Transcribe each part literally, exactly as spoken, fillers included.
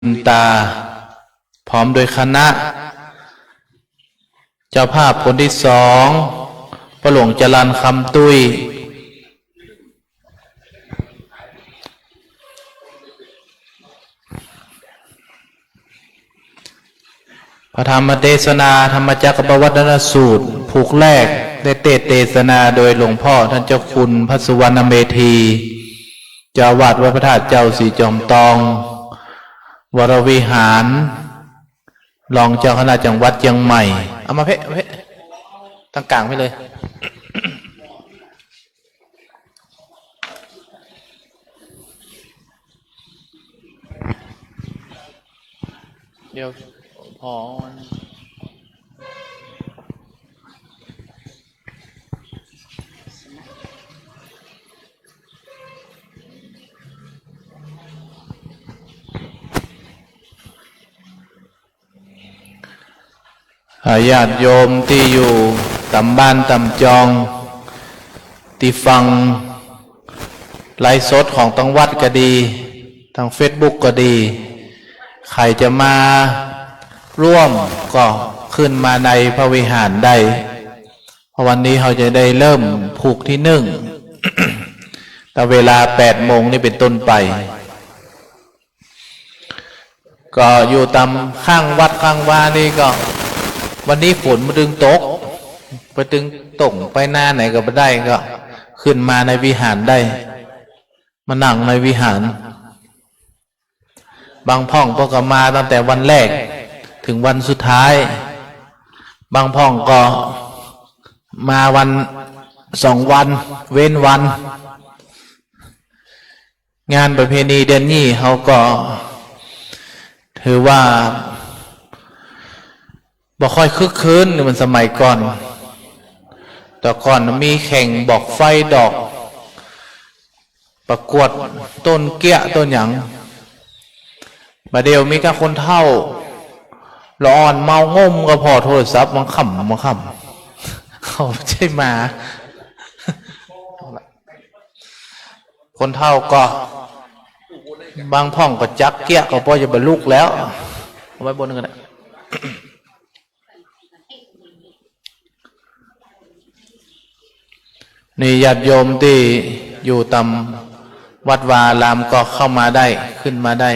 บุญตา พร้อมด้วยคณะ เจ้าภาพคนที่สอง พ่อหลวงจรัญคำตุ้ย พระธรรมเทศนา ธรรมจักรกัปปวัตนสูตร ผูกแรก ได้เตสน์เทศนาโดยหลวงพ่อท่านเจ้าคุณพระสุวรรณเมธี เจ้าอาวาสวัดพระธาตุเจ้าสีจอมตอง วรวิหาร รองเจ้าคณะจังหวัดเจียงใหม่ เอามาเพ่ เอาเพ่ ตรงก๋างไปเลย เดี๋ยว พอมัน อ่า ญาติโยมตี้อยู่ต๋ามบ้านต๋ามจอง ตี้ฟังไลฟ์สดของตางวัดก็ดี ตางเฟซบุ๊กก็ดี ใผจะมาร่วมก็ขึ้นมาในพระวิหารได้ เพราะวันนี้เฮาจะได้เริ่มผูกตี้นึ่ง ตั้งเวลาแปดโมงนี้เป๋นต้นไป ก็อยู่ต๋ามข้างวัดข้างวานี่ก็ วันนี้ฝนมันตึงตก ไปตึงตกไปหน้าไหนก็บ่ได้ ก็ขึ้นมาในวิหารได้ มานั่งในวิหาร บางพ่องเปิ้นก็มาตั้งแต่วันแรกเถิงวันสุดท้าย บางพ่องก็มาวันสองวัน เว้นวัน งานประเพณีเดือนนี้เฮาก็ถือว่าบ่ค่อยคึกคื้นเหมือนสมัยก่อน แต่ก่อนมีแข่งบอกไฟดอก ประกวดต้นเกี้ยต้นหยัง บ่าเดี่ยวมีก้าคนเฒ่า ละอ่อนเมางมก็ผ่อโทรศัพท์บางค่ำบางค่ำ เขาบ่ใจ้มา คนเฒ่าก็ บางพ่องก็จักเกี้ยก็ป้อจะบ่ลุกแล้ว เอาไว้บนนึงก็ได้ นี่ญาติโยมตี้อยู่ต๋ามวัดวาอารามก็เข้ามาได้ ขึ้นมาได้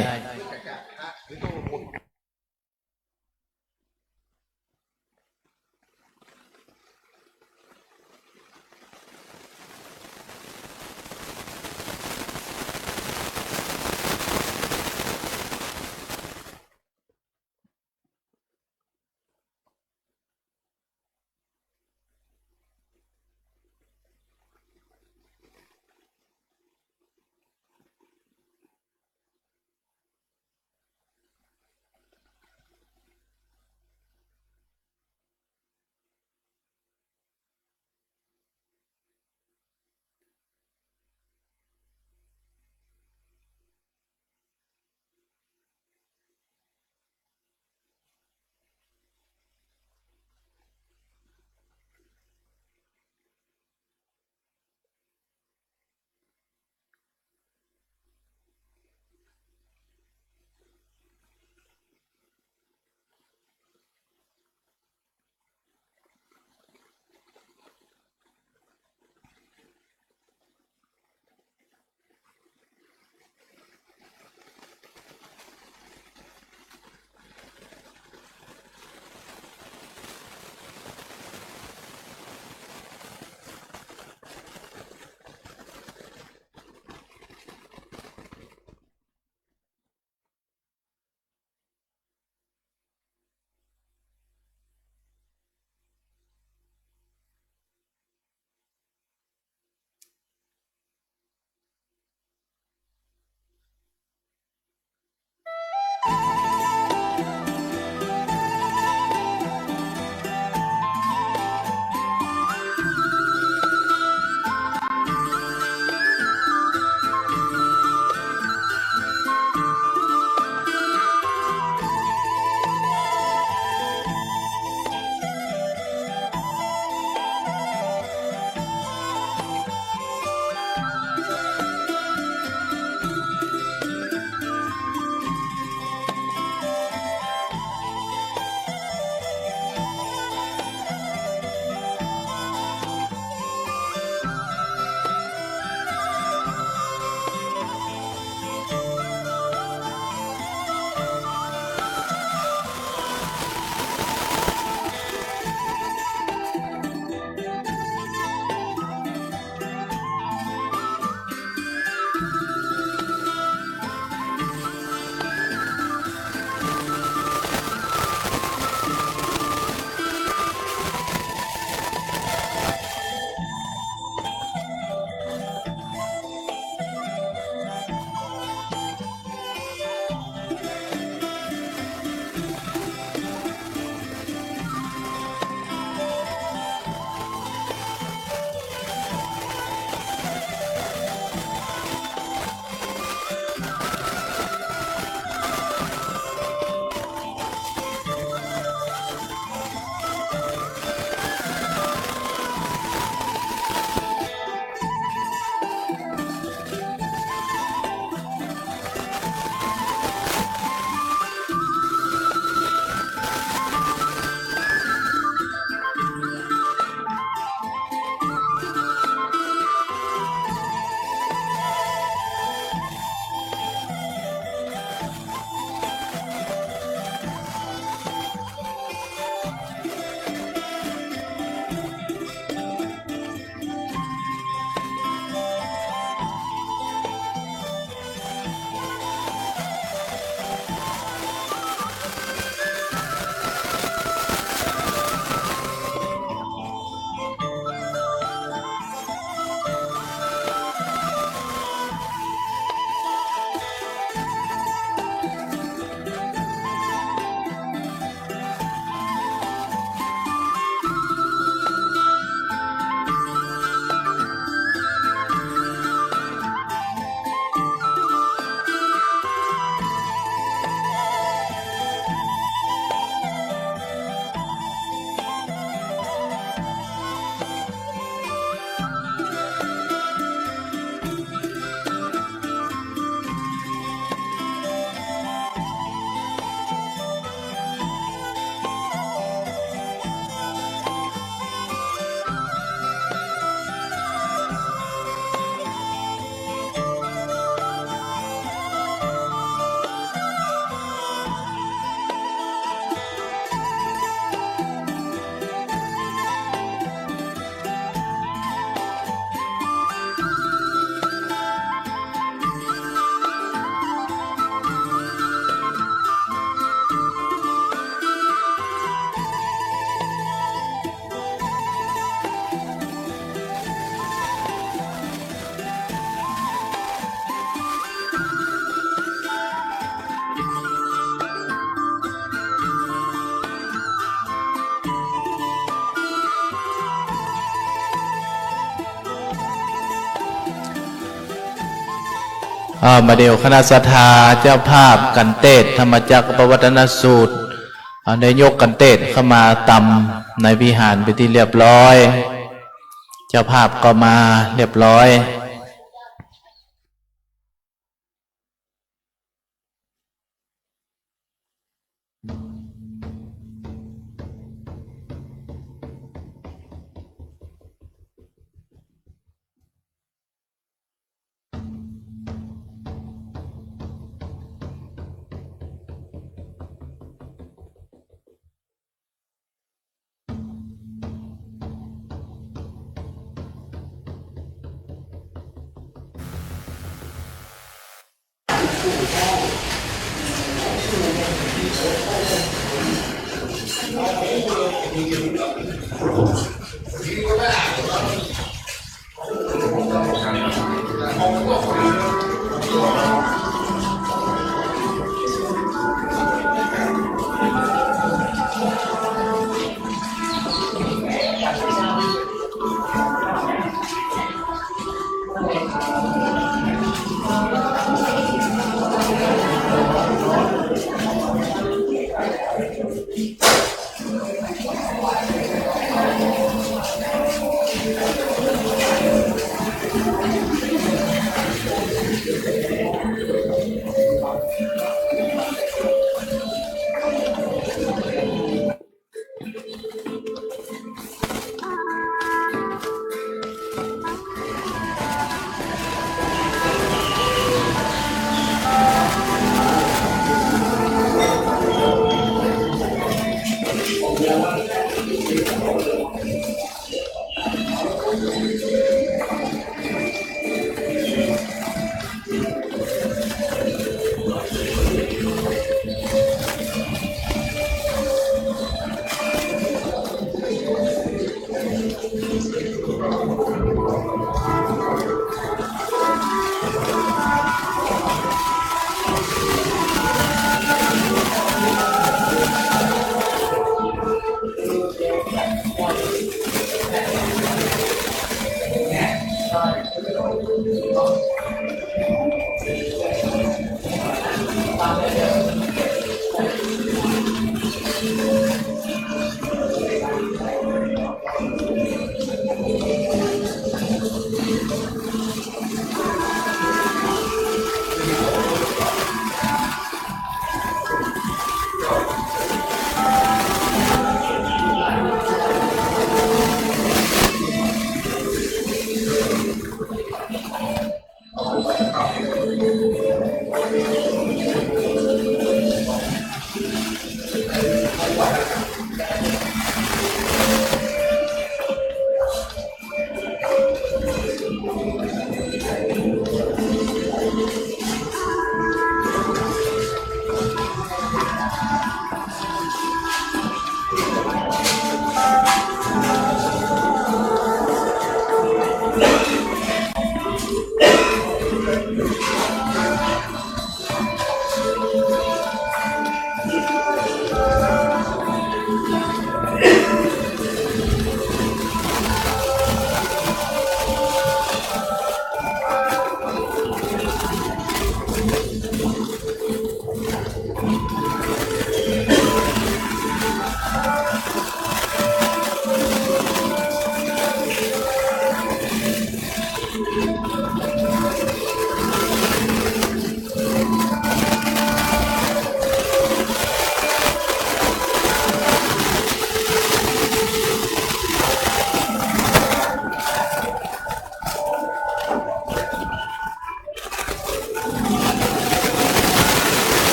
อ่า บ่าเดี่ยวคณะศรัทธาเจ้าภาพขันเตศน์ธรรมจักรปวัตตนสูตร อ่า ได้ยกขันเตศน์เข้ามาตำในวิหารเป๋นตี้เรียบร้อย เจ้าภาพก็มาเรียบร้อย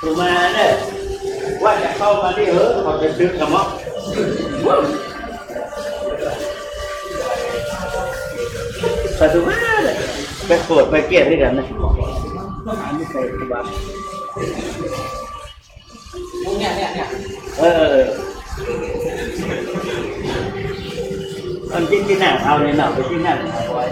ผมมาเนี่ย ว่าจะเข้ามาที่ เออ เขาจะดึงกับม็อบ สาธุมากเลย ไปโกรธไปเกลียดด้วยกันนะ อันนี้ใครคือบ้า เนี่ย เนี่ย เนี่ย เออ มันกินที่นั่งเอาเนี่ยเนาะ ไปที่นั่งเอาไว้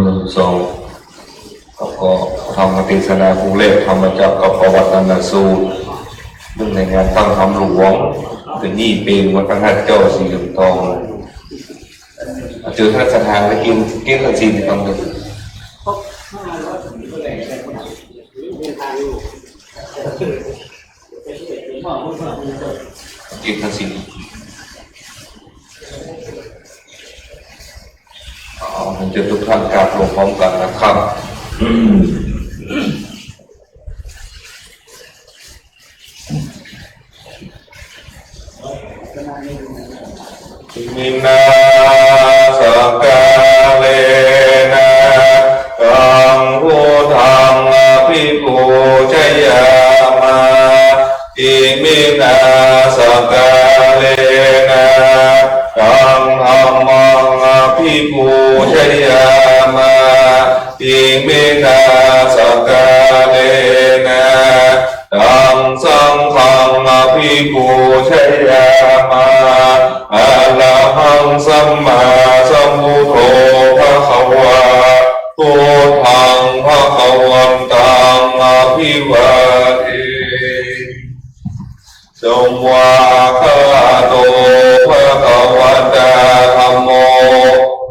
หนึ่ง สอง ก็ ก็ธรรมเทศนาครูแรก ธรรมจักรกัปปวัตตนสูตร เรื่องในงานตั้งธรรมหลวง คืนนี้เป๋นวันพฤหัส เจ้าสีเหลืองทอง เจิญท่านศรัทธาไปกินเก๊กกันสิครับ กินกันสิ เอา เจิญทุกท่านกราบลงพร้อมกันนะครับ Iminā sakkārena taṃ buddhaṃ abhipūjayāma. Iminā sakkārena taṃ dhammaṃ abhipūjayāma. Iminā sakkārena taṃ saṅghaṃ abhipūjayāma. Arahaṃ sammāsambuddho bhagavā, buddhaṃ bhagavantaṃ abhivādemi. Svākkhāto bhagavatā dhammo,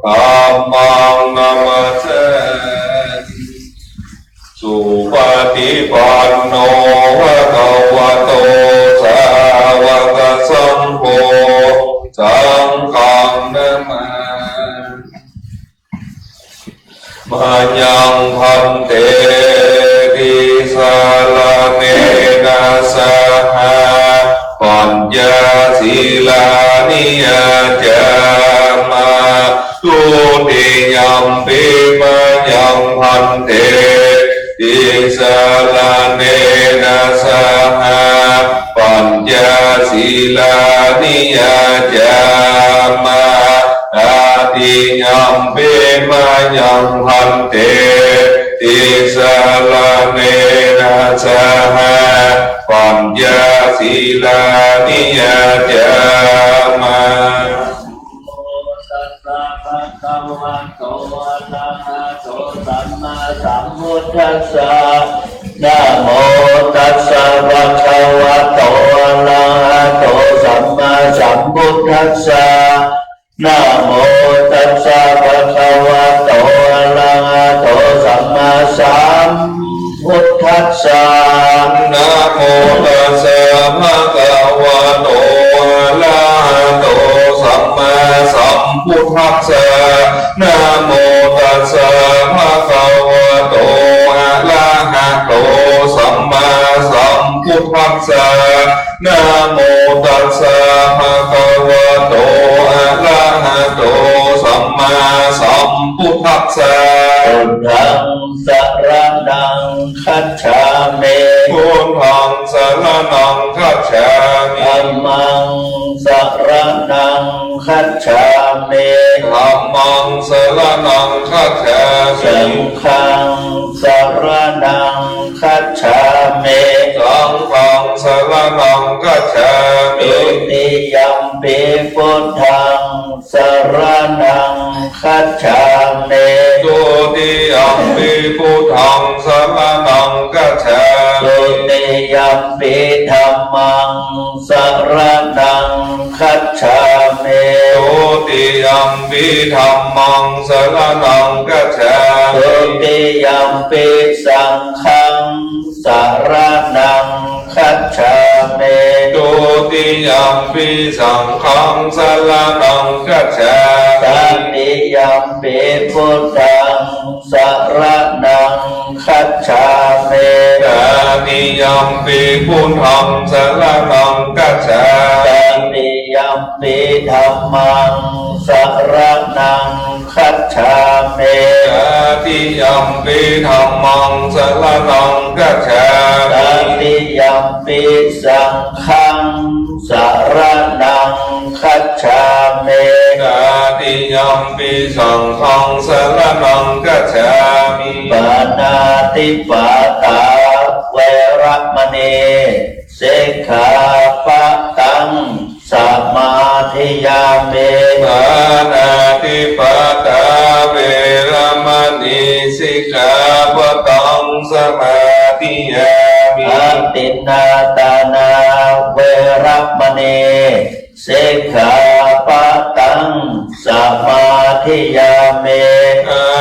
dhammaṃ namassāmi. Supaṭipanno bhagavato sāvakasaṅgho, saṅghaṃ namāmi. Mayaṃ bhante tisaraṇena saha pañca sīlāni yācāma. Dutiyampi mayaṃ bhante tisaraṇena saha pañca sīlāni yācāma. Tatiyampi mayaṃ bhante tisaraṇena saha pañca sīlāni yācāma. tassa. Namo tassa bhagavato arahato sammāsambuddhassa. Namo tassa bhagavato arahato sammāsambuddhassa. Namo tassa bhagavato arahato sammāsambuddhassa. Namo tassa bhagavato arahato sammāsambuddhassa. Namo tassa bhagavato arahato sammāsambuddhassa. Buddhaṃ saraṇaṃ gacchāmi. Buddhaṃ saraṇaṃ gacchāmi. Dhammaṃ saraṇaṃ gacchāmi. Dhammaṃ saraṇaṃ gacchāmi. Saṅghaṃ saraṇaṃ gacchāmi. Saṅghaṃ saraṇaṃ gacchāmi. Dutiyampi buddhaṃ saraṇaṃ gacchāmi. Dutiyampi buddhaṃ saraṇaṃ gacchāmi. Dutiyampi dhammaṃ saraṇaṃ gacchāmi. Dutiyampi dhammaṃ saraṇaṃ gacchāmi. Dutiyampi saṅghaṃ saraṇaṃ gacchāmi. Dutiyampi saṅghaṃ saraṇaṃ gacchāmi. Tatiyampi buddhaṃ saraṇaṃ gacchāmi. Tatiyampi buddhaṃ saraṇaṃ gacchāmi. Tatiyampi dhammaṃ saraṇaṃ gacchāmi. Tatiyampi dhammaṃ saraṇaṃ gacchāmi. Tatiyampi saṅghaṃ saraṇaṃ gacchāmi. Tatiyampi saṅghaṃ saraṇaṃ gacchāmi. Pāṇātipātā veramaṇī sikkhāpadaṃ samādiyāmi. Pāṇātipātā veramaṇī sikkhāpadaṃ samādiyāmi. Adinnādānā veramaṇī sikkhāpadaṃ samādiyāmi.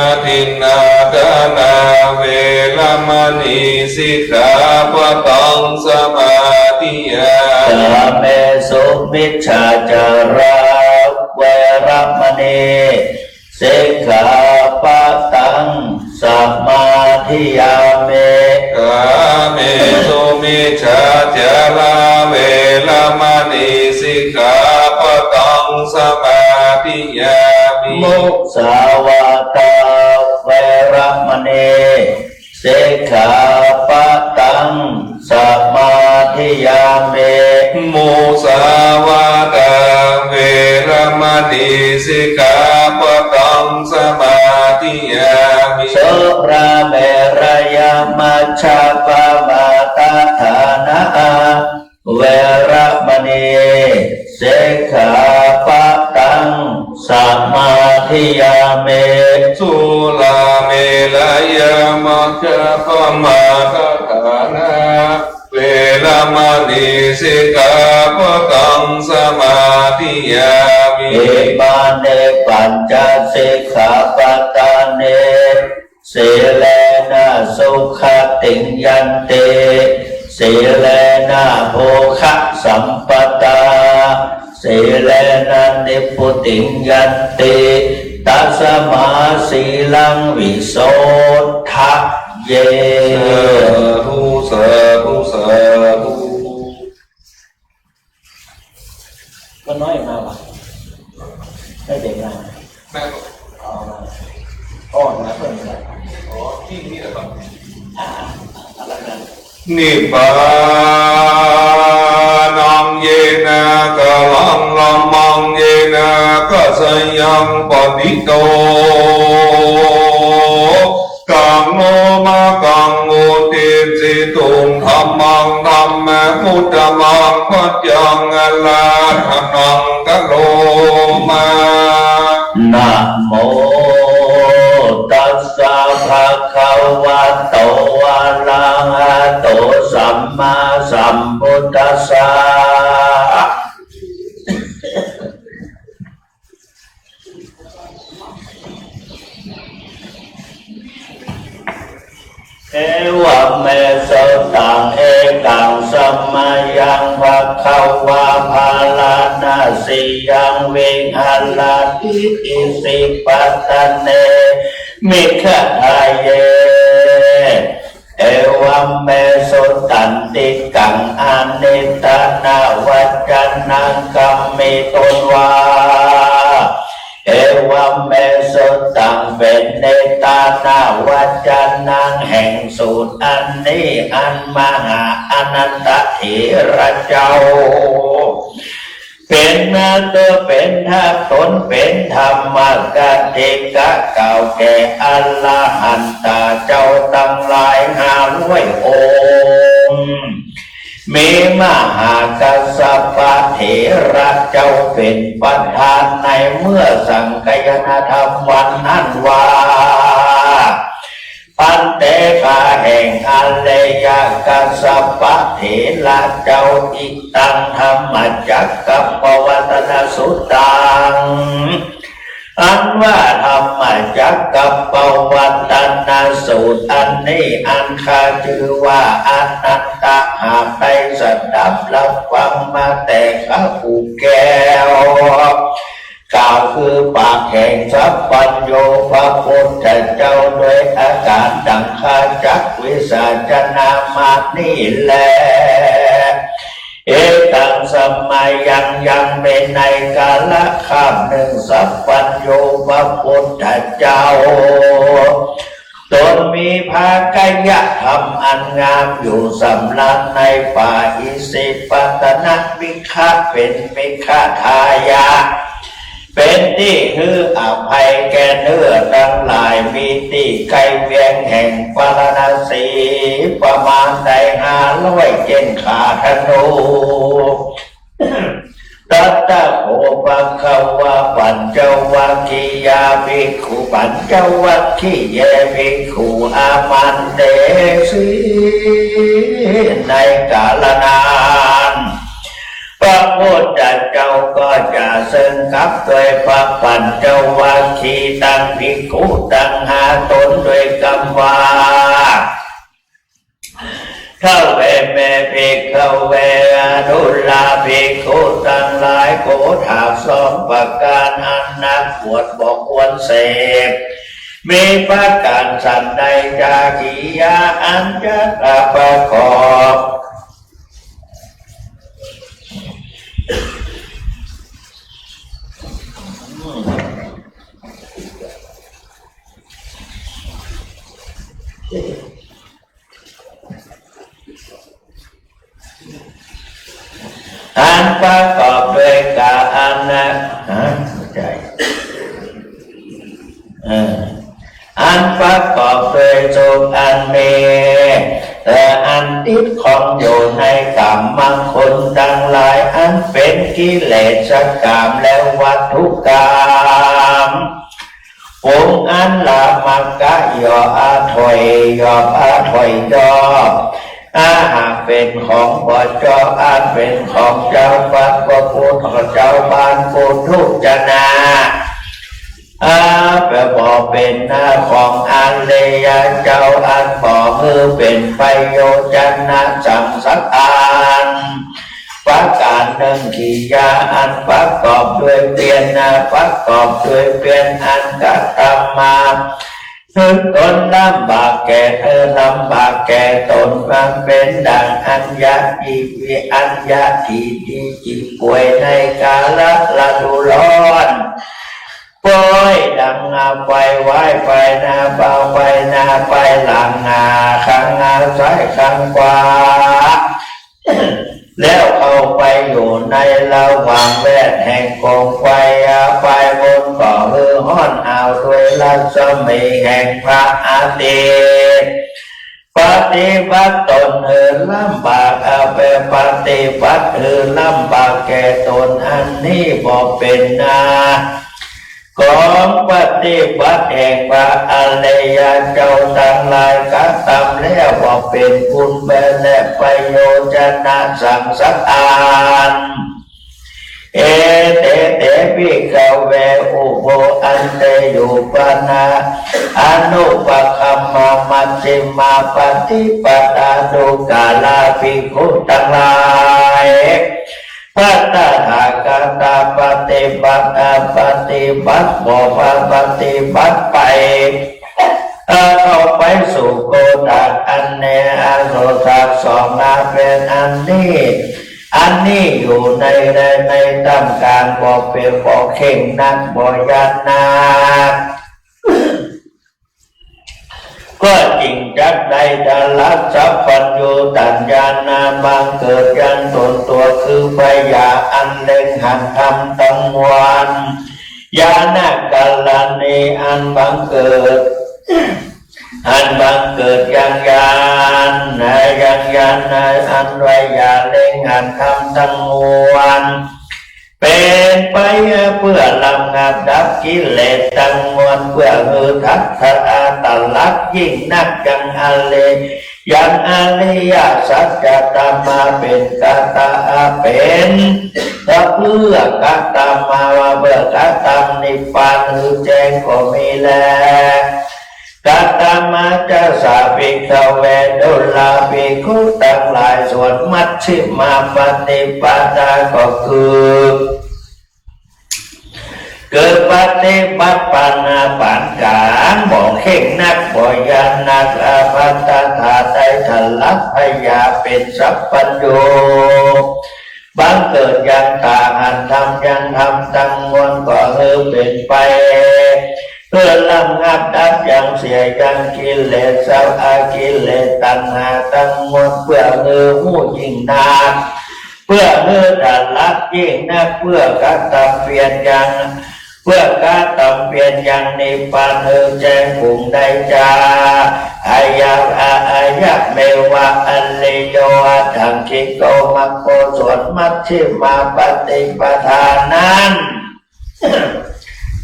Adinnādānā veramaṇī sikkhāpadaṃ samādiyāmi. Kāmesu micchācārā veramaṇī sikkhāpadaṃ samādiyāmi. Kāmesu micchācārā veramaṇī sikkhāpadaṃ samādiyāmi. Musāvādā veramaṇī sikkhāpadaṃ samādiyāmi. Musāvādā veramaṇī sikkhāpadaṃ samādiyāmi. Surāmerayamajjapamādaṭṭhānā veramaṇī sikkhāpadaṃ samādiyāmi. Surāmerayamajjapamādaṭṭhānā veramaṇī sikkhāpadaṃ samādiyāmi. Imāni pañca sikkhāpadāni. Sīlena sugatiṃ yanti, sīlena bhogasampadā, sīlena nibbutiṃ yanti, tasmā sīlaṃ visodhaye. Sādhu, sādhu, sādhu. ป้าน้อยมาปะ ไม่เด็กมา มาครับ อ๋อ มา อ๋อ มาเพิ่มเลย อ๋อ ที่นี่แหละครับ อ่า เอาละกัน Nibbānaṃ yena kalaṃ lammaṃ yena kaccayaṃ paṇīto taṃ no maggaṃ uddisituṃ dhammaṃ dhammamuttamaṃ paccaṃ arahantamaṃ karoma. Namo tassa bhagavato สัมพุทธัสสะ เอวัมเม สุตัง เอกัง สะมะยัง ภะคะวา ภะระณะสียัง วิหะระติ อิสิปะตะเน มิกขะทาเย เอวัมเม สุตันติกัง อะเนตตะนะวัจจะนัง กัมมิตุนวา เอวัมเม สุตัง เป๋นเนตตะนะวัจจะนัง แห่งสูตรอันนี้ อันมหาอะนันทะเถระเจ้า เป๋นนาเตอร์ เป๋นทาสต๋น เป๋นธัมมะกะเทกะ เก่าแก่อรหันตาเจ้าตังหลายห้าร้อยองค์ มีมหากัสสปะเถระเจ้าเป๋นประธานในเมื่อสังคายนาธรรมวันนั้นว่า ภันเต ข้าแห่งอริยะกัสสปะเถระเจ้า อิตังธัมมจักกัปปวัตตนสุตตัง อันว่าธัมมจักกัปปวัตตนสูตรอันนี้ อันข้าจื้อว่าอานันทะ หากได้สดับรับฟังมาแต่ข้าผู้แก้ว กล่าวคือปากแห่งสัพพัญญูพระพุทธเจ้า โดยอาก๋านดังข้าจักวิสัชนามานี้แล เอกัง สะมะยัง ยังเป๋นในกาละคาบนึ่ง สัพพัญญูพระพุทธเจ้า ตนมีภาคยธรรมอันงามอยู่สำราญในป่าอิสิปตนมิคคะ เป๋นมิคคทายะ เป๋นตี้หื้ออภัยแก่เนื้อตังหลาย มีตี้ใก้เวียงแห่งปาราณสี ประมาณได้ห้าร้อยเก้าขาธนู ตัตถะโข ภะคะวา ปัญจวัคคียาภิกขุ ปัญจวัคคีเยภิกขุ อามันเตสิ ในกาละนั้น พระพุทธเจ้าก็จะเซิ่งกลับโดยพระปัญจวัคคีย์ตังภิกขุตังห้าต๋นโดยกำว่า ขะเวเม ภิกขะเว อนุตตราภิกขุตังหลาย โขฏฐากสองประก๋านอันนักบวชบ่ควรเสพ มีประก๋านสันใด จากิริยาอันจะประกอบ อันประกอบด้วยกา อันนะ ฮะ ไม่ใช่ เออ อันประกอบด้วยสุขอันมี เออ อันติดข้องอยู่ในก๋ามคุณตังหลาย อันเป๋นกิเลสก๋ามและวัตถุก๋าม องค์อันละมะกะย่ออาถอยย่ออาถอยย่อ อาหากเป๋นของบ่จอบ อันเป๋นของเจ้าบ้านบ่ปุถุ เจ้าบ้านปุถุชนะ อา แปลบ่เป๋นหน้าของอริยะเจ้า อันบ่หื้อเป๋นประโยชนะสังสักอัน ประก๋านนึ่ง กิริยาอันประกอบด้วยเปียรนะ ประกอบด้วยเปียรอันกระตำมา คือตนลำบากแก่เธอ ลำบากแก่ตน มันเป๋นดั่งอัญญะทิฏฐิ อัญญะทิฏฐิตี้ป่วยในกาละฤดูร้อน ป่วยดั่งไฟไหว้ไปหน้า เผาไปหน้า ไปหลัง หน้าข้างหน้าซ้ายข้างขวา แล้วเข้าไปอยู่ในระหว่างแวดแห่งกองไฟ อา ไฟบนก็หื้อฮ้อนอ้าวด้วยรัศมีแห่งพระอาทิตย์ ปฏิบัติตนหื้อลำบาก อา แปลปฏิบัติหื้อลำบากแก่ตน อันนี้บ่เป๋นนา ของปฏิบัติแห่งพระอริยเจ้าตังหลายกระตำแล้วบ่เป๋นคุณประโยชน์และประโยชนะสังสาร เอเต เต ภิกขเว อุโภ อันเต อยู่ปนา อนุปคัมมา มัชฌิมา ปฏิปทา ทุกขารา ภิกขุตังหลาย พระตถาคตปฏิบัติ ปฏิบัติบ่ปฏิบัติไป เข้าไปสู่โกดังอันแน่ อโสตสองนาเป๋นอันนี้ อันนี้อยู่ใน ใน ในท่ามกลางบ่เป๋น บ่เข่งนัก บ่ยันนัก ก็จึงจักได้สำเร็จสัพพัญญูตญาณ บังเกิดยังตนตัวคือปัญญาอันเล็งหันธรรมตังมวล ญาณกรณีอันบังเกิด อันบังเกิดยังญาณ ยังญาณอันว่าญาณเล็งหันธรรมตังมวล เป๋นไปเปื้อระงับดับกิเลสตังมวล เปื้อหื้อตั๊กตะอัตลักษณ์ยิ่งนักยังอริ ยังอริยสัจธรรมมาเป๋นกระตำ เป๋น ก็เปื้อกระตำมาว่าเปื้อกระตำนิพพานหื้อแจ้งก็มีแล กระตำมาจะสา ภิกขเว ดูราภิกขุตังหลาย ส่วนมัชฌิมาปฏิปทาก็คือ คือปฏิบัติปานปานกลาง บ่เข่งนัก บ่ยันนัก พระตถาคตได้สำเร็จพระญาณเป๋นสัพพัญญู บังเกิดยังตาหันธรรมยังธรรมตังมวล ก็หื้อเป๋นไป เปื้อระงับดับยังเสียยังกิเลส สัพพะกิเลสตัณหาตังมวล เปื้อหื้อฮู้ยิ่งนัก เปื้อหื้อสำเร็จยิ่งนัก เปื้อกระตำเปียรยัง เปื้อกระตำเปียรยังนิพพานหื้อแจ้งปุงได้จา อายัง อายังเมวะอริโย อัตถังคิโก มัคโค ส่วนมัชฌิมาปฏิปทานั้น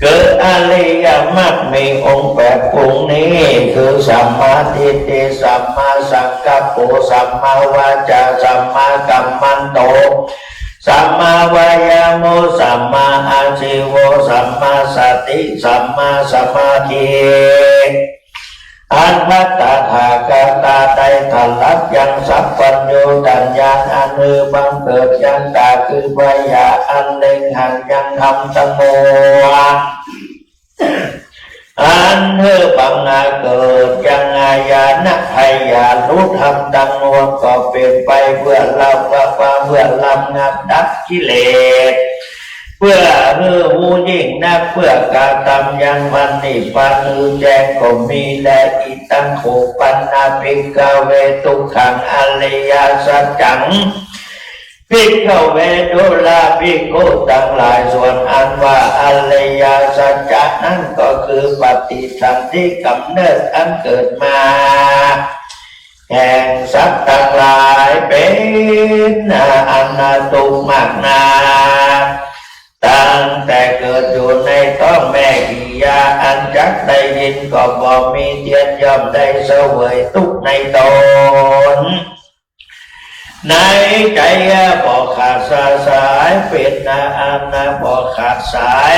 คืออริยมรรคมีองค์แปดปุงนี้ คือสัมมาทิฏฐิ สัมมาสังกัปโป สัมมาวาจา สัมมากัมมันโต สัมมาวายาโม สัมมาอาชีโว สัมมาสติ สัมมาสมาธิ อันพระตถาคตได้สำเร็จยังสัพพัญญูตญาณ อันหื้อบังเกิดยังตาคือปัญญาอันเล็งหันยังธรรมตังมวล อันหื้อบังเกิดยังญาณญาณธรรมตังมวล ก็เป๋นไปเปื้อระงับ เปื้อระงับดับกิเลส เปื้อหื้อฮู้ยิ่งนัก เปื้อกระตำยังพระนิพพานหื้อแจ้งก็มีแล อิทัง โข ปันนะ ภิกขเว ทุกขัง อริยสัจจัง ภิกขเว ดูราภิกขุตังหลาย ส่วนอันว่าอริยสัจจะนั้นก็คือปฏิสนธิกำเนิดอันเกิดมา แห่งสัตว์ตังหลายเป๋นอันทุกข์มากนัก ตั้งแต่เกิดอยู่ในต๊องแม่กี่ยา อันจักได้ยินก็บ่มีเตียรติ ย่อมได้เสวยทุกข์ในตน ในใจ๋บ่ขาดสาย เป๋นอันบ่ขาดสาย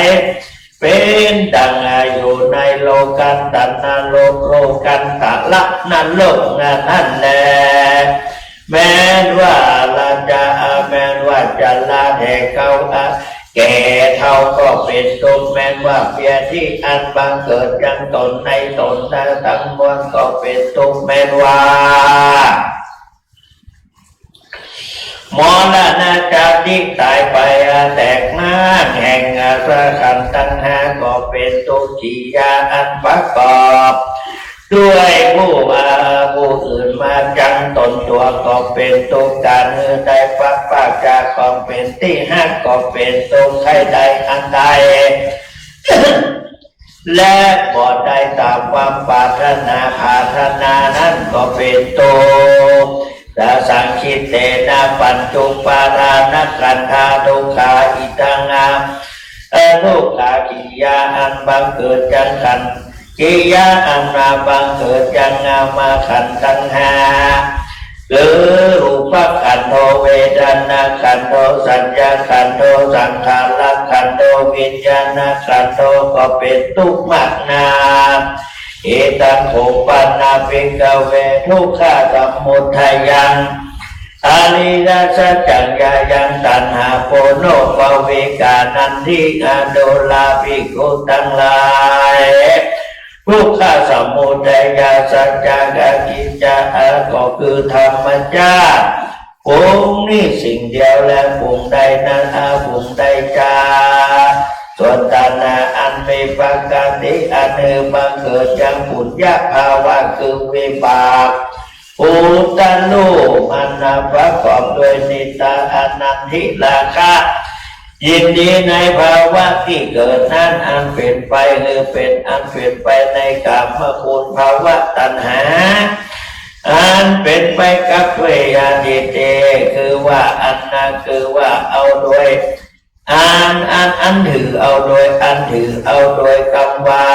เป๋นดังอยู่ในโลกันตะนรก โลกันตะนรกนั้นแล แม้นว่าราชา แม้นว่าชราแก่เฒ่า แก่เฒ่าก็เป๋นทุกข์ แม้นว่าเปียที่อันบังเกิดยังตนในตนตังมวลก็เป๋นทุกข์ แม้นว่ามรณะชาติต๋ายไปแตกม้างแห่งสังขารตัณหาก็เป๋นทุกขิยา อันประกอบด้วยผู้ ผู้อื่นมาจังตนตัวก็เป๋นทุกข์ การหื้อได้พลัดพรากจากของเป๋นตี้ฮักก็เป๋นทุกข์ ใค่ได้อันใด และบ่ได้ต๋ามความปรารถนา ปรารถนานั้นก็เป๋นทุกข์ สะสังคิเตนะ ปัญจุปปาทานขันธา ทุกขา อิทัง อา อทุกขากิริยาอันบังเกิดยังขันธ์ กิริยาอันมาบังเกิดยังนามขันธ์ตังห้า คือรูปขันโธ เวทนาขันโธ สัญญาขันโธ สังขารขันโธ วิญญาณขันโธ ก็เป๋นตุ๊กข์มากนัก เอตัง โข ปะนะ ภิกขะเว ทุกขะสมุทายัง อริยสัจจัง ยายัง ตัณหา ปูโณ ปะเวกา นันทิ อโดรา ภิกขุตังหลาย ทุกขะสมุทายัง สัจจะ กิจจะ ก็คือธรรมชาติ ปุงนี้สิ่งเดียวแล ปุงได้นั้น อา ปุงได้จา ส่วนตัณหาอันมีปกติ อันหื้อบังเกิดยังปุญญภาวะ คือวิบาก อุตตะ รูป อันประกอบด้วยนิตตา อนันทิ ราคะ ยินดีในภาวะตี้เกิดนั้น อันเป๋นไป หื้อเป๋นอันเป๋นไปในกามคุณภาวะตัณหา อันเป๋นไปกับพยาธิ คือว่าอันนั้น คือว่าเอาโดย อัน อัน อันถือเอาโดย อันถือเอาโดยกำว่า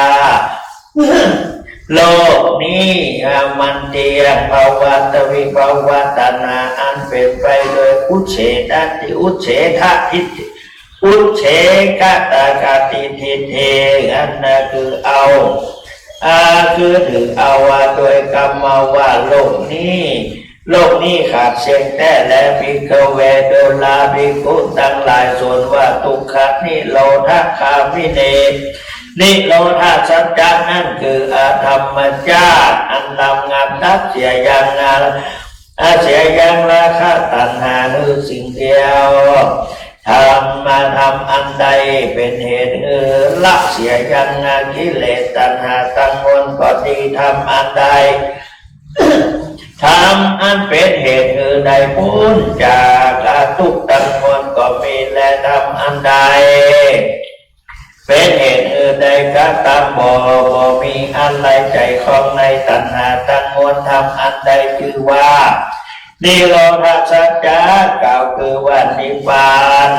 โลกนี้ อ่า มันเตี้ยง ภวตวิภวตัณหา อันเป๋นไปโดยอุจเฉททิฏฐิ อุจเฉททิฏฐิ อุจเฉกตาคติทิฏฐิ อันนั้นคือเอา อ่า คือถือเอาว่าโดยกำว่าโลกนี้ โลกนี้ขาดเสี้ยงแต๊แล ภิกขะเว ดูราภิกขุตังหลาย ส่วนว่าทุกขนิโรธคามินี นิโรธสัจจะนั้นคืออธรรมชาติ อันระงับดับเสียยัง อา เสียยังราคะตัณหา หื้อสิ่งเดียว ธรรมะ ธรรมอันใดเป๋นเหตุหื้อละเสียยังกิเลสตัณหาตังมวลก็ดี ธรรมอันใด ธรรมอันเป๋นเหตุหื้อได้ป๊นจากอาทุกข์ตังมวลก็มีแล ธรรมอันใดเป๋นเหตุหื้อได้กระทำบ่ บ่มีอันไรใจ๋ข้องในตัณหาตังมวล ธรรมอันใดจื้อว่านิโรธสัจจะ กล่าวคือว่านิพพาน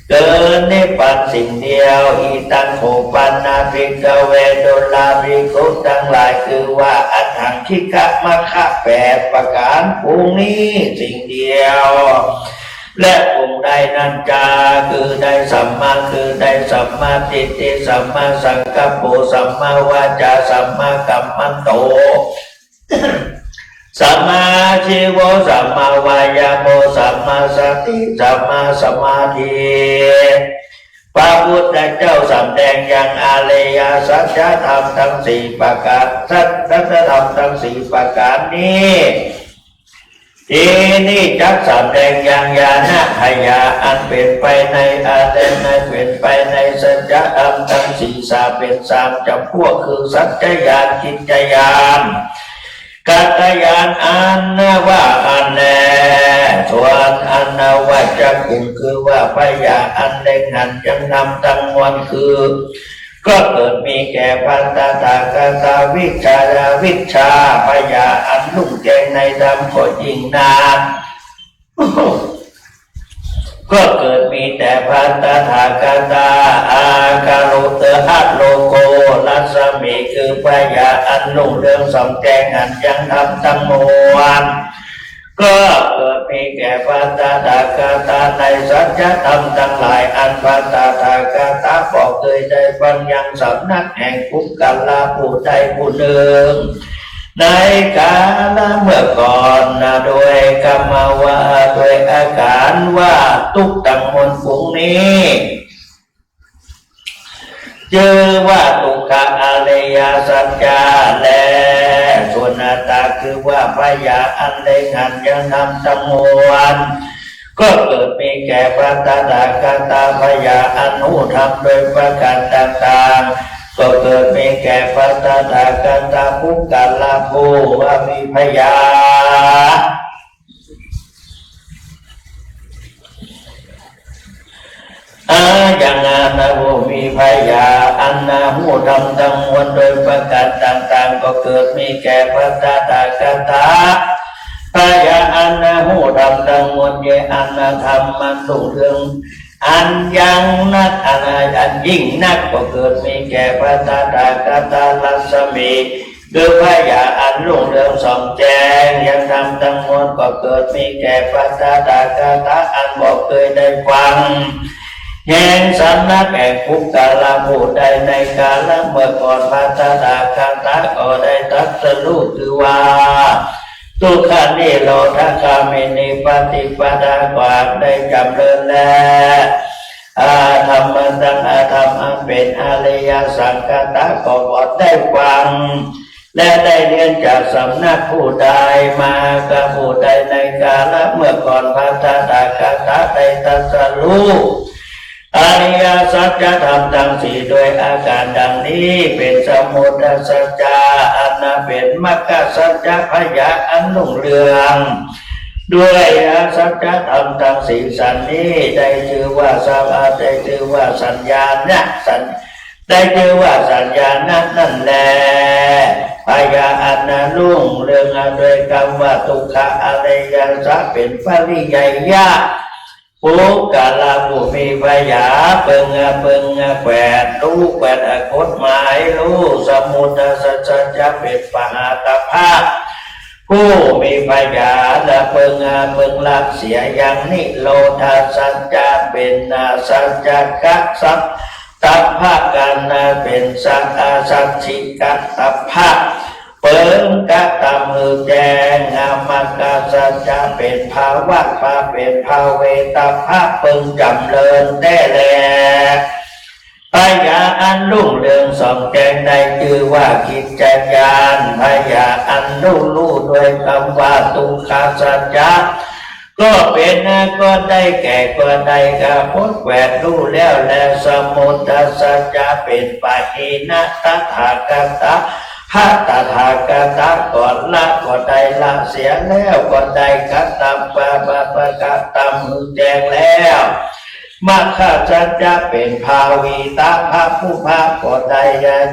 เกิดนิพพานสิ่งเดียว อิตัง โข ปะนะ ภิกขะเว ดูราภิกขุตังหลาย คือว่าอัฏฐังคิกะมัคคะแปดประก๋าน ปุงนี้สิ่งเดียว และปุงได้นั้นจา คือได้สัมมา คือได้สัมมาทิฏฐิ สัมมาสังกัปโป สัมมาวาจา สัมมากัมมันโต สัมมาอาชีโว สัมมาวายาโม สัมมาสติ สัมมาสมาธิ พระพุทธเจ้าสำแดงยังอริยสัจธรรมตังสี่ประก๋าน สัจธรรมตังสี่ประก๋านนี้ ทีนี้จักสำแดงยังญาณพยาอันเป๋นไปในอริยสัจ เป๋นไปในสัจธรรมตังสี่ สามเป๋นสามจ๋ำพวก คือสัจจญาณ กิจจญาณ กัตตญาณ อันว่าอั้นแล ส่วนอันว่าจักขุ คือว่าพยาอันเล็งหันยังธรรมตังมวล คือ ก็เกิดมีแก่พระตถาคตา วิชชา วิชชาพยาอันรู้แจ้งในธรรมก็ยิ่งนัก ก็เกิดมีแต่พระตถาคตา อาคาโลเตอะ อะโลโก รัศมี คือพยาอันรุ่งเรืองส่องแจ้งหันยังธรรมตังมวล ก็เกิดมีแก่พระตถาคตาในสัจธรรมตังหลายอันพระตถาคตาก็เกยได้ฟังยังสำนักแห่งปุคคละผู้ใดผู้นึ่ง ในกาละเมื่อก่อนนะ โดยกำว่า โดยอาก๋านว่า ตุ๊กข์ตังมวลฝูงนี้ จื้อว่าตุ๊กขะอริยสัจจะแล ส่วนอัตตาคือว่าพยาอันเล็งหันยังธรรมตังมวล ก็เกิดมีแก่พระตถาคตา พยาอันฮู้ธรรมโดยประก๋านต่างๆ ก็เกิดมีแก่พระตถาคตา ปุคคละผู้ว่ามีพยา อายังอันผู้มีพยาอันฮู้ธรรมตังมวลโดยประก๋านต่างๆ ก็เกิดมีแก่พระตถาคตา พยาอันฮู้ธรรมตังมวล เย อันธรรมอันรุ่งเรือง อันยังนัก อัน อันยิ่งนัก ก็เกิดมีแก่พระตถาคตรัศมี คือพระญาณอันรุ่งเรืองส่องแจ้ง ยังธรรมทั้งมวล ก็เกิดมีแก่พระตถาคต อันบ่เกยได้ฟัง แห่งสำนักแห่งปุคคละผู้ใดในกาละเมื่อก่อน พระตถาคตก็ได้ตรัสรู้ชื่อว่า ทุกขนิโรธคามินีปฏิปทา ก็ได้จำเริญแล อาธรรมตัง อาธรรมอันเป็นอริยสังคตะ ก็บ่ได้ฟัง และได้เรียนจากสำนักผู้ใด มหากะผู้ใดในกาละเมื่อก่อน พระตถาคตได้ตรัสรู้ อริยสัจธรรมทั้งสี่ด้วยอาการดังนี้ เป็นสมมุติสัจจะ อันนั้นเป็นมรรคสัจจะ พระญาณอันรุ่งเรือง ด้วยอริยสัจธรรมทั้งสี่สันนี้ ได้ชื่อว่าสัพพะ ได้ชื่อว่าสัญญาณะ สัญ ได้ชื่อว่าสัญญาณะนั้นแล พระญาณอันรุ่งเรืองด้วยกำว่าทุกขะอริยสัจเป็นปริยายะ ปุคคละผู้มีพระญาณเปิง เปิงแขวน ฮู้แขวนกฎหมาย ฮู้สมมุติสัจจะเป็นปหาตภะ ผู้มีพระญาณเปิง เปิงละเสียยังนิโรธสัจจะเป็นสัจจะกะสัจ ตภะ กันเป็นสัจ สัจฉิกะตภะ เปิงกะตำหื้อแจ้ง มรรคสัจจะเป็นภาวะ ภาเป็นภาเวตภะ เปิงจำเริญแต๊แล พระญาณอันรุ่งเรืองส่องแจ้งได้ชื่อว่ากิจจญาณ พระญาณอันรู้ ฮู้ด้วยกำว่าทุกขสัจจะ ก็เป็น ก็ได้แก่ ก็ได้กำหนดแขวนฮู้แล้วแล สมมุติสัจจะเป็นปะหินะ ตถาคตะ พระตถาคตก็ละ ก็ได้ละเสียแล้ว ก็ได้กะตำ ปะ ปะ ปะ กะตำหื้อแจ้งแล้ว มรรคสัจจะเป็นภาวิตะ พระผู้พระก็ได้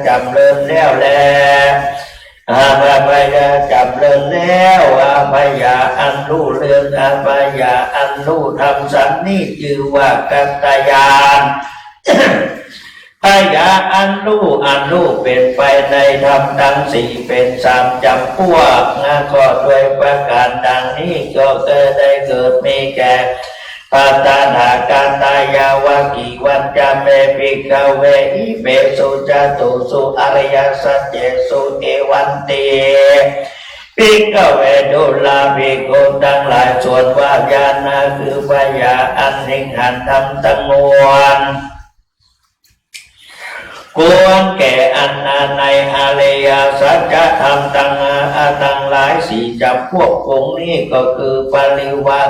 จำเริญแล้วแล อาภะ พระญาณจำเริญแล้ว อาภะ พระญาณอันรู้เรื่อง อาภะ พระญาณอันรู้ธรรมสันนี้ ชื่อว่ากัตตญาณ พระญาณอันรู้ อันรู้เป็นไปในธรรมทั้งสี่เป็นสามจำพวก ก็ด้วยประการดังนี้ ก็เกิด ได้เกิดมีแก่ พระตถาคตายาวะกิวัญจะ เม ภิกขะเว อิเมสุจตุสุอริยสัจเจสุ เอวันติ ภิกขะเว ดูราภิกขุทั้งหลาย ส่วนว่าญาณะคือพระญาณอันเล็งหันธรรมทั้งมวล ควรแก่อันนาในอริยสัจธรรมทั้ง ทั้งหลายสี่จำพวกองค์นี้ ก็คือปริวา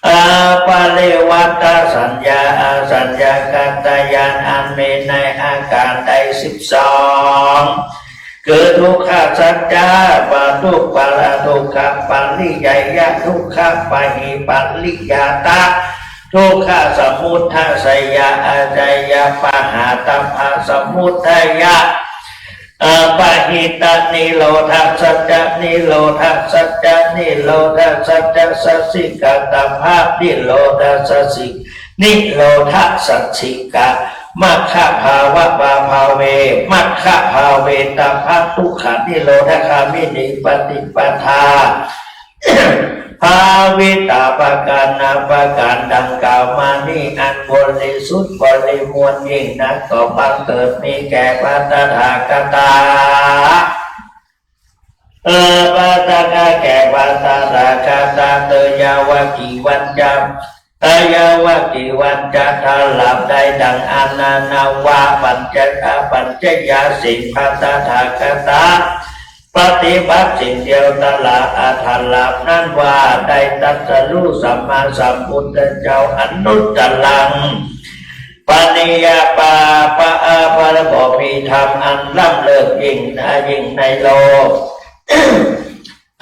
อา ปริวัตตสัญญา อาสัญญากัตตญาณ อันมีในอาการได้สิบสอง คือทุกขสัจจะ ปะทุกขะ ทุกขปริยายะ ทุกขปะหิปริยาตะ ทุกขสมุทัยยะ อาสัญญาปหาตภะสมุทัยะ อปะหิตนิโรธสัจจะ นิโรธสัจจะ นิโรธสัจจะสัจฉิกะตภะ นิโรธสัจฉิ นิโรธสัจฉิกะ มัคคภาวะปะภาเว มัคคภาเวตภะ ทุกขนิโรธคามินีปฏิปทา ภาวิตาประการ ประการดังกล่าวมานี้ อันบริสุทธิ์บริมวลยิ่งนัก ก็บังเกิดมีแก่พระตถาคตา เออ พระตถาคตแก่พระตถาคตา เตยาวะกิวัญจะ เตยาวะกิวัญจะ ถ้าหลับได้ดังอันนั้น นวะปัญจะ ปัญจยาสิงห์ พระตถาคตา ปฏิบัติสิ่งเดียวตลอด อันถ้าหลับนั้นว่าได้ตรัสรู้สัมมาสัมพุทธเจ้าอนุตตรัง ปริยาปาปะอาภรบพิธรรมอันล้ำเลิศยิ่ง ยิ่งในโลก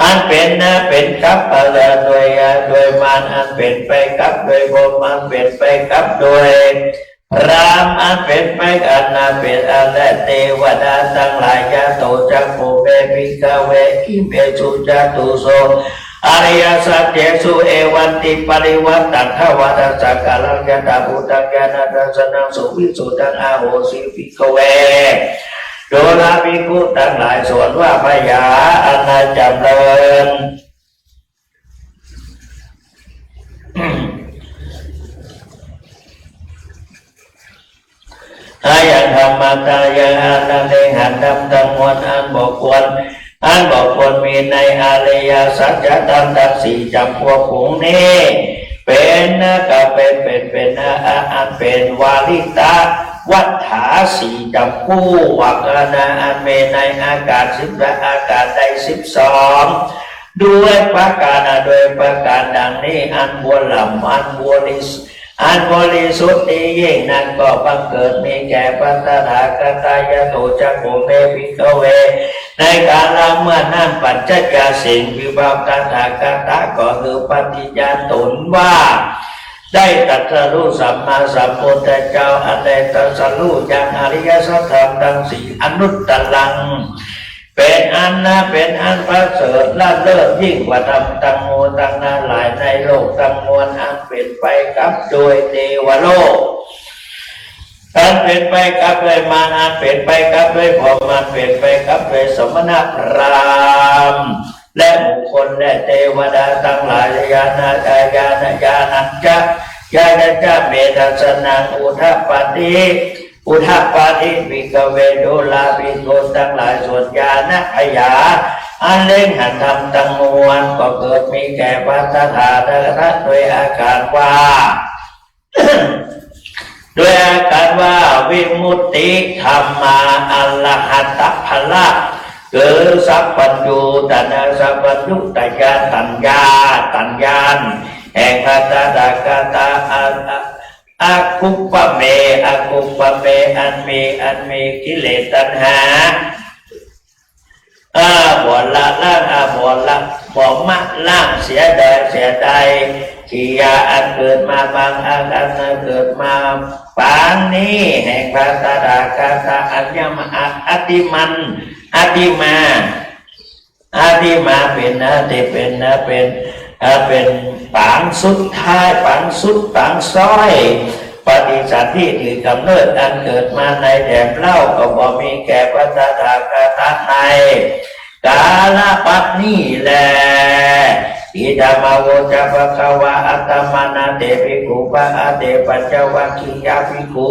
อันเป็นนะ เป็นกับ เอ่อ โดย โดยมารอันเป็นไปกับ โดยพรหมอันเป็นไปกับ โดยพราหมณ์อันเป็นไปกับ อันเป็น อันและเทวดาทั้งหลาย ยะโตจักขุเม ภิกขะเว อิเมสุจตุสุ อริยสัจเจสุ เอวังติปริวัตตัง ทวาทัสสะกาลัง ยถาภูตัง ญาณทัสสะนัง สุวิสุทธัง อาโหสิ ภิกขเว ดูราภิกขุตังหลาย ส่วนว่าพญาอันน่าจำเริญ อายังธรรมัง ยังอันเล็งหันธรรมตังมวล อันบ่ควร อันบ่ควรมีในอริยสัจธรรมตังสี่จ๋ำพวกผงนี้ เป๋นนะ ก็เป๋น เป๋น เป๋นนะ อะ อันเป๋นวาริตวัฏฐาสี่จ๋ำพวกนะ อันมีในอากาศสิบ และอากาศได้สิบสอง ด้วยประการ ด้วยประการดังนี้ อันบริสุทธิ์ อันบริสุทธิ์ อันบริสุทธิ์ดียิ่งนั้นก็บังเกิดมีแก่พระตถาคตายะ โถ จักขุ เม ภิกขเว ในกาละเมื่อนั้น ปัจจัญญาสี่ คือพระตถาคตะ ก็คือปฏิญาณตนว่า ได้ตรัสรู้สัมมาสัมพุทธเจ้า อันได้ตรัสรู้ยังอริยสัจธรรมตังสี่ อนุตตรัง เป๋นอันนะ เป๋นอันประเสริฐล้ำเลิศยิ่งกว่าธรรมตังมวลตังนั้นหลาย ในโลกตังมวล อันเป๋นไปกับโดยเตวโลก อันเป๋นไปกับโดยมาร อันเป๋นไปกับโดยพรหม อันเป๋นไปกับโดยสมณพราหมณ์ และบุคคล และเตวดาตังหลาย ญาณา ญาณา ญาณัญจะ ญาณัญจะ เม ทัสสะนัง อุทปปาติ อุทปปาติ ภิกขเว ดูราภิกขุตังหลาย ส่วนญาณพญาอันเล็งหันธรรมตังมวล ก็เกิดมีแก่พระตถาคตโดยอาการว่า โดยอาการว่า วิมุตติธัมมา อรหัตตผละ คือสัพพัญญูตญาณ สัพพัญญูตญาณ ตญาณ ตญาณ แห่งพระตถาคต อ อ อกุปปะเม อกุปปะเม อันมี อันมีกิเลสตัณหา อ่า บ่ละล้าง อ่า บ่ละ บ่มะล้างเสียได้ เสียได้ กิริยาอันเกิดมาบางอัน อันเกิดมาปางนี้ แห่งพระตถาคต อันยังมา อ อติมัน อติมา อติมาเป๋นนะ เตเป๋นนะ เป๋น อ่า เป๋นปางสุดท้าย ปางสุด ปางซ้อย ปฏิสนธิ ถือกำเนิด อันเกิดมาในแถมเล่า ก็บ่มีแก่พระตถาคตในกาลปัตย์นี้แล อิทัง อาโวจะ ภะคะวา อัตตมานะ เต ภิกขุ ภะคะเต ปัญจวัคคียภิกขุ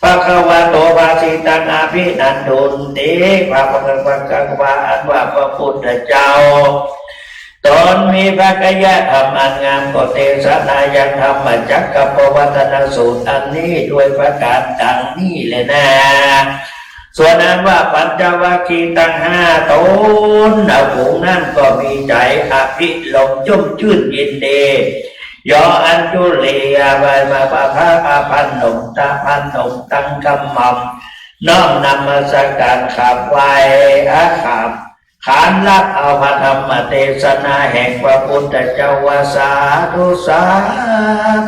ภะคะวะโต ภาสิตัง อภินันทุนติ ภะคะวา อันว่าพระพุทธเจ้า ตนมีพระกยธรรมอันงาม ก็เตสนายังธรรมจักรกัปปวัตตนสูตรอันนี้ ด้วยประการดังนี้แลนา ส่วนอันว่าปัญจวัคคีย์ตังห้าต๋น ฝูงนั้นก็มีใจ๋อภิรมย์ชุ่มชื่นยินดี ยออัญจุลี อา มา มา มา พระ อา พนม ตา พนมตังกำหม่อม น้อมนมัสการขับไหว้ อา ขับ ขานรับเอาพระธรรมเตสนาแห่งพระพุทธเจ้าว่า สาธุ สา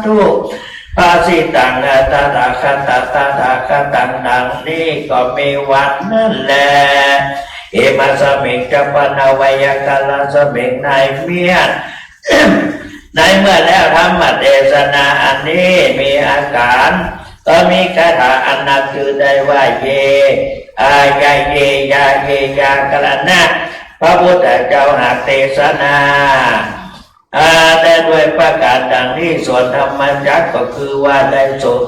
ธุ ภาสิตัง ตถาคต ตถาคตัง ดังนี้ ก็มีวันนั้นแล อิมัสมิง จะ ปัณณวัยยะกาละสมิง ในเมีย ในเมื่อแล้วธรรมเตสนาอันนี้มีอาการ ก็มีคาถาอันนับถือได้ว่า เย อา ยะ เย ยะ เย ยะกะระณะ พระพุทธเจ้าหากเตสนา อ่า ได้ด้วยประการดังนี้ ส่วนธรรมจักรก็คือว่าได้ส่วน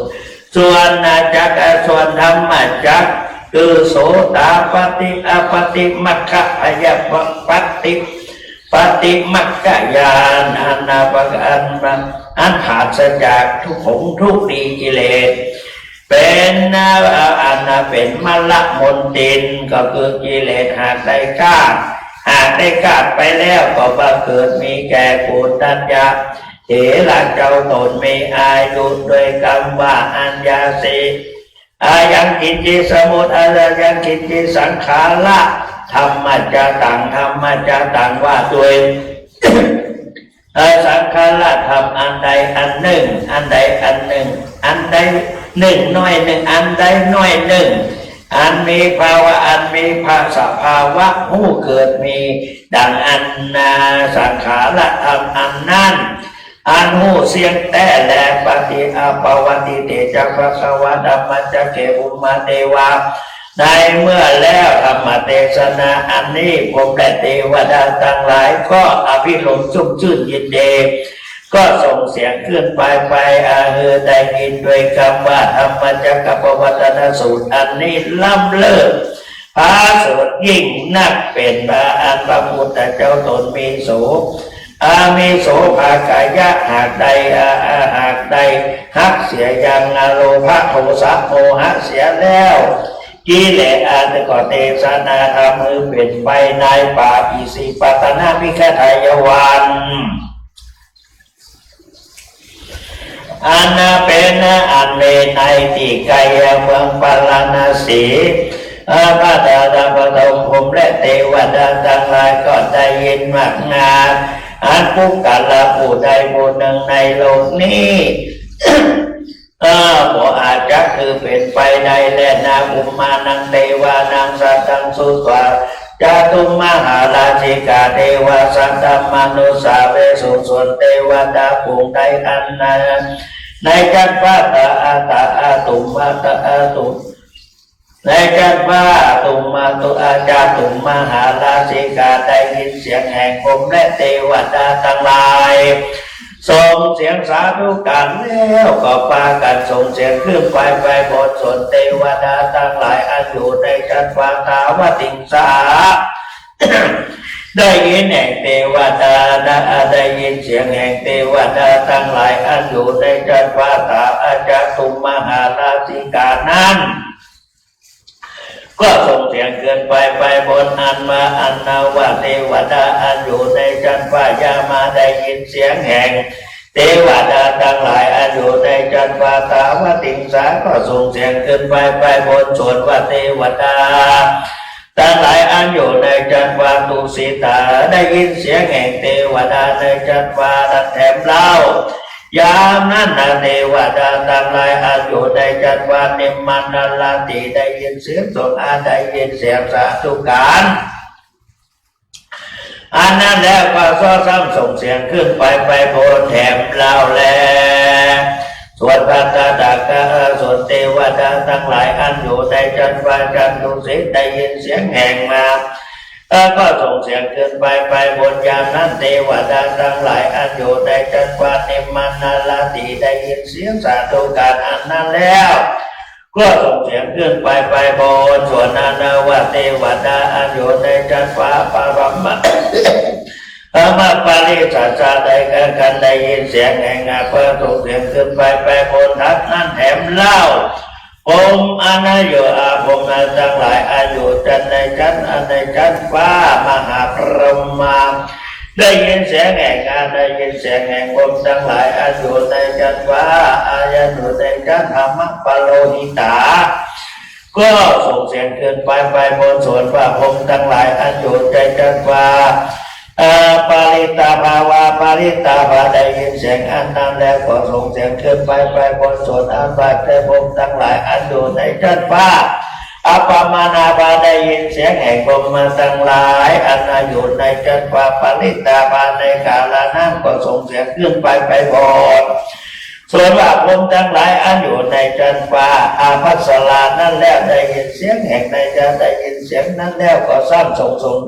ส่วนจักร ส่วนธรรมจักร คือโสตาปัตติ อปัตติมัคคะ พยาปัตติ ปัตติมัคคญาณ อันอันอันปราศจากทุกข์ผงทุกข์ดีกิเลส เป๋น อันเป๋นมลมนทิน ก็คือกิเลสหากได้ขาด หากได้ขาดไปแล้วก็บังเกิดมีแก่ปุณณัญญาเถระเจ้าต๋นมีอายุด้วยกำว่าอัญญาสิ อายังกิญจิสมุท อายังกิญจิสังขาระธัมมะจะตัง ธัมมะจะตัง ว่าด้วย เออ สังขารธรรมอันใดอันหนึ่ง อันใดอันหนึ่ง อันใดหนึ่งน้อยหนึ่ง อันใดน้อยหนึ่ง อันมีภาวะ อันมีภา สภาวะฮู้เกิดมี ดังอันนา สังขารธรรมอันนั้น อันฮู้เสี้ยงแต๊แล ปฏิ อปวัตติเต จัก ภควา ธัมมจักเข ภุมมาเตวา ในเมื่อแล้วธรรมเตสนาอันนี้ พรหมและเตวดาตังหลายก็อภิรมย์ชุ่มชื่นยินดี ก็ส่งเสียงขึ้นไป ไป อาหือได้ยินด้วยกำว่า ธัมมจักกัปปวัตตนสูตรอันนี้ล้ำเลิศ ผาสุกยิ่งนัก เป๋นผาอันพระพุทธเจ้าตนมีโส อา มีโสภากายะ หากใด อา อา หากใดหักเสียยัง อา โลภะโทสะโมหะเสียแล้ว กิเลสอันก็เตสนาธรรมหื้อเป๋นไปในป่าอิสิปตนมิคทายวัน อันเป๋นอันมีในตี้ใก้เมืองปาราณสี เออ พระดาราพระพรหมและเตวดาตังหลายก็ได้ยินมากนา อันปุคคละผู้ใดผู้นึ่งในโลกนี้ เออ บ่อาจจะคือเป๋นไปได้แลนา ภุมมานังเตวานังสัตตังสุตวา จาตุมมหาราชิกา เตวาสัตตมนุสสาเวสุ ส่วนเตวดาผู้ใดอันนา ในจั๊นฟ้าตาอาตาอาตุมมาตาอาตุ ในจั๊นฟ้าตุมมาตุอาจาตุมมหาราชิกาได้ยินเสียงแห่งพรหมและเตวดาตังหลาย ส่งเสียงสาธุการแล้วก็ปากั๋นส่งเสียงขึ้นไปไปบน ส่วนเตวดาตังหลายอันอยู่ในจั๊นฟ้าตาวติงสา ได้ยินแห่งเตวดานะ ได้ยินเสียงแห่งเตวดาตังหลายอันอยู่ในจั๊นฟ้าตาอาจาตุมมหาราชิกานั้น ก็ส่งเสียงขึ้นไปไปบนอันว่า อันนาว่าเตวดาอันอยู่ในจั๊นฟ้ายามาได้ยินเสียงแห่งเตวดาตังหลายอันอยู่ในจั๊นฟ้าตาวติงสา ก็ส่งเสียงขึ้นไปไปบน ส่วนว่าเตวดาตังหลายอันอยู่ในจั๊นฟ้าตุสิตาได้ยินเสียงแห่งเตวดาในจั๊นฟ้านั้นแถมเล่า ยามนั้นนาเตวดาตังหลายอันอยู่ในจั๊นฟ้านิมมานารติได้ยินเสียงสงฆ์อาได้ยินเสียงสาธุการ อันนั้นแล้วก็ซ้ำส่งเสียงขึ้นไปไปบนแถมเล่าแล ส่วนพระตถาคต ส่วนเตวดาตังหลายอันอยู่ในจั๊นฟ้าจั๊นตุสิตได้ยินเสียงแห่งมา เออ ก็ส่งเสียงขึ้นไปไปบน ยามนั้นเตวดาตังหลายอันอยู่ในจั๊นฟ้านิมมานารติได้ยินเสียงสาธุการอันนั้นแล้ว ก็ส่งเสียงขึ้นไปไปบน ส่วนอันนาว่าเตวดาอันอยู่ในจั๊นฟ้าปรมะ ธรรมปริสัชชาได้แก่กันได้ยินเสียงแห่งอัปปะ ส่งเสียงขึ้นไปไปบนทัพนั้นแถมเล่า พรหมอันนาอยู่อาพรหมทั้งหลายอันอยู่จั๊นในจั๊นอันในจั๊นฟ้ามหาพรหมา ได้ยินเสียงแห่งอันได้ยินเสียงแห่งพรหมทั้งหลายอันอยู่ในจั๊นฟ้าอายันอยู่ในจั๊นธรรมปโลหิตา ก็ส่งเสียงขึ้นไปไปบน ส่วนว่าพรหมทั้งหลายอันอยู่ในจั๊นฟ้า เอ่อ ปริตตาภาวาปริตตาภาได้ยินเสียงอันนั้นแล้วก็ส่งเสียงขึ้นไปไปบน ส่วนอันว่าแต่พรหมทั้งหลายอันอยู่ในจั๊นฟ้าอัปปมาณาภาได้ยินเสียงแห่งพรหมทั้งหลายอันอยู่ในจั๊นฟ้าปริตตาภาในกาลนั้นก็ส่งเสียงขึ้นไปไปบน ส่วนว่าพรหมทั้งหลายอันอยู่ในจั๊นฟ้าอาภัสรานั้นแล้วได้ยินเสียงแห่งในจั๊นได้ยินเสียงนั้นแล้วก็ซ้ำส่งส่ง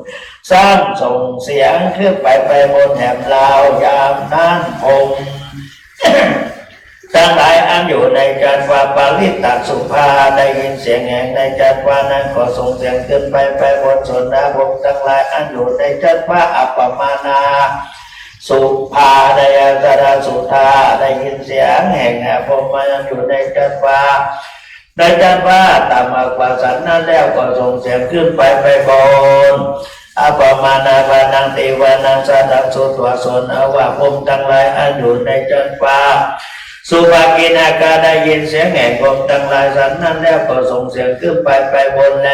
ซ้ำส่งเสียงขึ้นไปไปบนแถมเล่า ยามนั้นพรหมทั้งหลายอันอยู่ในจั๊นฟ้าปริตตสุภาได้ยินเสียงแห่งในจั๊นฟ้านั้นก็ส่งเสียงขึ้นไปไปบน ส่วนพรหมทั้งหลายอันอยู่ในจั๊นฟ้าอัปปมาณาสุภาได้อันตรสุธาได้ยินเสียงแห่งพรหมอันอยู่ในจั๊นฟ้า ในจั๊นฟ้าต่ำกว่าสันนั้นแล้วก็ส่งเสียงขึ้นไปไปบน อัปปมาณาภานังเตวานังสัตตังสุตวา ส่วนว่าพรหมทั้งหลายอันอยู่ในจั๊นฟ้าสุภกิณกาได้ยินเสียงแห่งพรหมทั้งหลายสันนั้นแล้วก็ส่งเสียงขึ้นไปไปบนแล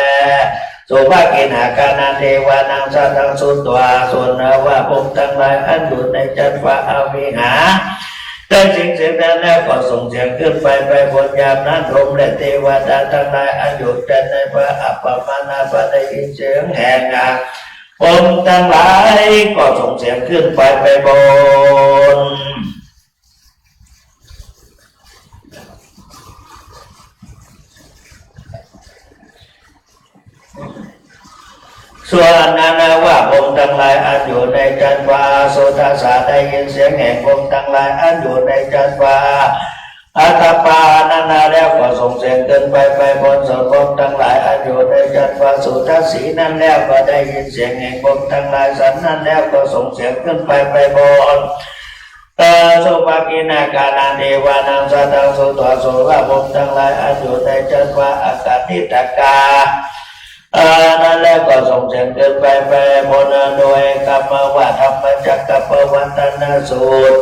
สุภกิณกานังเตวานังสัตตังสุตวา ส่วนว่าพรหมทั้งหลายอันอยู่ในจั๊นฟ้าอวิหา ได้ยินเสียงนั้นแล้วก็ส่งเสียงขึ้นไป ไปบน ยามนั้นพรหมและเตวดาตังหลายอันอยู่ในพระอัปปมาณาภาคได้ยินเสียงแห่งพรหมตังหลายก็ส่งเสียงขึ้นไป ไปบน ส่วนนั้นว่าพรหมตังหลายอันอยู่ในจันทวาสุทัสสะได้ยินเสียงแห่งพรหมตังหลายอันอยู่ในจันทวาอัฏฐปานั้นแล้วก็ส่งเสียงขึ้นไป ไปบน ส่วนพรหมตังหลายอันอยู่ในจันทวาสุทัสสีนั้นแล้วก็ได้ยินเสียงแห่งพรหมตังหลายสันนั้นแล้วก็ส่งเสียงขึ้นไป ไปบน เออ สุภกิณณาคานังเทวานังสัตตังสุตวา ส่วนว่าพรหมตังหลายอันอยู่ในจันทวาอากนิฏฐกา เออ นั้นแล้วก็ส่งเสียงขึ้นไป ไปบน โดยกำว่าธรรมจักกัปปวัตตนสูตร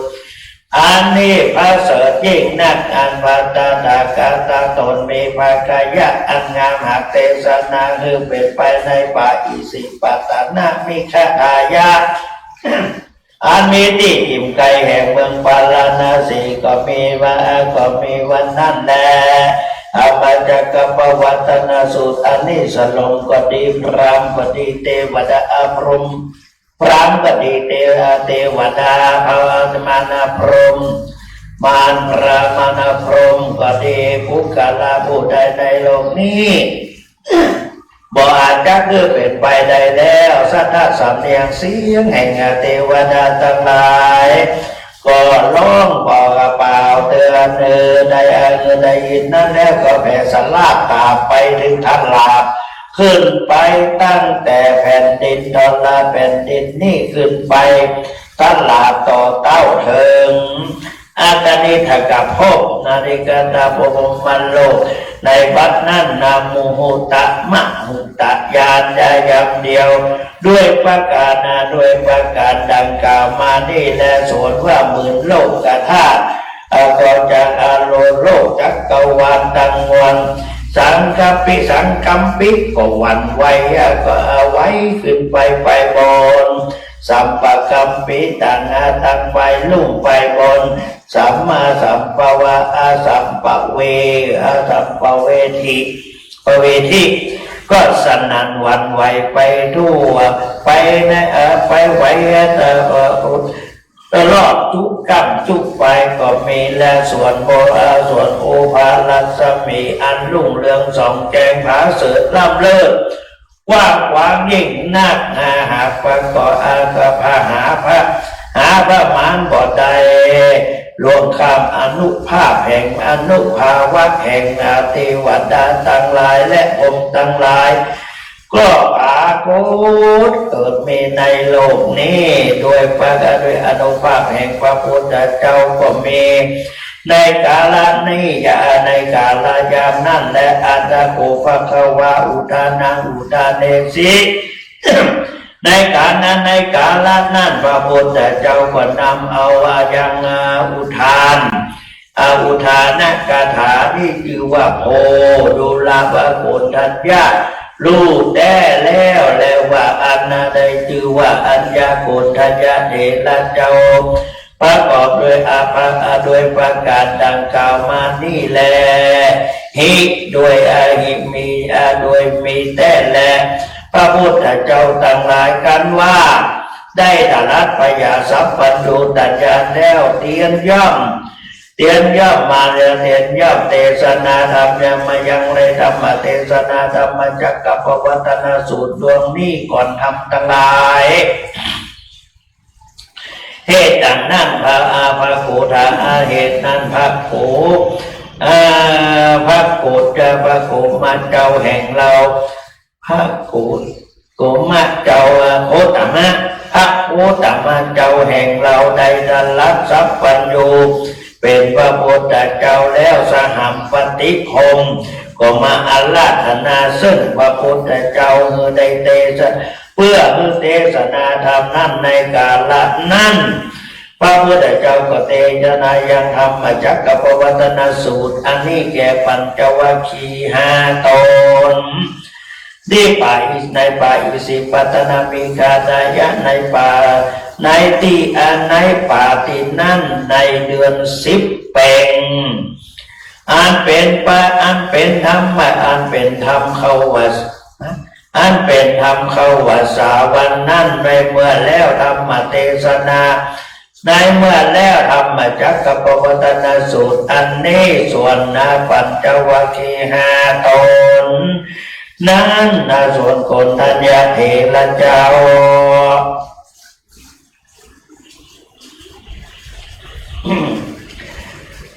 อันนี้ประเสริฐยิ่งนัก อันพระตถาคตตนมีพระกายะอันงามหากเตสนาหื้อเป๋นไปในปะอิสิปตนมิคทายะ อันมีตี้อิ่มไกลแห่งเมืองปาราณสีก็มีว่า ก็มีวันนั้นแล ธรรมจักกัปปวัตตนสูตรอันนี้สลงก็ดี พราหมณ์ก็ดี เตวดาพรหม พราหมณ์ก็ดี เต เตวดาพระมารพรหม มารพระมารพรหมก็ดี ปุคคละผู้ใดในโลกนี้ บ่อาจจะคือเป๋นไปได้แล้ว สัทธะสำเนียงเสียงแห่งเทวดาตังหลาย ก็ฮ้องบอกกล่าวเตื๋อนหื้อได้ หื้อได้ยินนั้นแล้วก็แผ่สลาดต๋ามไปเถิงทลาดขึ้นไปตั้งแต่แผ่นดินทรแผ่นดินนี้ขึ้นไป ตลอดต่อเต้าเถิง อากนิฏฐกภพ นริกาตาพรหมโลก ในบัดนั้นนามุหุตะมะหุตะ ยานยายามเดียว ด้วยประการนา ด้วยประการดังกล่าวมานี้แล ส่วนว่าหมื่นโลกธาตุ อากรจักรอาโลโลกจักรวาลตังมวล สังคัปปิ สังคัมปิ ก็หวั่นไหว อากรไหวขึ้นไป ไปบน สัมปคัมปิตัง อาตังไปลุ่งไปบน สัมมาสัมปวะ อาสัมปเว อาสัมปเวทิ ปเวทิ ก็สนั่นหวั่นไหวไปทั่ว ไปใน เอ่อ ไปไหว เอ่อ เอ่อ ตลอดทุกก้ำทุกปายก็มีแล ส่วนโบ เอ่อ ส่วนโอภารัศมีอันรุ่งเรืองส่องแจ้งผาเสริฐล้ำเลิศ กว้างขวางยิ่งนัก หาหากประกอบ อา พระหาพระ หาประมาณบ่ได้ ล่วงข้ามอานุภาพแห่ง อานุภาวะแห่งเทวดาตังหลายและพรหมตังหลาย ก็ปรากฏเกิดมีในโลกนี้ ด้วยประกา ด้วยอานุภาพแห่งพระพุทธเจ้าก็มี ในกาละนี้ ในกาลยามนั้นแล อัฏฐโข ภควา อุทานัง อุทาเนสิ ในกาลนั้น ในกาละนั้น พระพุทธเจ้าก็นำเอายังอุทาน อุทานคาถานี้จื้อว่า โพธุรพโกณฑัญญะ ฮู้แต๊แล้วแลว่า อันนั้นได้จื้อว่า อัญญโกณฑัญญะเถระเจ้า ประกอบด้วยอาภะ ด้วยประการดังกล่าวมานี้แล หิ ด้วยอหิ มี อา ด้วยมีแต๊แล พระพุทธเจ้าตังหลายกันว่า ได้ตรัสพยาสัพพัญญูตญาณแล้ว เตียนย่อม เตียนย่อมมาแล้ว เตียนย่อมเตสนาธรรมยังมายังในธรรมเตสนา ธรรมจักกัปปวัตตนสูตรดวงนี้ก่อนธรรมตังหลาย เหตุดังนั้น พระอาภะโกธา อา เหตุนั้น พระโก อา พระโกธา พระโกมะเจ้าแห่งเรา พระโก โกมะเจ้า โคตมะ พระโคตมะเจ้าแห่งเราได้ตรัสสัพพัญญู เป๋นพระพุทธเจ้าแล้ว สหัมปติคม ก็มาอาราธนาซึ่งพระพุทธเจ้า หื้อได้เตส เปื้อหื้อเตสนาธรรมนั้น ในกาละนั้น พระพุทธเจ้าก็เตสนายังธรรมจักกัปปวัตตนสูตร อันนี้แก่ปัญจวัคคีย์ห้าต๋น ตี้ป่าอิ ในป่าอิสิปตนมฤคทายะ ในป่า ในตี้ อัน ในป่าตี้นั้น ในเดือนสิบเป็ง อันเป๋นป่า อันเป๋นธรรมะ อันเป๋นธรรมเขาว่า อันเป๋นธรรมเขาว่าสาวันนั้น ในเมื่อแล้วธรรมเตสนา ในเมื่อแล้วธรรมจักกัปปวัตตนสูตรอันนี้ ส่วนนาปัญจวัคคีย์ห้าต๋นนั้น นาส่วนโกณฑัญญะเถระเจ้า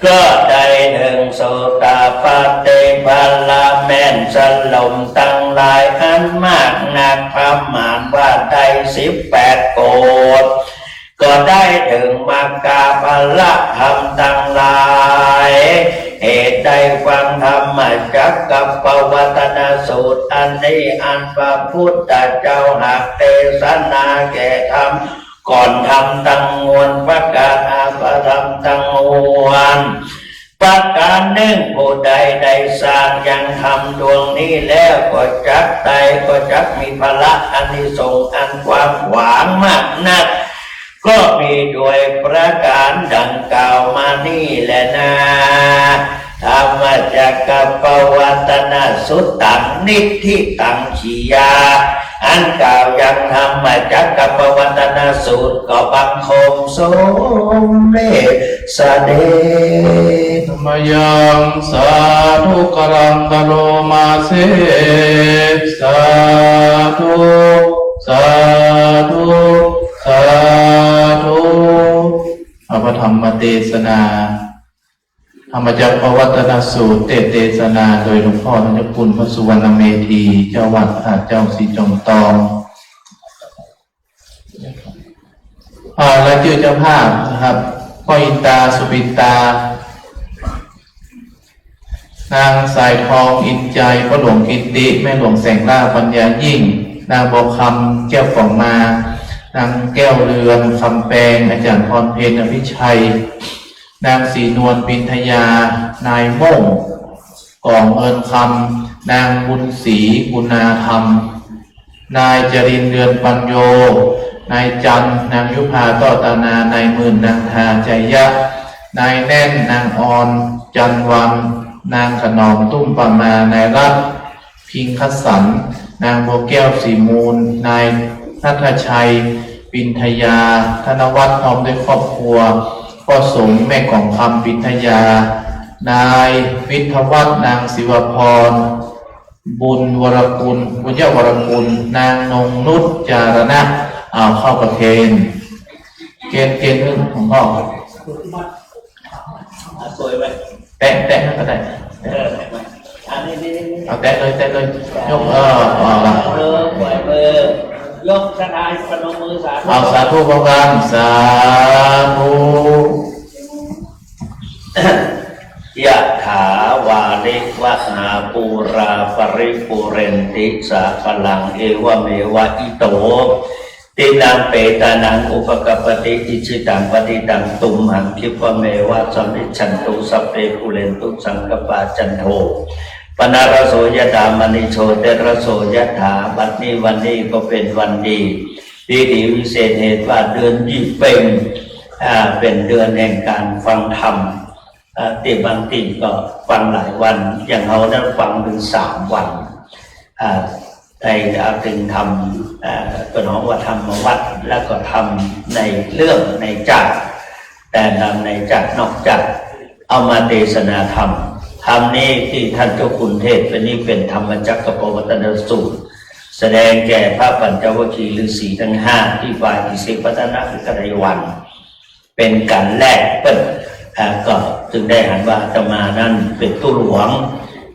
ก็ได้เถิงโสตาปัตติผละแม่นสลมตังหลายอันมากนัก ประมาณว่าได้สิบแปดโกฏ ก็ได้เถิงมัคคผละธรรมตังหลาย เหตุได้ฟังธรรมจักกัปปวัตตนสูตรอันนี้ อันพระพุทธเจ้าหากเตสนาแก่ธรรม ก่อนธรรมตังมวล ประกาศอาภธรรมตังมวล ประการนึ่ง ผู้ใดได้สร้างยังธรรมดวงนี้แล้ว ก็จักได้ ก็จักมีผละอานิสงส์อันกว้างขวางมากนัก ก็มีโดยประการดังกล่าวมานี้แลนา ธรรมจักกัปปวัตตนสุตตัง นิฏฐิตัง ขียา อันกล่าวยังธรรมจักกัปปวัตตนสูตร ก็บังคมสมเด็จเสด็จ มะยัง สาธุกรัง กะโรมาเส สาธุ สาธุ สาธุ อภิธรรมเตสนา ธรรมจักกัปปวัตตนสูตร เตสน์เตสนาโดยหลวงพ่อธัญญคุณ พระสุวรรณเมธี เจ้าวัดพระธาตุเจ้าสีจอมตอง อ่า รายชื่อเจ้าภาพนะครับ ป้ออินตา สุปินตา นางสายทอง อินใจ ป้อหลวงกิตติ แม่หลวงแสงล่า ปัญญายิ่ง นางบัวคำ แก้วกล่องมา นางแก้วเรือน คำแปง อาจารย์พรเพ็ญ อภิชัย นางศรีนวล ปินทยา นายโม่ง ก่อเงินคำ นางบุญศรี บุญนาธรรม นายจรินทร์ เดือนปัญโญ นายจันทร์ นางยุภา ต้อตานา นายหมื่น นางทา ชัยยะ นายแน่น นางออน จันทร์วัน นางขนอม ตุ้มประมา นายรัตน์ พิงคสันต์ นางบัวแก้ว ศรีมูล นายณัฐชัย ปินทยา ธนวัฒน์ พร้อมด้วยครอบครัว ป้อสม แม่กล่องคำ ปินทยา นายวิทยวัฒน์ นางศิวพร บุญวรกุล บุญยวรกุล นางนงนุช จารณะ เอาเข้าประเคน เคน เคน เรื่องของพ่อ อ่ะ สวยไหม แตะ แตะนั่นก็ได้ เออ อันนี้ นี่ นี่ นี่ เอาแตะเลย แตะเลย ยก เออ เอาละ เออ ปล่อยมือ ยกสถานพนมมือสาธุ เอาสาธุพร้อมกัน สาธุ ยะถา วาริวะหา ปูรา ปริปูเรนติ สาคารัง เอวะเมวะ อิโต ทินนัง เปตานัง อุปะกัปปติ อิจฉิตัง ปัตถิตัง ตุมหัง คิปะเมวะ สมมิชชันตุ สัพเพ ปูเรนตุ สังกัปปา จันโท ปะนะระโส ยะถา มะณิ โชติระโส ยะถา บัดนี้วันนี้ก็เป็นวันดี ดีดีวิเศษเหตุว่าเดือนยี่เป็ง อ่า เป็นเดือนแห่งการฟังธรรม อ่า ตี้บางตี้ก็ฟังหลายวัน อย่างเฮานั้นฟังเถิงสามวัน อ่า ได้เอาเถิงธรรม อ่า เปิ้นฮ้องว่าธรรมวัตร แล้วก็ธรรมในเรื่องในจักร แต่ธรรมในจักรนอกจักร เอามาเตสนาธรรม ธรรมนี้ตี้ท่านเจ้าคุณเทศน์ไปนี้เป๋นธรรมจักกัปปวัตตนสูตร แสดงแก่พระปัญจวัคคีย์ฤๅษีทั้งห้าตี้ป่าอิสิปตนมฤคทายวัน เป๋นก๋านแรกเปิ้น อ่า ก็จึงได้หันว่าอาตมานั้นเป๋นตุ๊หลวง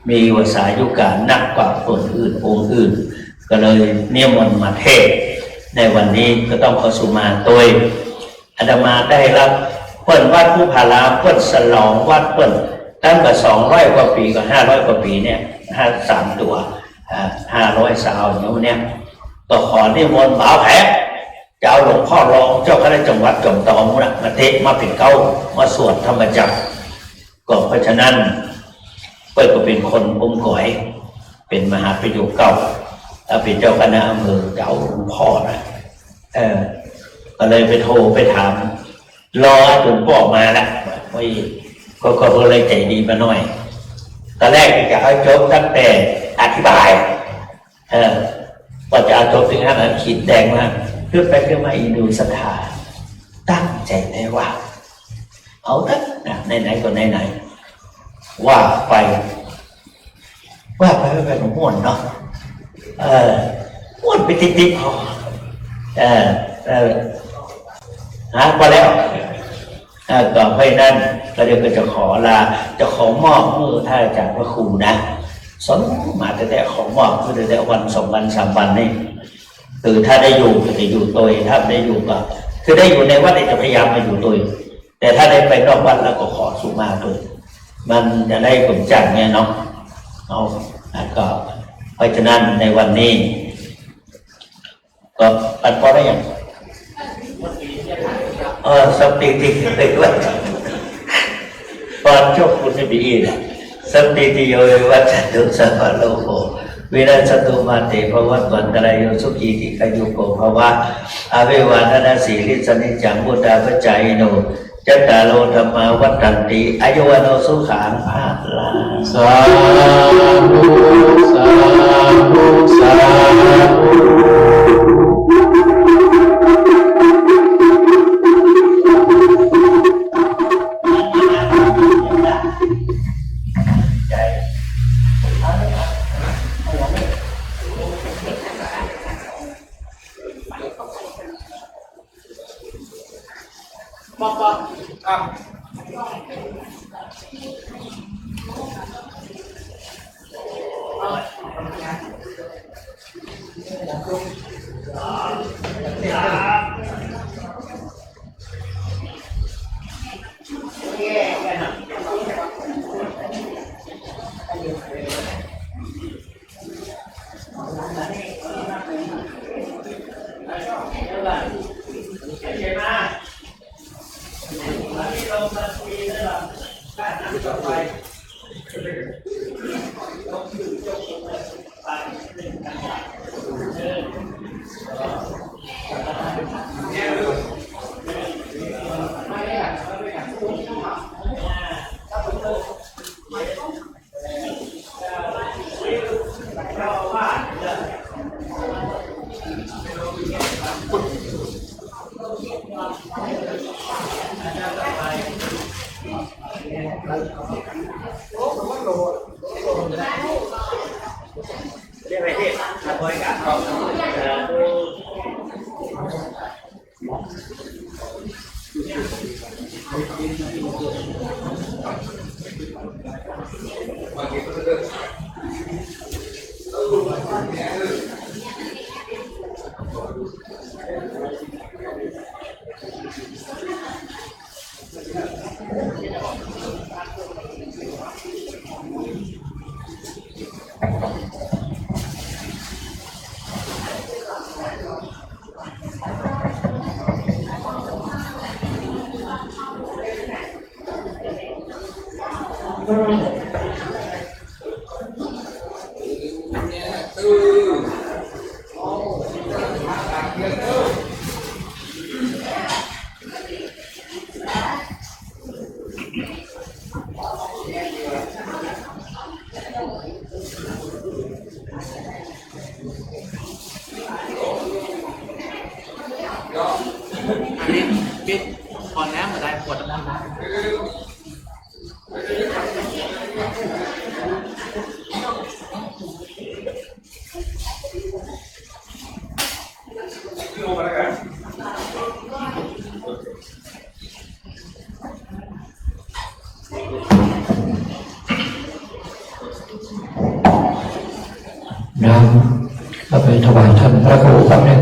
มีวสายุก๋านนักกว่าคนอื่นองค์อื่น ก็เลยนิมนต์มาเทศน์ในวันนี้ก็ต้องขอสุมาตวย อาตมาได้รับ เปิ้นวัดภูผาราม เปิ้นฉลองวัดเปิ้น ตั้งแต่สองร้อยกว่าปี๋กับห้าร้อยกว่าปี๋เนี่ย ห้า สามตั๋ว อ่า ห้าร้อยซาวเนาะเนี่ย ก็ขอนิมนต์บ่าวแผน จะเอาหลวงพ่อรองเจ้าคณะจังหวัดจอมตองนะ มาเทศน์ มาเป๋นเก๊า มาสวดธรรมจักร ก็เพราะฉะนั้น เปิ้นก็เป๋นคนอมก๋อย เป๋นมหาประโยคเก๊า เอ่อ เป๋นเจ้าคณะอำเภอ เจ้าหลวงป้อนะ เออ ก็เลยไปโทรไปถาม รอจนป้อมาละ โอ้ย ก็ ก็ ก็เลยใจ๋ดีมาหน้อย ตอนแรกจะเอาจบตั้งแต่อธิบาย เออ ว่าจะเอาจบเถิงอันนั้น ขีดแดงมา ขึ้นไปขึ้นมา อีหนูศรัทธา ตั้งใจ๋แล้วว่า เอาเต๊อะนะ ไหนๆ ก็ไหนๆ ว่าไป ว่าไป ว่าไปก็ม่วนเนาะ เออ ม่วนไปติดๆ พอ เออ เออ ฮะ พอแล้ว เออ ก็เพราะฉะนั้น ก็เดี๋ยวก็จะขอลา จะขอมอบหื้อท่านอาจ๋ารย์พระครูนะ สอนมาตั้งแต่ ขอมอบหื้อตั้งแต่วันสองวันสามวันนี่ คือถ้าได้อยู่ก็จะอยู่ตวย ถ้าไม่ได้อยู่ก็ คือได้อยู่ในวัดเนี่ยจะพยายามมาอยู่ตวย แต่ถ้าได้ไปนอกวัดแล้วก็ขอสุมาตวย มันจะได้ผลจังเนี่ยเนาะ เอา แล้วก็ เพราะฉะนั้นในวันนี้ ก็ อันปอได้ยัง เออ สัพพีติ เต วัจจันตุ ปัญจวัคคีย์ สัพพีติโย วิวัจจันตุ สัพพะโรโค วินัสสะตุ มาเต ภวัตวันตะราโย สุขี ทีฆายุโก ภะวะ อะภิวาทะนะสีลิสสะ นิจจัง วุฑฒาปะจายิโน จัตตาโร ธัมมา วัฑฒันติ อายุ วัณโณ สุขัง พะลัง สาธุ สาธุ สาธุ อันนี้ปิดก่อนนะ บ่ได้ ปวดน้ำนะ น้ำ เอาไปถวายท่านพระครูแป๊บนึง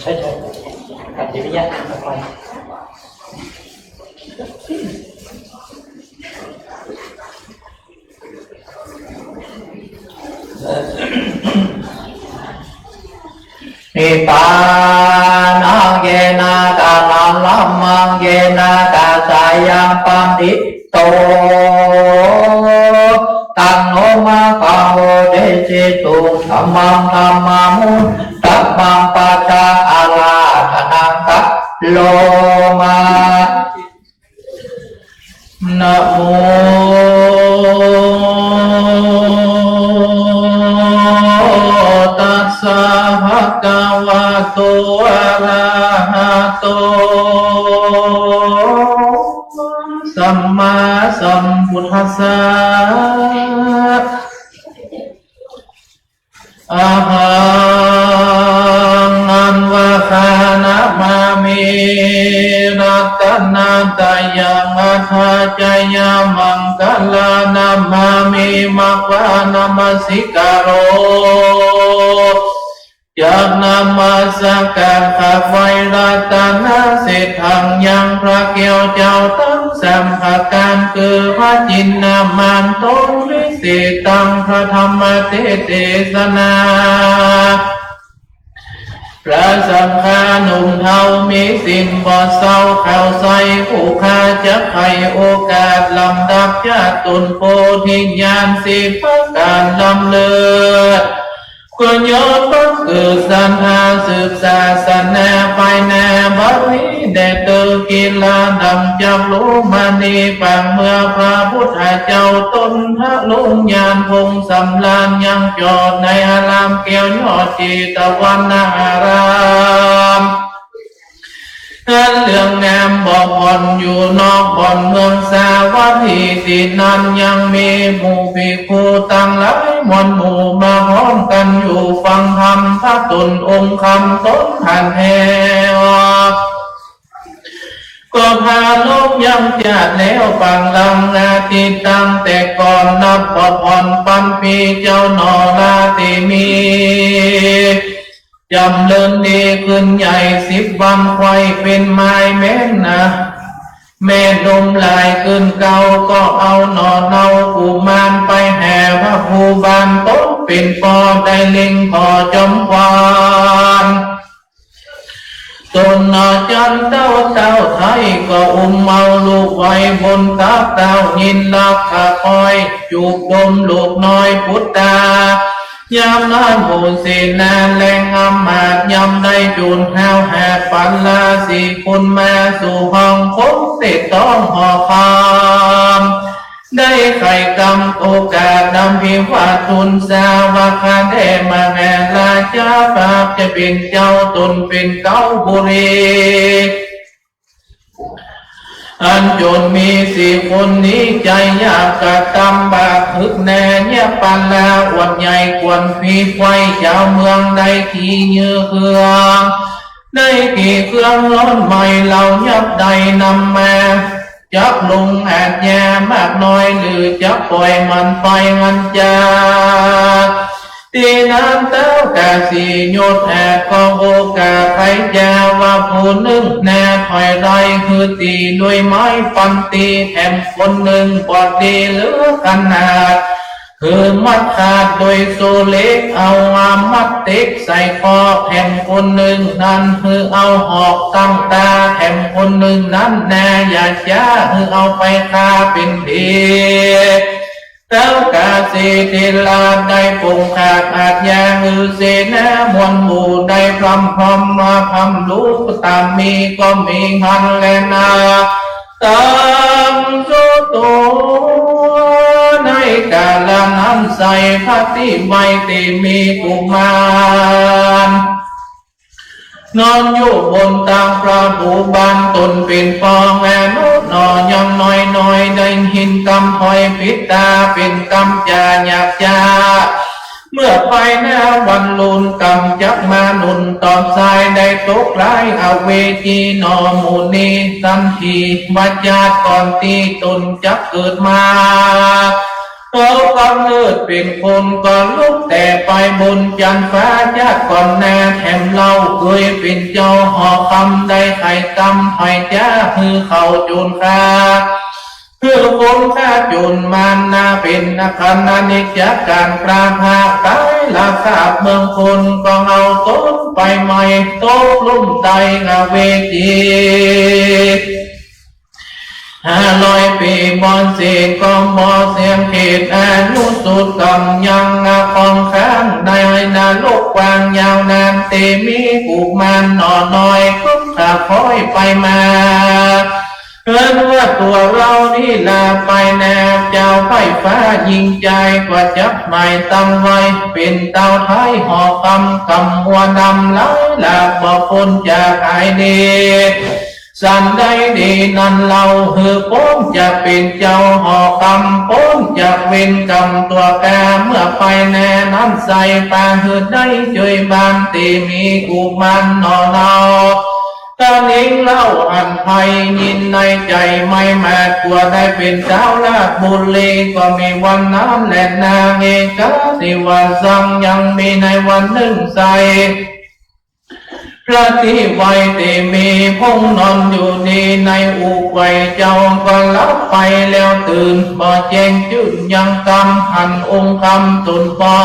ใช่ ใช่ ขันติวิริยะ นิพพานัง เยนะ กะละมะมัง เยนะ กะสายัง ปะฏิโต ตัง โน มะ กะ โว เด สิ ตุ ธัมมัง ธัมมา มุตตะ ธัมมัง ปัจจา อะระหะ ตะ นัง กะ โร มะ นะโม ตัสสะ ภะคะวะโต อะระหะโต สัมมาสัมพุทธัสสะ อะหัง อันว่าข้านะมามิ รัตนะตะยัง อัฏฐาจายัง มังคะลานะมามิ มะ วา นะมัสสิกาโร จักนมัสก๋าน ข้าไหว้รัตนะเศรษฐัง ยังพระแก้วเจ้าตังสามประก๋าน คือพระจินนามาน ตนวิเศษตัง พระธรรมเตสน์เตสนา พระสังฆาหนุ่มเฒ่า มีศีลบ่เศร้า เข้าใส่ผู้ข้า จักให้โอกาสลำดับชาติ ตนโพธิญาณสิบประก๋านล้ำเลิศ ควรยอดบังเกิดศรัทธา สืบศาสนาภายหน้า บัดนี้แด่เตอ กีฬาดำจักลุมณี ปางเมื่อพระพุทธเจ้า ตนทะลุญาณพงษ์สำราญ ยังจอดในอารามแก้วยอดเจตวันนาราม อันเหลืองงามบ่ผ่อน อยู่นอกบ่อนเมืองสาวัตถี ตี้นั้นยังมีหมู่ภิกขุตังหลายมวลหมู่ มาพร้อมกั๋นอยู่ฟังธรรม พระตนองค์คำตนหั้นแล ก็ปรารภยังจาดแล้ว ปางลำนาตี้ตั้งแต่ก่อน นับบ่ผ่อนปันปี เจ้าหนอราตรีมี จ๋ำเริญดีขึ้นใหญ่ สิบวันไขว่เป๋นไม้แม่นนา แม่นมหลายขึ้นเก่า ก็เอาหนอเนากุมารไปแห่พระภูบาลตนเป๋นป้อ ได้เล็งผ่อจอมขวัญ ตนหนอจันเต้า เต้าไทยก็อุ้มเอาลูกไว้บนตัก เต้ายินรักขะคอย จูบดมลูกน้อยปุตตา ยามนั้นหมู่เสนาแรงอำมาตย์ ยามได้จูนห้าวแหกปันราศีกุลมาสู่ห้องคงเตะต้องหอคำ ได้ใค่กำโอกาสนำพิวาททูลสาว่า ข้าแด่มหาราชา พระผู้เป๋นเจ้า ตนเป๋นเก๊าบุรี อันโจรมีสี่คนนี้ ใจ๋อยากกระตำบาป หึกแน่เยียะปาลา อวดใหญ่กวนผีไขว่ จาวเมืองได้ขี่ยื้อเครื่อง ได้ขี่เครื่องร้อนไหม้ เหล้ายับได้นำมา จักลงอาญามากน้อย หรือจักป่อยมันไปหั้นจา ตี้นั้นเต้ากาสีหยุดแอบก็โอกาสไขจาว่า ผู้นึ่งแน่ถอยไล่ คือตี๋ด้วยไม้ฟันตี๋แถมคนนึ่งปอดดีเหลือขนาด คือมัดขาดด้วยโซ่เหล็ก เอาอามัดเต็กใส่คอแถมคนนึ่งนั้น คือเอาหอกตั้งต๋าแถมคนนึ่งนั้น แน่อย่าจ๊า คือเอาไปฆ่าเป๋นผี เต้ากาสีเถระได้ปงขาดอาญา คือเสนามวลหมู่ได้พร่ำพร้อมมาพร่ำรู้ ต๋ามมีก็มีหั้นแลนา ตัง สุโต ในกาละนั้นไส้ พระตี้ไว้ตี้มีกุมาร นอนอยู่บนตังพระภูบาล ตนเป๋นป้อแม่นุษย์หนอยังน้อยๆ ได้ยินกำถ้อยปิดต๋า เป๋นกำจ๋าหยาบจ๊า เมื่อภายหน้าวันลุนกำจักมาหนุนตอบสาย ได้ตกหลายอเวจีหนอหมู่นี้ สันติวาจาก่อนตี้ตนจักเกิดมา เขาก๋ำเนิดเป๋นคนก็ลุกแต่ไปบนจั๊นฟ้า จาติก่อนหน้าแถมเล่า เกยเป๋นเจ้าหอคำ ได้ใค่กำไผจ๊า หื้อเขาโจ๋รฆ่า หื้อคนฆ่าโจ๋รมานนา เป๋นอาคานิจจักก๋านปราภาค ต๋ายราบคาบเมืองคน ก็เอาตนไปไหม้ ตกลุ่มใต้อเวจี ห้าร้อยปี๋บ่เสร็จ ก็บ่เสี้ยงเขตอายุสุด ก๋ำยังคงค้างในนรกกว้างยาวนาน เตมีกุมารหน่อน้อย คุกคาคอยไปมา เอิ้นว่าตั๋วเฮานี้ลาไปนา เจ้าใบ้ฟ้ายิ่งใจ๋ กว่าจักหมายตำไว้ เป๋นเต้าไท้หอคำ กำหัวนำหลายหลาก บ่ป๊นจากอายดี สันใดดีนั้นเล่า หื้อป๊นจากเป๋นเจ้าหอคำ ป๊นจากเวรกำตั๋วกา เมื่อไปนานั้นใส่ ปาหื้อได้เจยบาน เตมีกุมารหน่อเฮา ต้านเองเล่าอันใผยินในใจ๋ไม่หมาด กั๋วได้เป๋นเจ้าราชบุรี ก็มีวันนั้นแลนา เอกาสิวาสัง ยังมีในวันนึ่งใส่ พระตี้ไหว้เตมี พงนอนอยู่นี้ในอุไกว เจ้าก็หลับไปแล้วตื่น บ่แจ้งจื้นยังกำ หันองค์คำตนปอ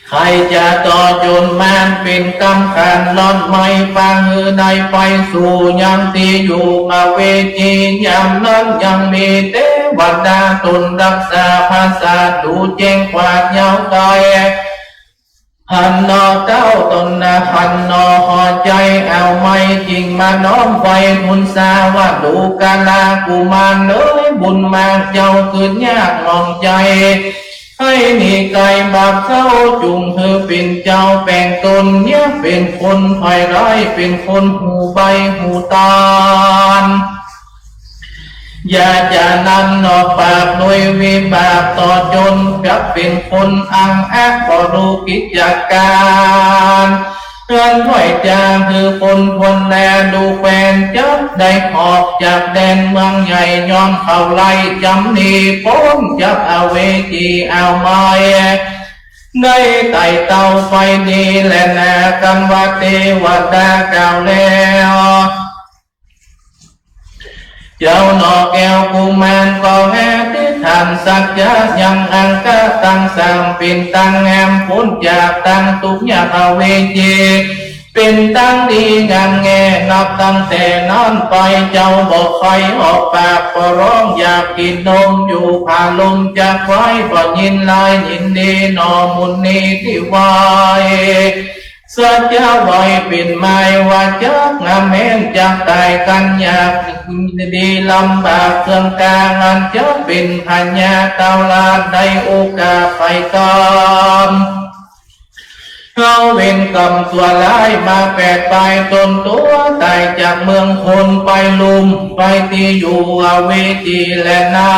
ใค่จะต่อโจ๋รมาน เป๋นกำขันร้อนไหม้ ปาหื้อได้ไปสู่ยังตี้อยู่อเวจี ยามนั้นยังมีเตวดาตนรักษา พระศาสดูแจ้งกว้างยาวไก๋ หันหนอเต้าต๋นนา หันหนอหอใจ๋ เอาไม้จิ่งมาน้อมไหว้ทูลสาว่า ดูกรากุมารเอ๋ย บุญมากเจ้าคืนยากหมองใจ๋ ใค่หนีไก๋บาปเศร้า จุ่งหื้อเป๋นเจ้าแป๋งต๋น เยียะเป๋นคนถอยร้าย เป๋นคนหูใบ้หูตาน อย่าจะนั้นหนอ ปากโดยวิบากต่อโจ๋ร จักเป๋นคนอังอักบ่ฮู้กิจก๋าน เตื๋อนถ้อยจ๋าหื้อคนควรแล ดูแควนจักได้ออกจากแดนเมืองใหญ่ ย้อนเขาไล่จ๋ำหนีป๊นจากอเวจี เอาไม้ได้ไต่เต้าไปนี้แลนา กันว่าเตวดากล่าวแล้ว เจ้าหนอแก้วกุมารก็แอธิษฐานสัจจะยังอังคะตังสาม เป๋นตังแหมป๊นจากตังตุ๊กข์ยากอเวจี เป๋นตังดีงามแง่ นับตั้งแต่นั้นไปเจ้าบ่ใค่ออกปาก ก็ฮ้องอยากกิ๋นนม อยู่ผาลมจักไว้ บ่ยินร้ายยินดีหนอ มุนีตี้ไหว้ สัจจะไว้เป๋นไม้ว่าจักงามแฮง จักต๋ายกั๋นยาก ดีลำบากเคืองกลาง อันจะเป๋นพญาเต้าราช ได้โอกาสไปกำ เอาเวรกรรมชั่วร้ายมาแปดปายตนตั๋ว ต๋ายจากเมืองคนไปลุ่มไปตี้อยู่อเวจีแลนา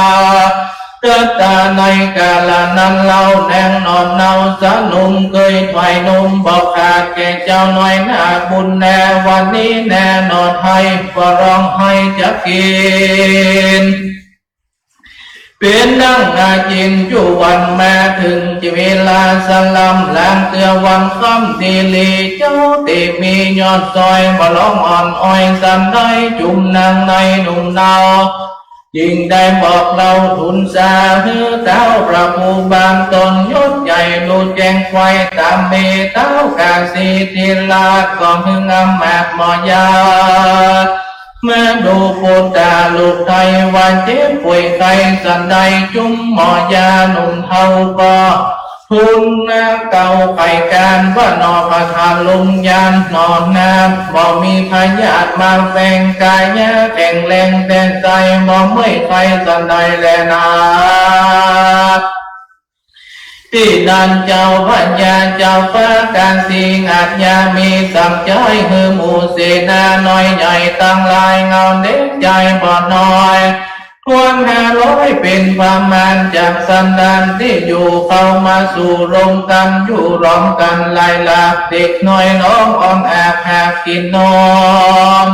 เกิดต๋าในกาละนั้นเล่า นางนอนเนาสะหนุ่ม เกยถวายนมบ่ขาด แก่เจ้าน้อยนาบุญแล วันนี้แลหนอไท้ ก็ฮ้องไห้จะกิ๋น เป๋นดังอาจินอยู่วันมา เถิงเวลาสลำ ลางเตื้อวันค่ำตี้หลี เจ้าเตมียอดซอย บ่ฮ้องอ่อนอ้อยสันใด จุ่มนางในหนุ่มเนา จึงได้บอกเล่าทูลสา หื้อเต้าพระผู้บานต๋นยศใหญ่ ฮู้แจ้งไขว้ต๋ามเม เต้ากาสีติราช ก็หื้องามมากหมอยา มาดูปุตตาลูกไท้ ว่าเจ็บป่วยไข้สันใด จุ่มหมอยาหนุ่มเฒ่าก็ ทูลเกล้าไขว้ก๋านว่าหนอ พระธาตุลมยานหนอนา บ่มีพยาธิมาแฝง ก๋ายาแข็งแรงแต๊ใจ้ บ่เมื่อยไข้สันใดแลนา ตี้นั้นเจ้าพญาเจ้าฟ้ากาสีอาชญา มีสามใจ๊หื้อหมู่เสนาน้อยใหญ่ตังหลาย เงาเด็กใจ๋บ่น้อย ถ้วนห้าร้อยเป๋นประมาณ จากสันดานตี้อยู่เข้ามาสู่ร่วมกั๋น อยู่ร่วมกั๋นหลายหลาก เด็กน้อยฮ้องอ่อนอาบหากกิ๋นนม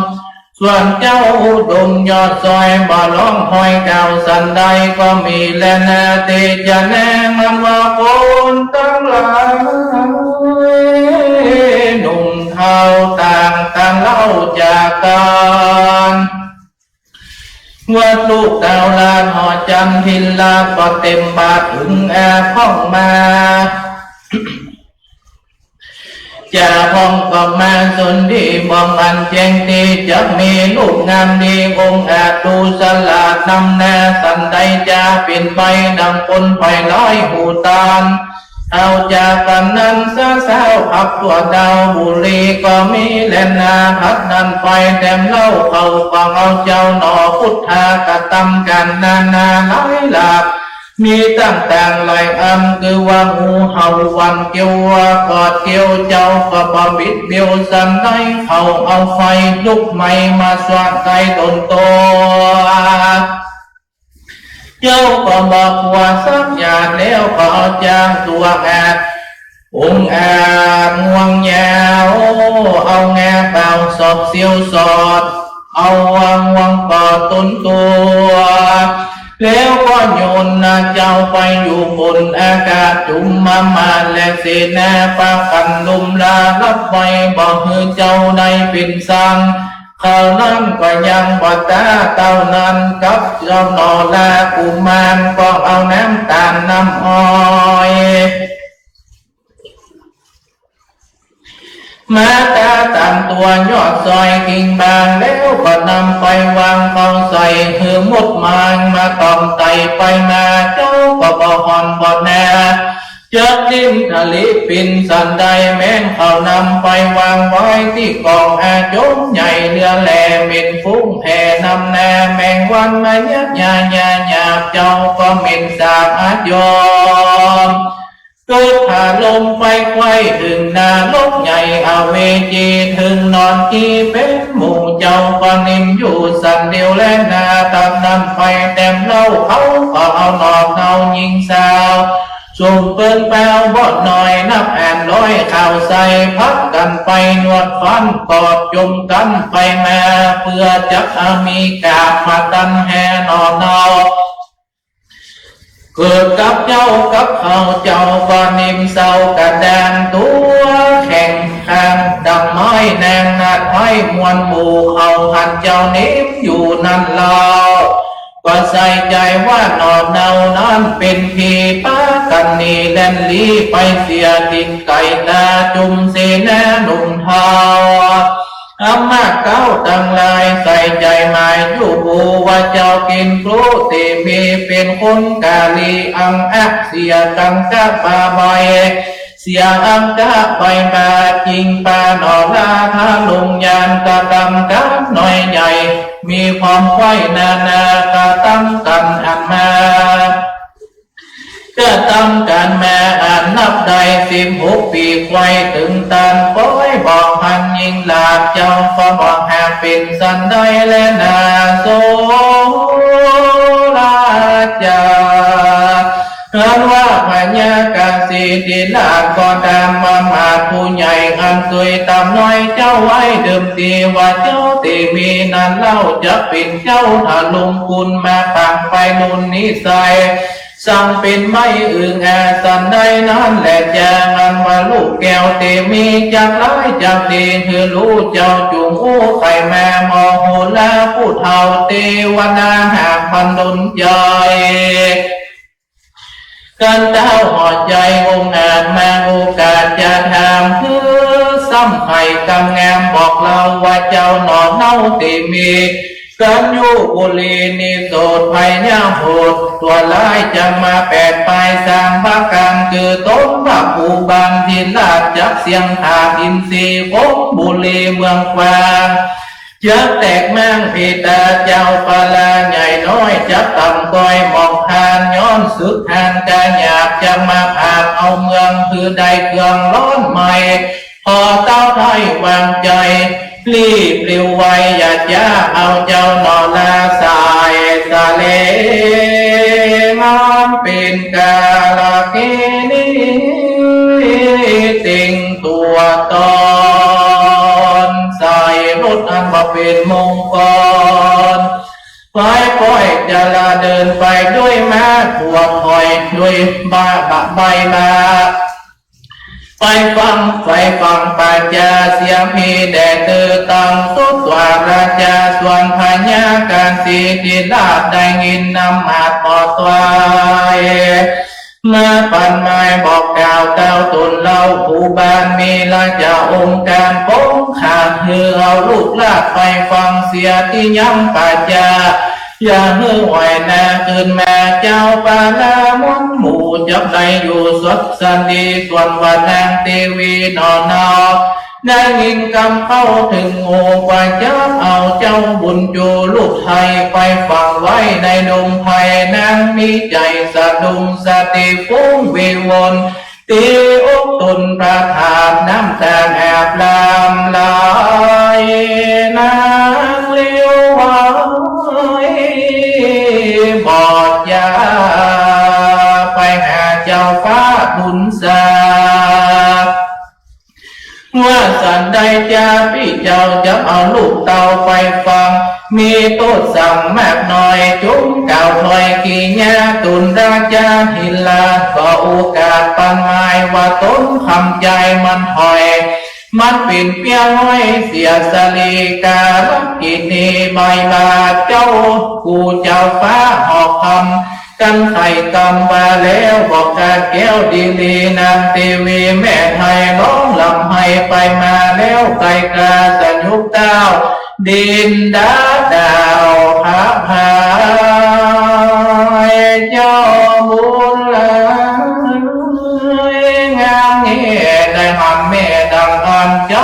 ส่วนเจ้าอุดมยอดซอยบ่ฮ้องฮอยกล่าวสันใดก็มีแลนา ตี้จะแนะนำว่าคนตังหลายหนุ่มเฒ่าต่างตังเล่าจากกั๋น ว่าลูกเต้าหลานหอจันทินลาก็เต็มบาทถึงอาพ่องมา จะพ่องก็มาสนธิบ่องอันแจ้งตี้จะมีลูกงามดีองอาจดูสลาดนำหน้าสันใดจะเป๋นไปดังคนไปร้อยหูตาน เอาจากกั๋นนั้นสาวๆ ผับทั่วดาวบุรีก็มีแลนา ผับนั้นไปแต้มเหล้าเขาฟังเอาเจ้าหนอพุทธากระตำก๋านนานาหลายหลาก มีต่างๆ หลายอัน คือว่างูเห่าวันเกียว วัวกอดเกียว เจ้าก็บ่บิดเบียวสันใด เขาเอาไฟลุกไหม้มาสวาดใส่ต๋นตั๋ว เจ้าก็บ่กั๋วสักอย่าง แล้วก็เอาจางตั๋วอาด องอาจงวงยาว เอางาเป่าสอบเสียวสอด เอางวงก็ต๋นตั๋ว แล้วก็โยนนาเจ้าไปอยู่บนอากาศ จุมมามารและเสนาปากั๋นลุมลาลับไป บ่หื้อเจ้าได้เป๋นสัง คราวนั้นก็ยังบ่ต๋าเต้านั้นกับเจ้าหนอลากุมาร ก็เอาน้ำต๋าลน้ำอ้อย มาต๋าต๋ามตั๋วยอดซอยกิ่งบาง แล้วก็นำไปวางเข้าใส่หื้อหมดมาง มาต๋อมไต่ไปมา เจ้าก็บ่ฮ้อนบ่หนาว จักดิ้นทะลิปินสันใด แม้นเขานำไปวางไว้ตี้กองอาจมใหญ่ เหลือแลเหม็นฟุ้งแผ่นำหน้า แมงวันมายักยายาหยาบ เจ้าก็เหม็นสาบอาจม เกิดผาลมไปไขว้ถึงนรกใหญ่อเวจี ถึงนอนกี้เป๋นหมู่ เจ้าก็นิ่มอยู่สันเดียวแลนา ต๋ามนั้นไปแต้มเหล้าเขาก็เอาหนอเฒ่าหญิงสาว สุมเปิ้นเปาบ่น้อยนับแอ่นร้อย เข้าใส่ผัดกั๋นไปนวดฟันกอดจุมกั๋นไปมา เปื้อจักอมีกามตัณหาหนอเนาะ เกิดกับเจ้ากับเขา เจ้าก็นิ่มเศร้ากระด้าง ตั๋วแข็งข้างดังไม้ นางนาฏไพร่มวลหมู่เขา หันเจ้านิ่มอยู่นั้นเล่า ก็ใส่ใจ๋ว่าหนอเนานั้นเป๋นผี ปากั๋นหนีแล่นลี้ไปเสีย ถิ่นไก๋ต๋าจุมเสนาหนุ่มเฒ่า อำมาตย์เก๊าตังหลาย ใส่ใจ๋หมายอยู่ฮู้ว่าเจ้ากิ๋นครูตี้มีเป๋นคนกาลี อังอะเสียตังกะปาใบ เสียอังกะไปบาดจิ่งปาหนอลา ทะลุงยานกระตำกั๋นน้อยใหญ่ มีความใฝ่นานากระตำกั๋นอันมาก กระตำกั๋นมาอันนับได้สิบหกปี๋ ไขว้เถิงตานป๊อยบ่หันยิ่งหลาด เจ้าก็บ่หากเป๋นสันใดแลนา โสราจา อันว่าพญากาสีติราชก็ต๋ามมามาผู้ใหญ่อันเกยต๋ามน้อยเจ้าไว้เดิมทีว่าเจ้าตี้มีนั้นเล่า จักเป๋นเจ้าทะลุงกุลมาปางไปลุนนิสัย สั่งเป๋นไม้อึ่งอาสันใดนั้นแล จางอันว่าลูกแก้วตี้มีจักหลายจักดี หื้อลูกเจ้าจุ่งอู้ไขมามโหราผู้เฒ่าเตวนาหากบันดลใจ๋ กั๋นเต้าหอใจ๋องอาจมาโอกาสจะถาม หื้อซ้ำไขกำงามบอกเล่าว่าเจ้าหนอเนาตี้มี กั๋นอยู่บุรีนิโสดพยาโหด ตั๋วร้ายจักมาแปดปายสามประก๋าน คือต๋นพระผู้บานทิราชจักเสี้ยงถาดอินทรีย์คงบุรีเมืองกว้าง จักแตกม้างเพตาเจ้าปาลาใหญ่น้อย จักต่ำก้อยหมองพาน ย้อนศึกหานกาหยาบ จักมาผาดเอาเมือง คือได้เครื่องร้อนใหม่ ขอเต้าไทยวางใจ๋ รีบเร็วไว อย่าจ๊าเอาเจ้าหนอลาสายสะเล มันเป๋นกาลเกณี เต็งตั๋วต๋อน ใส่รถอันไหว ก็เป๋นมงคล ไปป้อยจาราเดินไปด้วยม้า ขวดหอยด้วยบา บา ใบบา ไปฟัง ไปฟังปัจจาเสียง มีแด่เธอตังสุด ว่าราชาส่วนพญากาสีติราชได้ยินนำมาตอดไว้ มาปันหมายบอกกล่าวเต้าต๋นเล่า ผู้บ้านมีราชองค์การปงขัง หื้อเอาลูกราชไปฟังเสียตี้ยังปัจจา อย่าหื้อไหวนาขึ้นมา เจ้าปาลามนหมู่จักได้อยู่สุขสันต์ดี ส่วนว่านางเตวีหนอหนอ ได้ยินกำเข้าเถิงหู ก็จักเอาเจ้าบุญจูลูกไทยไปฝังไว้ในดงไพร นางมีใจ๋สะดุ้งสะเตียงฟุ้งวิวน ตี้อกต๋นประทานน้ำต๋าแอบหลั่งไหล นางเลียวไหวบอกจาไปหาเจ้าฟ้าบุญสา ว่าสันใดจาปี้เจ้าจะเอาลูกเต้าไปฝัง มีโต้ษสังมากน้อย จุ่มกล่าวถ้อยกี้ยา ตุลราชาธิราชก็โอกาสปันหมาย ว่าต๋นคำใจ๋มันถอย มันเป๋นเปี้ยน้อยเสียสรีกาลกินี ใบบาทเจ้าผู้เจ้าฟ้าหอกคำ กันไขกำว่าแล้ว บอกกาแก้วดีลี นางเตวีแม่ไทยร้องร่ำไห้ไปมาแล้ว ไกลกาสยุคเต้า ดินดาดาวผาพาย เจ้าบุญหลาย งามนี้ได้หำแม่ดังอั้น ใจ๋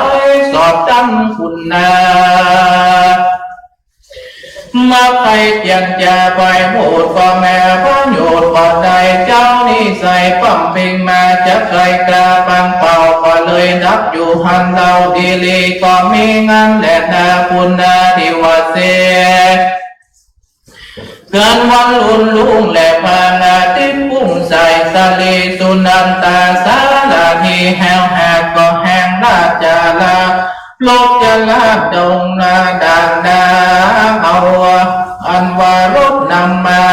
สอบตันคุณนา มาใคร่เจียรจาไปโหดก็แม่ประโยชน์บ่ได้ เจ้านี้ใส่ป้ำเพ็งมาจะไกลกาปังเป่า ก็เลยดับอยู่หั้นเล่า ดีลีก็มีงั้นแลนา ปุณณาธิวเสส เกินวันลุนลุ่งและพระอาทิตย์ปุ้งใส่ สรีสุนันตาสารถี แฮวหาดก็แห่งราชาลา ลกจลาดงนาด่านนา เอาอันว่ารถนำมา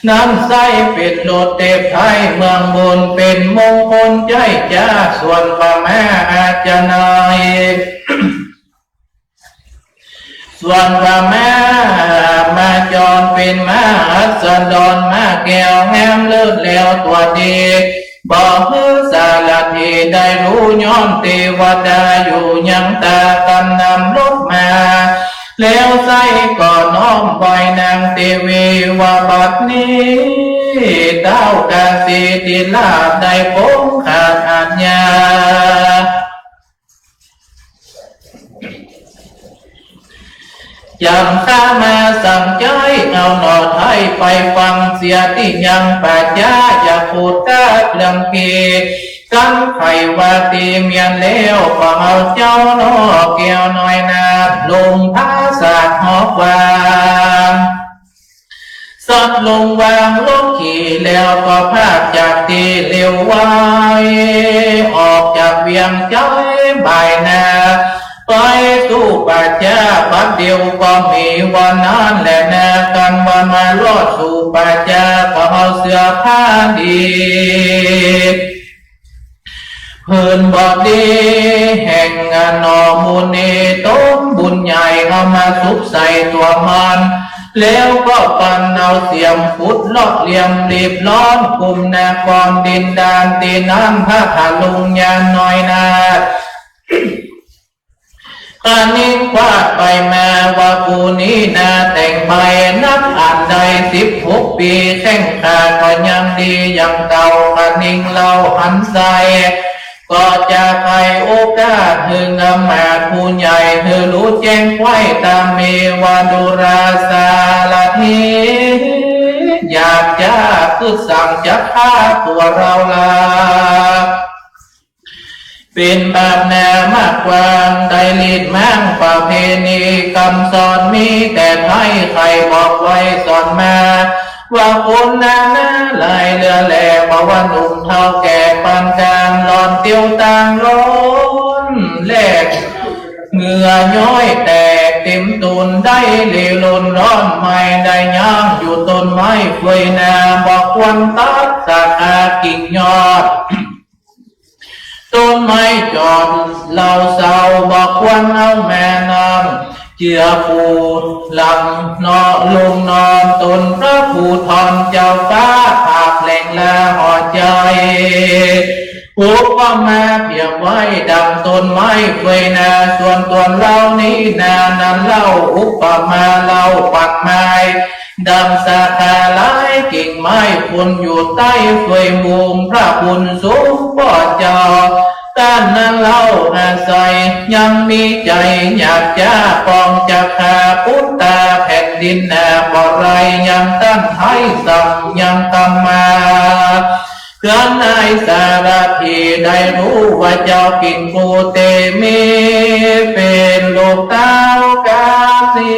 นั้นใส่เป๋นรถเทพไทยเมืองบน เป๋นมงคลใจ๋จ้า ส่วนพม่าอาจจะน้อย ส่วนพม่ามาจรเป๋นม้าอัสดร ม้าแก้วงามเลิศแล้วตั๋วดี บ่หื้อสารถีได้ฮู้ ย้อนเตวดาอยู่ยังตา กันนำรถมา แล้วใส่ก็น้อมไหว้นางเตวี ว่าบัดนี้เต้ากาสีติราชได้ปงขาดอาจญา จ๋ำข้ามาสั่งใจ๊เอาหน่อไท้ไปฟังเสียตี้ยังปัจจา อย่าพูดก้าเรื่องเก กันไขว่าตี้เมียนแล้ว ก็เอาเจ้าหน่อแก้วน้อยนาฏ ลงผาสาทหอกวาง สัตว์ลงวางรถขี่แล้วก็พากจากตี้เร็วไว ออกจากเวียงใจ๊บ่ายนา ไปสู่ป่าจ๊า บัดเดียวก็มีวันนั้นแลนา กันว่ามารอดสู่ป่าจ๊า ก็เอาเสื้อผ้าดี ผืนบอดีแห่งหน่อมุนี ต๋นบุญใหญ่เอามาสุกใส่ตั๋วมัน แล้วก็ปันเอาเสียมขุดลอกเหลี่ยมรีบร้อน กุมนครดินดานตี้นั้น พระทะลุงยานน้อยนาฏ คณิ้งคว้าไปมาว่า กูนี้นาแต่งไปนับอันได้สิบหกปี๋ แข้งขาก็ยังดีอย่างเก่า คณิ้งเล่าหันใส่ ก็จะไขโอกาสหื้ออำมาตย์ผู้ใหญ่ หื้อฮู้แจ้งไขว้ต๋ามเมวาดุราสารถี อยากจะกึ๊ดสั่งจะฆ่าตั๋วเราลา เป๋นบาปหนามากกว้าง ได้ลีดม้างประเพณี กำสอนมีแต่ไท้ ใค่บอกไว้สอนมา ว่าคนนานาหลายเหลือแล บ่ว่าหนุ่มเฒ่าแก่ปานกลาง หล่อนเตียวตางล้นแลก เหงื่อย้อยแตก เต๋มตู๋นได้ เล่ร่อนร้อนไหม้ได้ ย้างอยู่ต้นไม้เฟยนา บ่ควรตัดสาขากิ่งยอด ต้นไม้จอดเหล่าเศร้า บ่ควรเอาแม่น้ำเจือปูหลังเนาะลงนอน ตนพระภูธรเจ้าฟ้า ผากแหลงลาหัวใจ๋ อุปมาเปรียบไว้ดังต้นไม้เฟยนา ส่วนต๋นเฮานี้นา นั้นเล่า อุปมาเล่าปันไม้ ดังสาขาหลายกิ่งไม้ คนอยู่ใต้เฟยมุม พระบุญสูงป้อเจ้า ต้านนั้นเล่าอาศัย ยังมีใจ๋หยาบจ๊า ปองจะฆ่าปุตตาแผ่นดินนา บ่ไร้ยังต้านไท้สั่งยังกำมา เกื้อนายสารถีได้ฮู้ว่าเจ้าปิ่นกูเตมี เป๋นลูกเต้ากาสี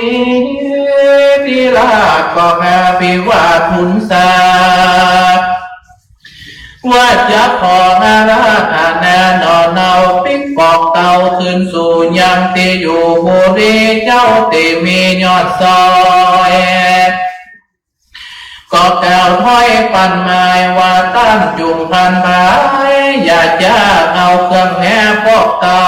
ทิราชก็มาภิวาททูลสา ว่าจะขออาราธนาหน่อเนาปิ๊กปอกเต้าคืนสู่ยังตี้อยู่บุรี เจ้าตี้มียอดซอย ก็กล่าวถ้อยปันไม้ว่า ต้านจุ่งพันไพร อย่าจ๊าเอาเครื่องแห่ปอกเต้า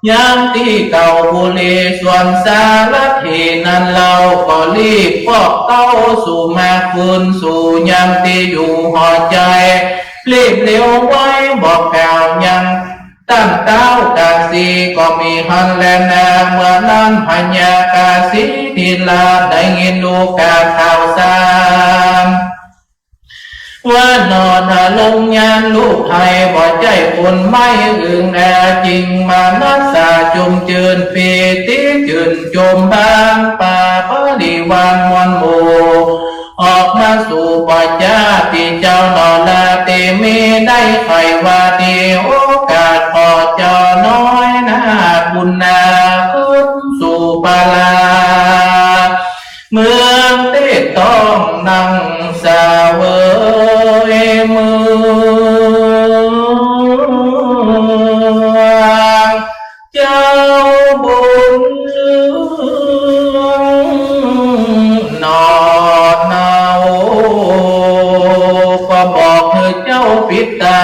ยังตี้เก่าบุรี ส่วนสารถีนั้นเล่า ก็รีบปอกเต้าสู่มาคืนสู่ยังตี้อยู่หัวใจ๋ รีบเร็วไวบอกกล่าวยัง ต้านเต้ากาสีก็มีหั้นแลนา เมื่อนั้นพญากาสีทิราชได้ยินฮู้ข่าวสาร ว่าหน่อทะลงยานลูกไทย บ่ใจ้คนไม้อื่นแล จิ่งมานัสสาจุ่มจื้น ปีติจื้นจุ่มบาน ปาบริวารมวลหมู่ ออกมาสู่ประจาตี้เจ้าหน่อลาเตมี ได้ใค่ว่าตี้โอกาสขอเจ้าน้อยนาบุญนา ขึ้นสู่ปาลา เมืองเตต้องนั่งเสวยเมือง เจ้าบุญเรืองหน่อเนา ก็บอกหื้อเจ้าปิดตา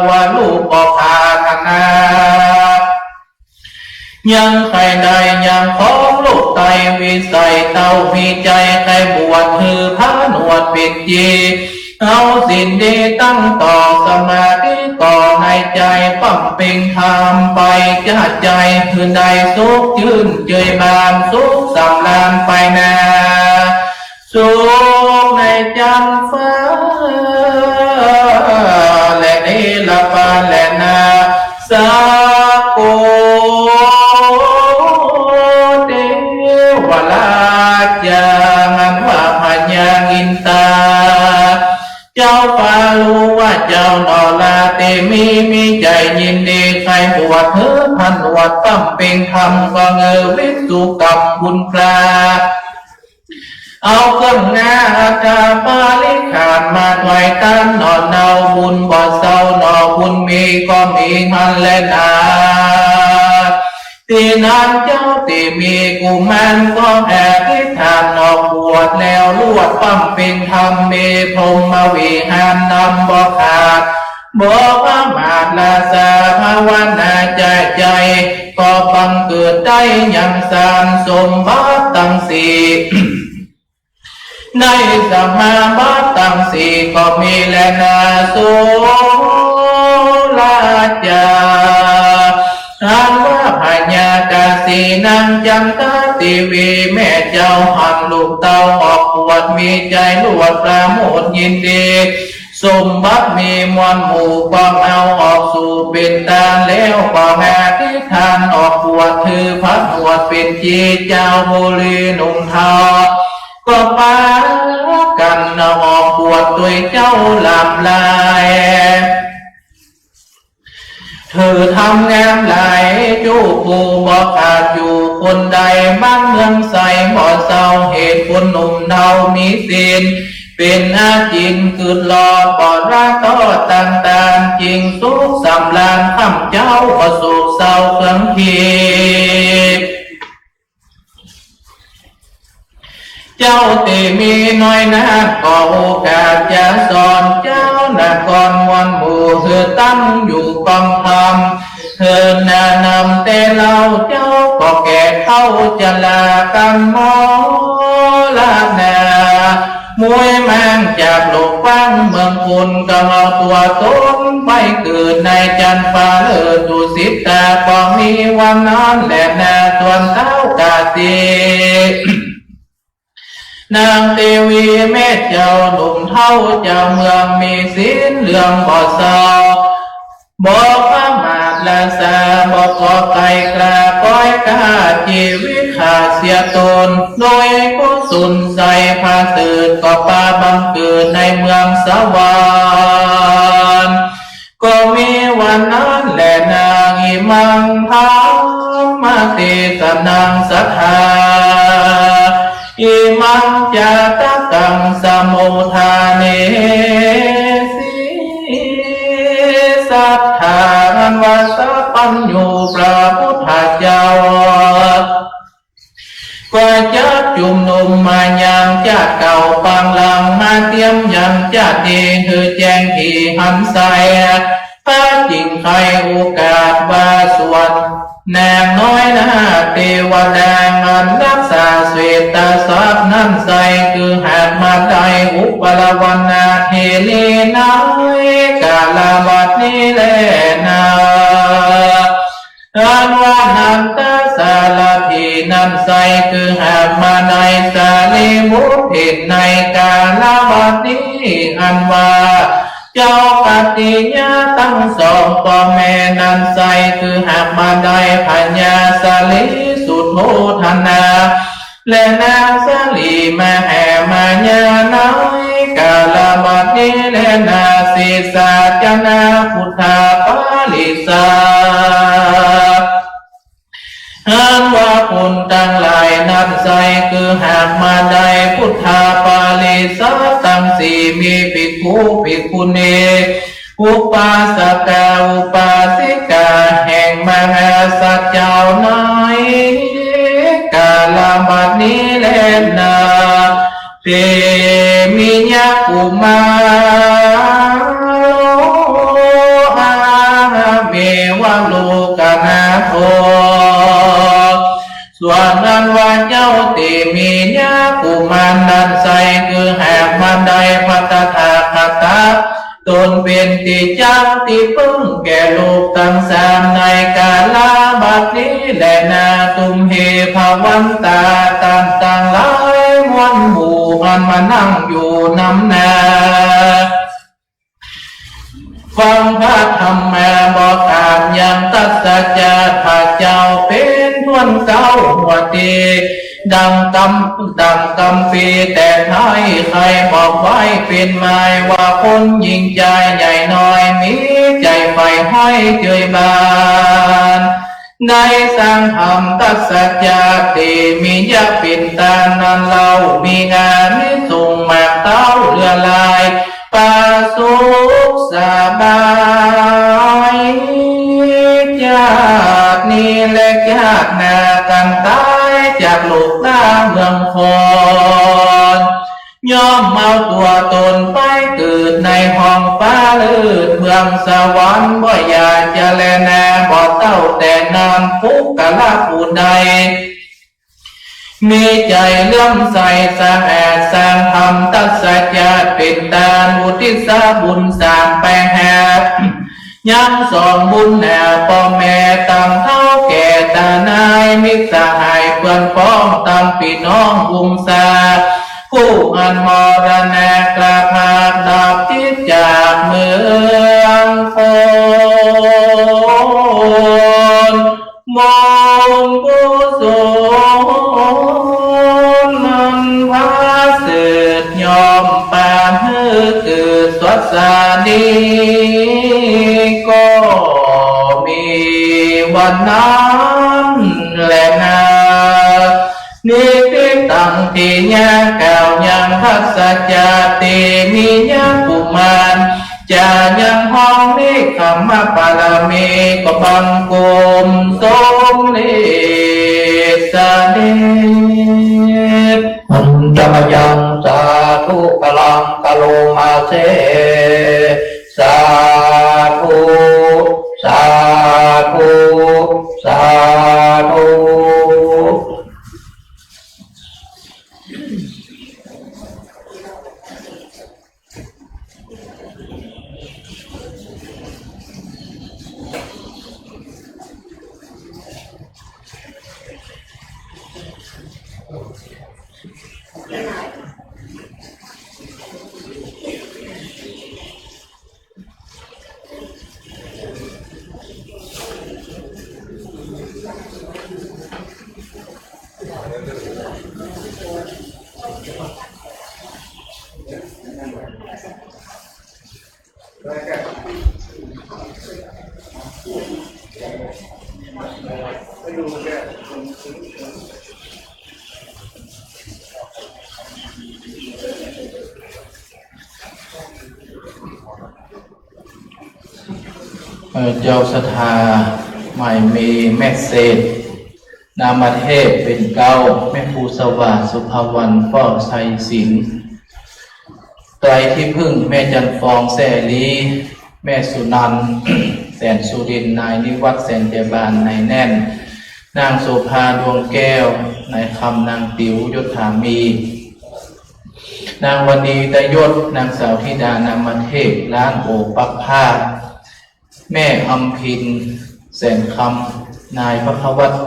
ว่าลูกก็ปรารถนา ยังใค่ได้ยังของลูกไต้ วิสัยเต้ามีใจ๋ใค่บวชหื้อผนวดเป๋นจี เอาศีลดีตั้งต่อสมาธิก่อในใจ๋ บำเพ็งธรรมไปจากใจ๋ หื้อได้สุขจื้นเจยบาน สุขสำราญไปนา สุขในจั๊นฟ้า และเนรปานแลนา สาโกเตวราช อันว่าพญาอินตา เจ้าฟ้าฮู้ว่าเจ้าหน่อลาเตมี มีใจ๋ยินดีใค่บวชหื้อผนวดบำเพ็งธรรม ก็เงยวิสุกรรมบุญพลา เอาเครื่องงาอัฐบริขารมาถวายต้านหน่อเนา บุญบ่เศร้าหน่อบุญมีก็มีหั้นแลนา ตี้นั้นเจ้าตี้มีกุมารก็อธิษฐานออกบวช แล้วลวดบำเพ็งธรรม มีพรหมวิหารนำบ่ขาด บ่ประมาทราชาภาวนาจากใจ๋ ก็บังเกิดได้ยังสารสมบัติตังสี่ ได้สมาบัติตังสี่ก็มีแลนา สุราชา อันว่าพญากาสีนางจันทาเตวี แม่เจ้าหั้นลูกเต้าออกบวช มีใจ๋ลวดประโมทยินดี สมบัติมีมวลหมู่ ก็เอาออกสู่เป๋นตาน แล้วก็อธิษฐานออกบวช ถือผนวดเป๋นจี เจ้าบุรีหนุ่มเฒ่า ก็ปากั๋นออกบวชตวยเจ้าหลามหลาย ถือธรรมงามหลาย จุผู้บ่ขาดอยู่คนใด บ้านเมืองใสบ่เศร้า เหตุคนหนุ่มเฒ่ามีศีล เป๋นอาจินกึ๊ดลอด บ่ละทอดต่างๆ จิ่งสุขสำราญ ค่ำเจ๊าบ่โศกเศร้าเครื่องทิพย์ เจ้าตี้มีน้อยนัก ก็โอกาสจะสอนเจ้า นครมวลหมู่ หื้อตั้งอยู่กองธรรม หื้อหน้านำแต่เล่า เจ้าก็แก่เฒ่าจะลากั๋นหมดละนา มุ้ยมางจากโลกฟังเมืองคุณ ก็เอาตั๋วต๋นไปเกิดในจันทร์ฟ้าเลิศดุสิตา ก็มีวันนั้นแหละนา ส่วนท้าวกาสี นางเตวีแม่เจ้าหนุ่มเฒ่า เจ้าเมืองมีศีลเหลืองบ่เศร้า บ่ประมาทละสา บ่ก่อไก่กล้า ปล่อยข้าจีวิตข้าเสียต๋น โดยกุศลใสประเสริฐ ก็ปาบังเกิดในเมืองสวรรค์ ก็มีวันนั้นแหละนา อิมังธัมมเตสนังสัทธา อิมังจาตกังสมุทฐาเนสี สัทธา อันว่าสัพพัญญูพระพุทธเจ้า ก็จักจุมนุมมายังจาติเก่าปางหลัง มาเตียมยังจาตินี้หื้อแจ้งถี่หันใส พระจิ่งใค่โอกาสว่าส่วน นางน้อยนาคเตวดา อันรักษาเศรษฐทรัพย์นั้นใส คือหากมาได้อุปลวรรณเถรีในกาลบัดนี้แลนา อันว่านันทสารถีนั้นใส คือหากมาได้สารีบุตรเห็นในกาลบัดนี้ อันว่าเจ้ากัตติยะตังสองป้อแม่นั้นใส คือหากมาได้พญาสารีสุโธทนา และนางสาลีมหามายา ในกาลบัดนี้แลนา เสสาจะนาพุทธปาริสา อันว่าคนตังหลายนั้นใส คือหากมาได้พุทธปาริสาตังสี่ มีภิกขุภิกขุณีอุปาสกาอุปาสิกา แห่งมหาสัตว์เจ้าในกาลบัดนี้แลนา เตมิยะกุมารโอ อาหาเมวะโลกนาโถ ส่วนอันว่าเจ้าเตมิยะกุมารนั้นใส คือหากมาได้พระตถาคตะ ตนเป๋นตี้จักตี้เปิ้งแก่โลกตังสาม ในกาลบัดนี้แลนา ตุมเหภวันตา ต้านตังหลายมวลหมู่ อันมานั่งอยู่นำหน้า ฟังพระธรรมมาบ่ขาดยัง ตรัสจักพระเจ้าเป๋นถ้วนเก๊าหัวตี้ ดังกำ ดังกำปีแต่ไท้ ใค่บอกไว้เป๋นหมายว่า คนยิ่งจายใหญ่น้อย มีใจ๋ใฝ่ฮ้อยเจยบาน ได้สร้างธรรมตรัสจักเตมิยะเป๋นต้านนั้นเล่า มีอานิสงส์มากเต้าเหลือหลาย ประสุขสบาย จาตินี้และจาติหน้า กันต๋ายจากโลกหน้าเมืองคน ย่อมเอาตั๋วต๋นไปเกิดในห้องฟ้าเลิศเมืองสวรรค์ บ่อย่าจะแลนา บ่เต้าแต่นั้น ปุคคละผู้ใด มีใจ๋เลื่อมใสสะอาด สร้างธรรมตรัสจักเป๋นต้าน อุทิศบุญสามไปหา ยังสองบุญหน้าป้อแม่ ตังเฒ่าแก่ต๋านาย มิตรสหายเปื้อนพ้อง ตังปี้น้องวงศา ผู้อันมรณะกระพากดับทิศจากเมืองคน บุญกุศลนั้นพระเสริฐย่อมปานหื้อเกิดสวัสดี ก็มีวันนั้นแลนา นี้เป๋นตังตี้ยะกล่าวยัง ตรัสจักเตมิยะกุมาร จะยังฮ้องเนกขัมมปารมี ก็บังคมสมเร็จเสด็จ สมยังสาธุกรังกะโรมาเส สาธุ สาธุ สาธุ เอ่อ เจ้าศรัทธาใหม่มีเมสเสจ นามเทพเป๋นเก๊า แม่ครูสว่าง สุภวรรณ ป้อไชยศิลป์ ไตรที่พึ่ง แม่จันทร์ฟอง แซ่ลี แม่สุนันท์ แสนสุรินทร์ นายนิวัฒน์ แสนใจบาน นายแน่น นางโสภา ดวงแก้ว นายคำ นางติ๋ว ยศถามี นางวณี ตยศ นางสาวธิดา นามเทพ ร้านโอปักผ้า แม่อำพิน แสนคำ นายภัควัฒน์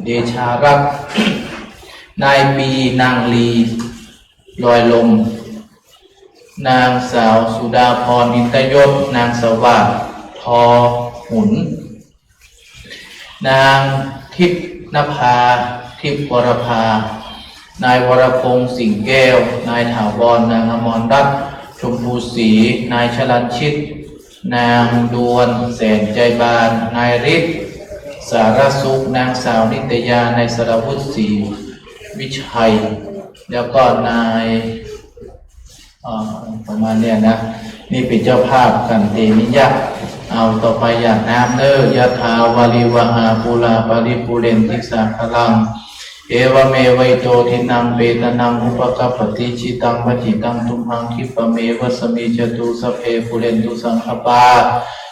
เดชารัตน์ นายปี นางลี ลอยลม นางสาวสุดาพร อินทยศ นางสวัสดิ์ ทอหุน นางทิพย์นภา ทิพย์วรภา นายวรพงษ์ สิงห์แก้ว นายถาวร นางอมรรัตน์ ชมพูศรี นายชลันชิต นางดวน แสนใจบาน นายฤทธิ์ สารสุข นางสาวนิตยา นายสรวุฒิ ศรีวิชัย แล้วก็นาย อ่า ประมาณเนี้ยนะ นี่เป๋นเจ้าภาพกั๋นเตมิยะ เอาต่อไปหยาดน้ำเน้อ ยะถาวาริวหาปูราปริปูเรนติสาคารัง เอวะเมวะอิโตทินังเปตานังอุปะกัปปะติ อิจิตังปัจฉิตังตุมหัง ขิปปะเมวะสะมิจจตุ สัพเพปูเรนตุสังกะปา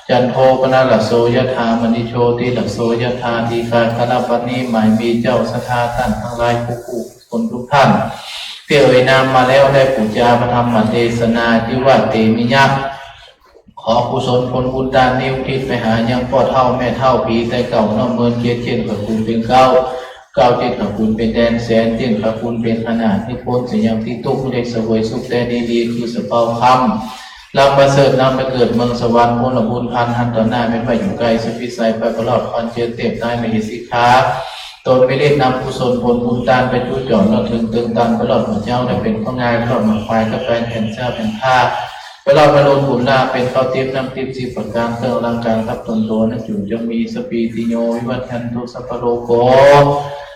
จันโทปะนะระโส ยะถา มะณิโชติระโส ยะถา ทีฆาคะระปะนิ หมายมีเจ้าศรัทธาต้านตังหลาย ผู้ ผู้ คนทุกท่าน ตี้เอ่ยนามมาแล้วได้ปู๋จาพระธรรมเตสนา ตี้ว่าเตมิยะ ขอกุศลผลบุญต้านนี้อุทิศไปหายังป้อเฒ่าแม่เฒ่า ผีต๋ายเก่า น้อมเมินเกียรติเจียนขะคูณเป๋นเก๊า เก๊าเจียนขะคูณเป๋นแดนแสน เจียนขะคูณเป๋นขนาด หื้อป๊นเสียยังตี้ตุ๊กข์ หื้อได้เสวยสุขแต๊ดีๆ คือสะเปาคำ ลำประเสริฐนำไปเกิดเมืองสวรรค์ ผลบุญพานหันต่อหน้า แม้ว่าอยู่ไกลสุดวิสัย ไปบ่รอดควันเจือนเทพตายมเหสีคา ตนมีฤทธิ์นำกุศลผลบุญต้านไปจุจอด รอดเถิงเติงตาน ไปรอดหมู่เจ้าได้เป๋นข้อง่าย ไปรอดหมู่ควายก็ไปแผ่นเสื้อแผ่นผ้า ไปรอดบรรลุบุญลาภเป๋นข้าวติ๊บน้ำติ๊บสิบประก๋าน เครื่องอลังก๋านกับตนโต นั้นจุ่งจงมี สัพพีติโยวิวัชชันตุ สัพพะโรโค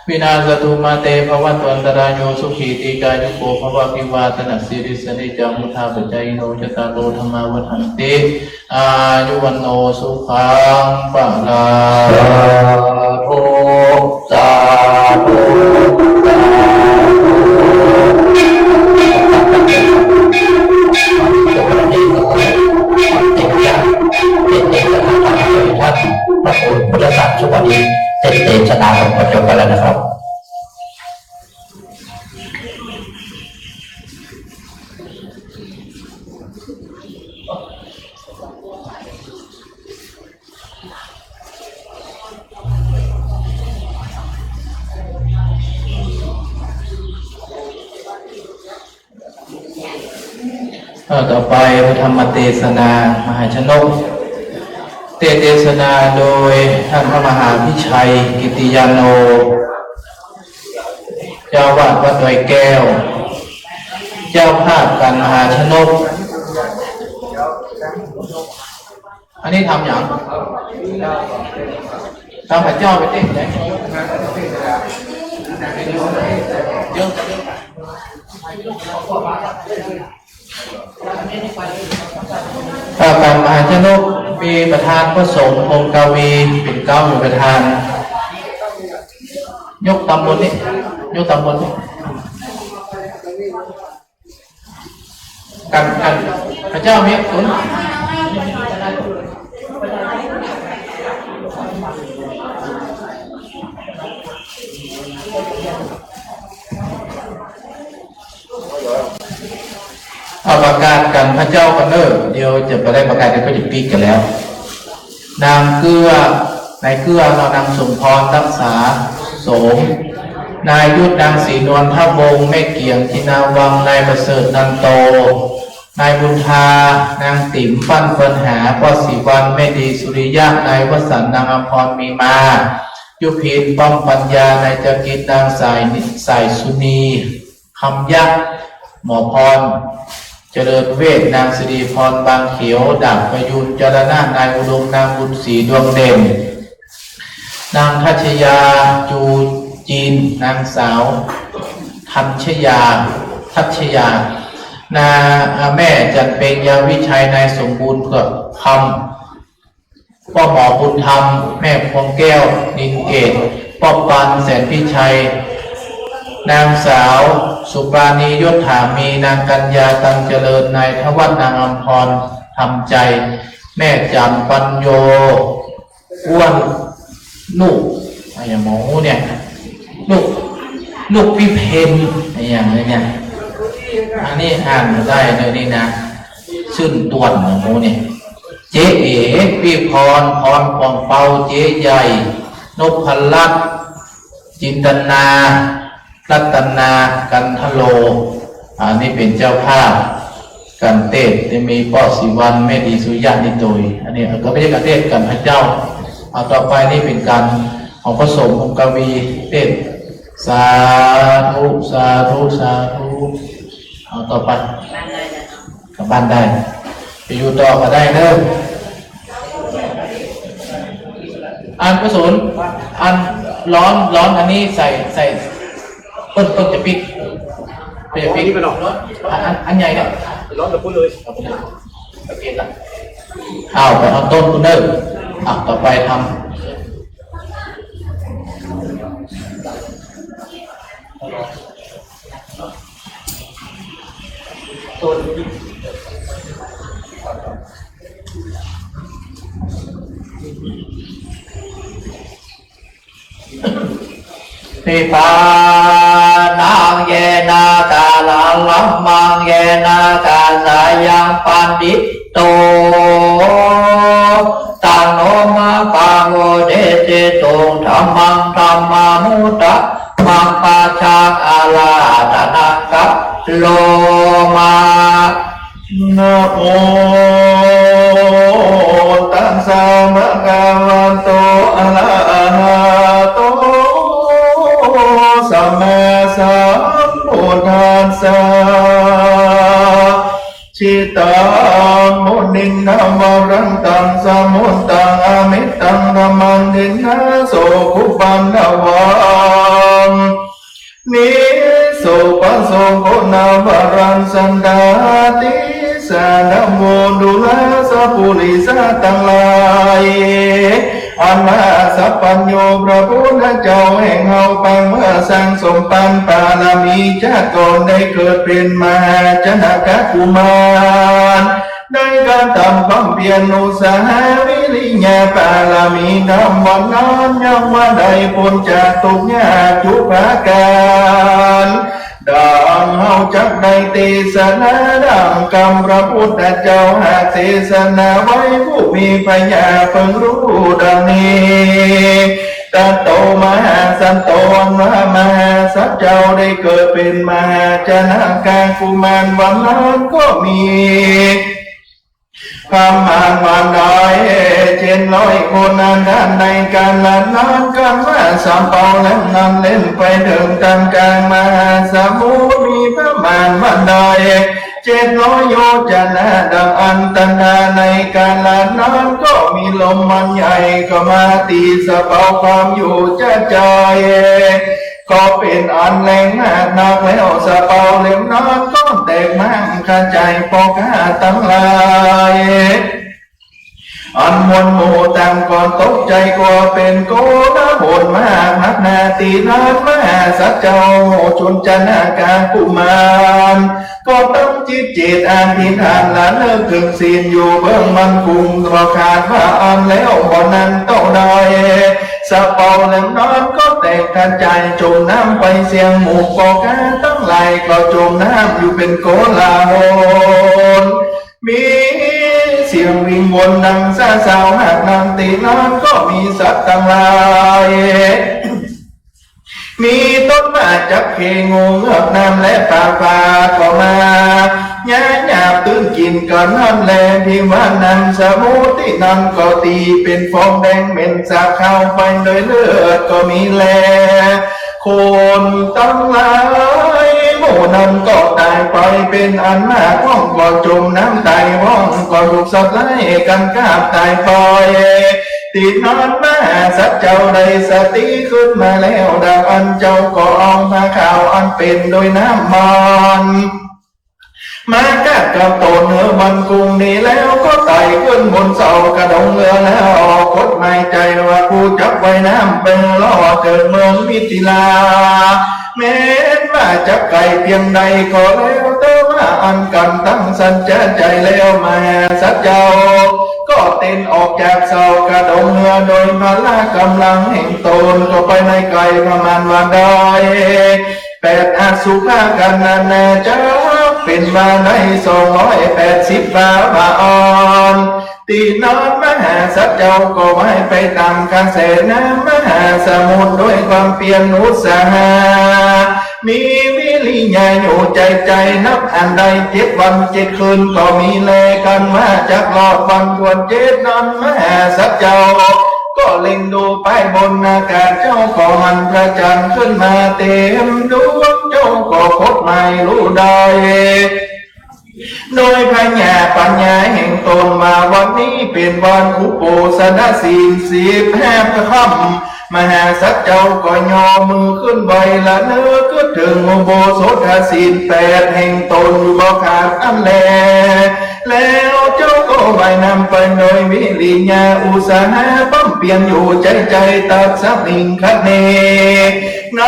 วินาสสะตุ มาเตภวัตวันตะราโย สุขีตีฆายุโกภวะ อภิวาทะนะสีลิสสะเนจจะ มุทธาปะจายิโน จัตตาโร ธัมมาวัฑฒันติ อายุวัณโณ สุขัง พะลัง สาธุ สาธุ สาธุ พระคุณพุทธศาสนา สวัสดี เสร็จเทศนาของพระเจ้าไปแล้วนะครับ เอ่อ ต่อไปพระธรรมเตสนามหาชนก เตสนาโดยท่านพระมหาพิชัย กิตติยาโน เจ้าอาวาสวัดดอยแก้ว เจ้าภาพก๋านมหาชนก อันนี้ทำหยัง ทำพระเจ้าไปเต้นเลย เยอะ เอ่อ ก๋านมหาชนก มีประธานพระสงฆ์ พงษ์กวี เป๋นเก๊าอยู่ประธาน ยกต๋ามบนนี่ ยกต๋ามบนนี่ กั๋น กั๋น พระเจ้าเมขสุน เอาประกาศกั๋นพระเจ้ากั๋นเน่อ เดี๋ยวจะบ่ได้ประกาศ เดี๋ยวก็จะปิดกั๋นแล้ว นางเกื้อ นายเกื้อเนาะ นางสมพรรักษาโสม นายยุทธ นางศรีนวลทะวงศ์ แม่เกียง จินาวังศ์ นายประเสริฐ นันโต นายบุญทา นางติ๋ม ปั้นเฟิร์นหา ป้อศรีวรรณ แม่ดี สุริยะ นายวสันต์ นางอำพร มีมา ยุพิน ป้อมปัญญา นายจักริด นางสาย สายสุนี คำยักษ์ หมอพร เจริญเวช นางสิริพร บางเขียว ดาบประยูร จรณะ นายอุดม นางบุญศรี ดวงเด่น นางทัชยา จูจีน นางสาว ทัชยา ทัชยา นา แม่จันเพ็ง ยาวิชัย นายสมบูรณ์ เผือกคำ ป้อหมอบุญธรรม แม่พวงแก้ว นินเกต ป้อปาน แสนพิชัย นางสาว สุปราณี ยศถามี นางกัญญา ตันเจริญ นายธวัฒน์ นางอำพร ธรรมใจ แม่จัน ปัญโย อ้วน ลูก อะหยังหมอเนี่ย ลูก ลูกพิเพ็ญ อะหยังเนี่ย อันนี้อ่านบ่ได้เลยนี่นะ ซื่นตวนนะหมู่นี่ เจ๊เอ๋ ปี้พร พรผ่องเปา เจ๊ใหญ่ นพรัตน์ จินตนา รัตนา กันทโล อันนี้เป๋นเจ้าภาพ กั๋นเตศน์ จะมีป้อศรีวรรณ แม่ดี สุริยะ นิโตย อันนี้ก็บ่ใจ้กั๋นเตศน์ กั๋นพระเจ้า เอาต่อไปนี่เป๋นก๋านของพระสงฆ์ องค์กวีเตศน์ สาธุ สาธุ สาธุ เอาต่อไป กลับบ้านได้ ไปอยู่ต่อก็ได้เด้อ อันกุศล อันร้อน ร้อนอันนี้ใส่ ใส่ เปิ้น เปิ้นจะปิ๊ก เปิ้นจะปิ๊ก อัน อัน อันใหญ่เนี่ย ร้อนกับปุ้นเลย เอาไปเอาต้นปุ้นเด้อ อ่ะ ต่อไปทำ นิพพานัง เยนะ กาลัง ธัมมัง เยนะ คัจฉายัง ปะณิ โต ตัง โน มะ กัง โว เดสิตุง ธัมมัง ธัมมานุ ธัมมัง คัจฉัง อะระหะตะนัง กะโรมะ นะโม ตัสสะ ภะคะวะโต อะระหะโต สัมมาสัมพุทธัสสะ จิตตัง มุนินดาวรัง ตัสสะ มุตตัง อะมิตตัง ธัมมัง ทิฏฐาโส กุปันดวัง นิสสุปะโสโก นาวรัง สันตาติ สาธะโว ดูราสะปุริสะตังหลาย อันว่าสัพพัญญูพระพุทธเจ้าแห่งเฮาปางเมื่อสั่งสมปันปารมีชาติก่อนได้เกิดเป๋นมหาชนกกุมาร ได้กระทำความเพียรอุตสาหะวิริยะปารมีธรรมวันนั้นยังว่าได้ป๊นจากทุกข์ยากทุกประก๋าน ดังเฮาจักได้เตสนาดังกำพระพุทธเจ้าหากเตสนาไว้ผู้มีปัญญาเปิงฮู้ดังนี้ ตัตโต มหาสันโต อันว่ามหาสัตว์เจ้าได้เกิดเป๋นมหาชนกกุมารวันนั้นก็มี ประมาณวันใดเจ็ดร้อยคนอันนั้นในกาละนั้นกันว่าสะเปาเล่มนั้นเล่นไปเถิงต้านก๋างมหาสมุทรมีประมาณวันใดเจ็ดร้อยโยชนะดังอันตันดาในกาละนั้นก็มีลมอันใหญ่เข้ามาตีสะเปาความอยู่จะใจ ก็เป๋นอันแรงมากนักแล้วสะเปาเล่มนั้นก็แตกมั่งกระจายปอกข้าตังหลาย อันมวลหมู่ต่างก็ตกใจ๋กั๋วเป๋นโกลาหลมากนักนา ตี้นั้นมหาสัตว์เจ้าจุลจนกากุมาร ก็ตั้งจิตเจตอธิษฐานละเนิกเถิงศีลอยู่เบื้องมั่นคง บ่ขาดว่าอั้นแล้ว บ่นานเต้าใด สะเปาแหลมนั้นก็แตกกระจายจ๋มน้ำไปเสี้ยง หมู่ปอก๋าตังหลายก็จ๋มน้ำอยู่เป๋นโกลาหล มีเสียงวิงวอนดังสาสาวหากนั้น ตี้นั้นก็มีสัตว์ตังหลาย มีต้นหมาจักเข งูเงือกน้ำและปลาฟ้าก็มา หญ้าหยาบตื้นกิ๋นกั๋นนั้นแล พิมพ์ว่าน้ำสมุทรตี้นั้นก็ตีเป๋นฟองแดงเหม็นสาบคาวไปโดยเลือดก็มีแล คนตังหลายหมู่นั้นก็ต๋ายไปเป๋นอันมาก พ่องก็จ๋มน้ำต๋าย พ่องก็ถูกสัตว์ร้ายกั๋นคาบต๋ายไป ตี้นั้นมหาสัตว์เจ้าได้สติขึ้นมาแล้ว ดังอั้นเจ้าก็เอาผ้าขาวอันเป๋นโดยน้ำมัน มากัดกับต๋นหื้อมั่นคงดีแล้ว ก็ไต่ขึ้นบนเสากระดงเฮือแล้ว กดหมายใจ๋ว่ากูจักว่ายน้ำไปรอดเถิงเมืองมิถิลา แม้นว่าจักไก๋เปียงใดก็แล้ว แต่ว่าอั้นกั๋นตั้งสัจจะใจ๋แล้ว มหาสัตว์เจ้า ก็เต้นออกจากเสากระดงเฮือโดยพละก๋ำลังแห่งต๋น ก็ไปในไก๋ประมาณว่าได้ แปดอสุภะกัณณา จักเป๋นว่าได้สองร้อยแปดสิบวา ว่าอั้น ตี้นั้นมหาสัตว์เจ้าก็ว่ายไปต๋ามกระแสน้ำมหาสมุทรโดยความเปียรอุตสาหะ มีวิริยะอยู่ใจ๋ใจ๋ นับอั้นได้เจ็ดวันเจ็ดคืนก็มีแล กั๋นว่าจักรอดวันถ้วนเจ็ดนั้น มหาสัตว์เจ้า ก็เล็งดูไปบนอากาศ เจ้าก็หันพระจันทร์ขึ้นมาเต๋มดวง เจ้าก็คดหมายฮู้ได้ โดยผญาปัญญาแห่งต๋นว่าวันนี้เป๋นวันอุโปสถศีลสิบห้าค่ำ มหาสัตว์เจ้าก็ย่อมือขึ้นไหว้ละเนิกกึ๊ดเถิงอุโบสถศีลแปดแห่งต๋นอยู่บ่ขาดอั้นแล แล้วเจ้าก็ว่ายน้ำไปโดยวิริยะอุตสาหะ บำเพ็ญอยู่ใจ๋ใจ๋ ตัสมิงคเณ ใน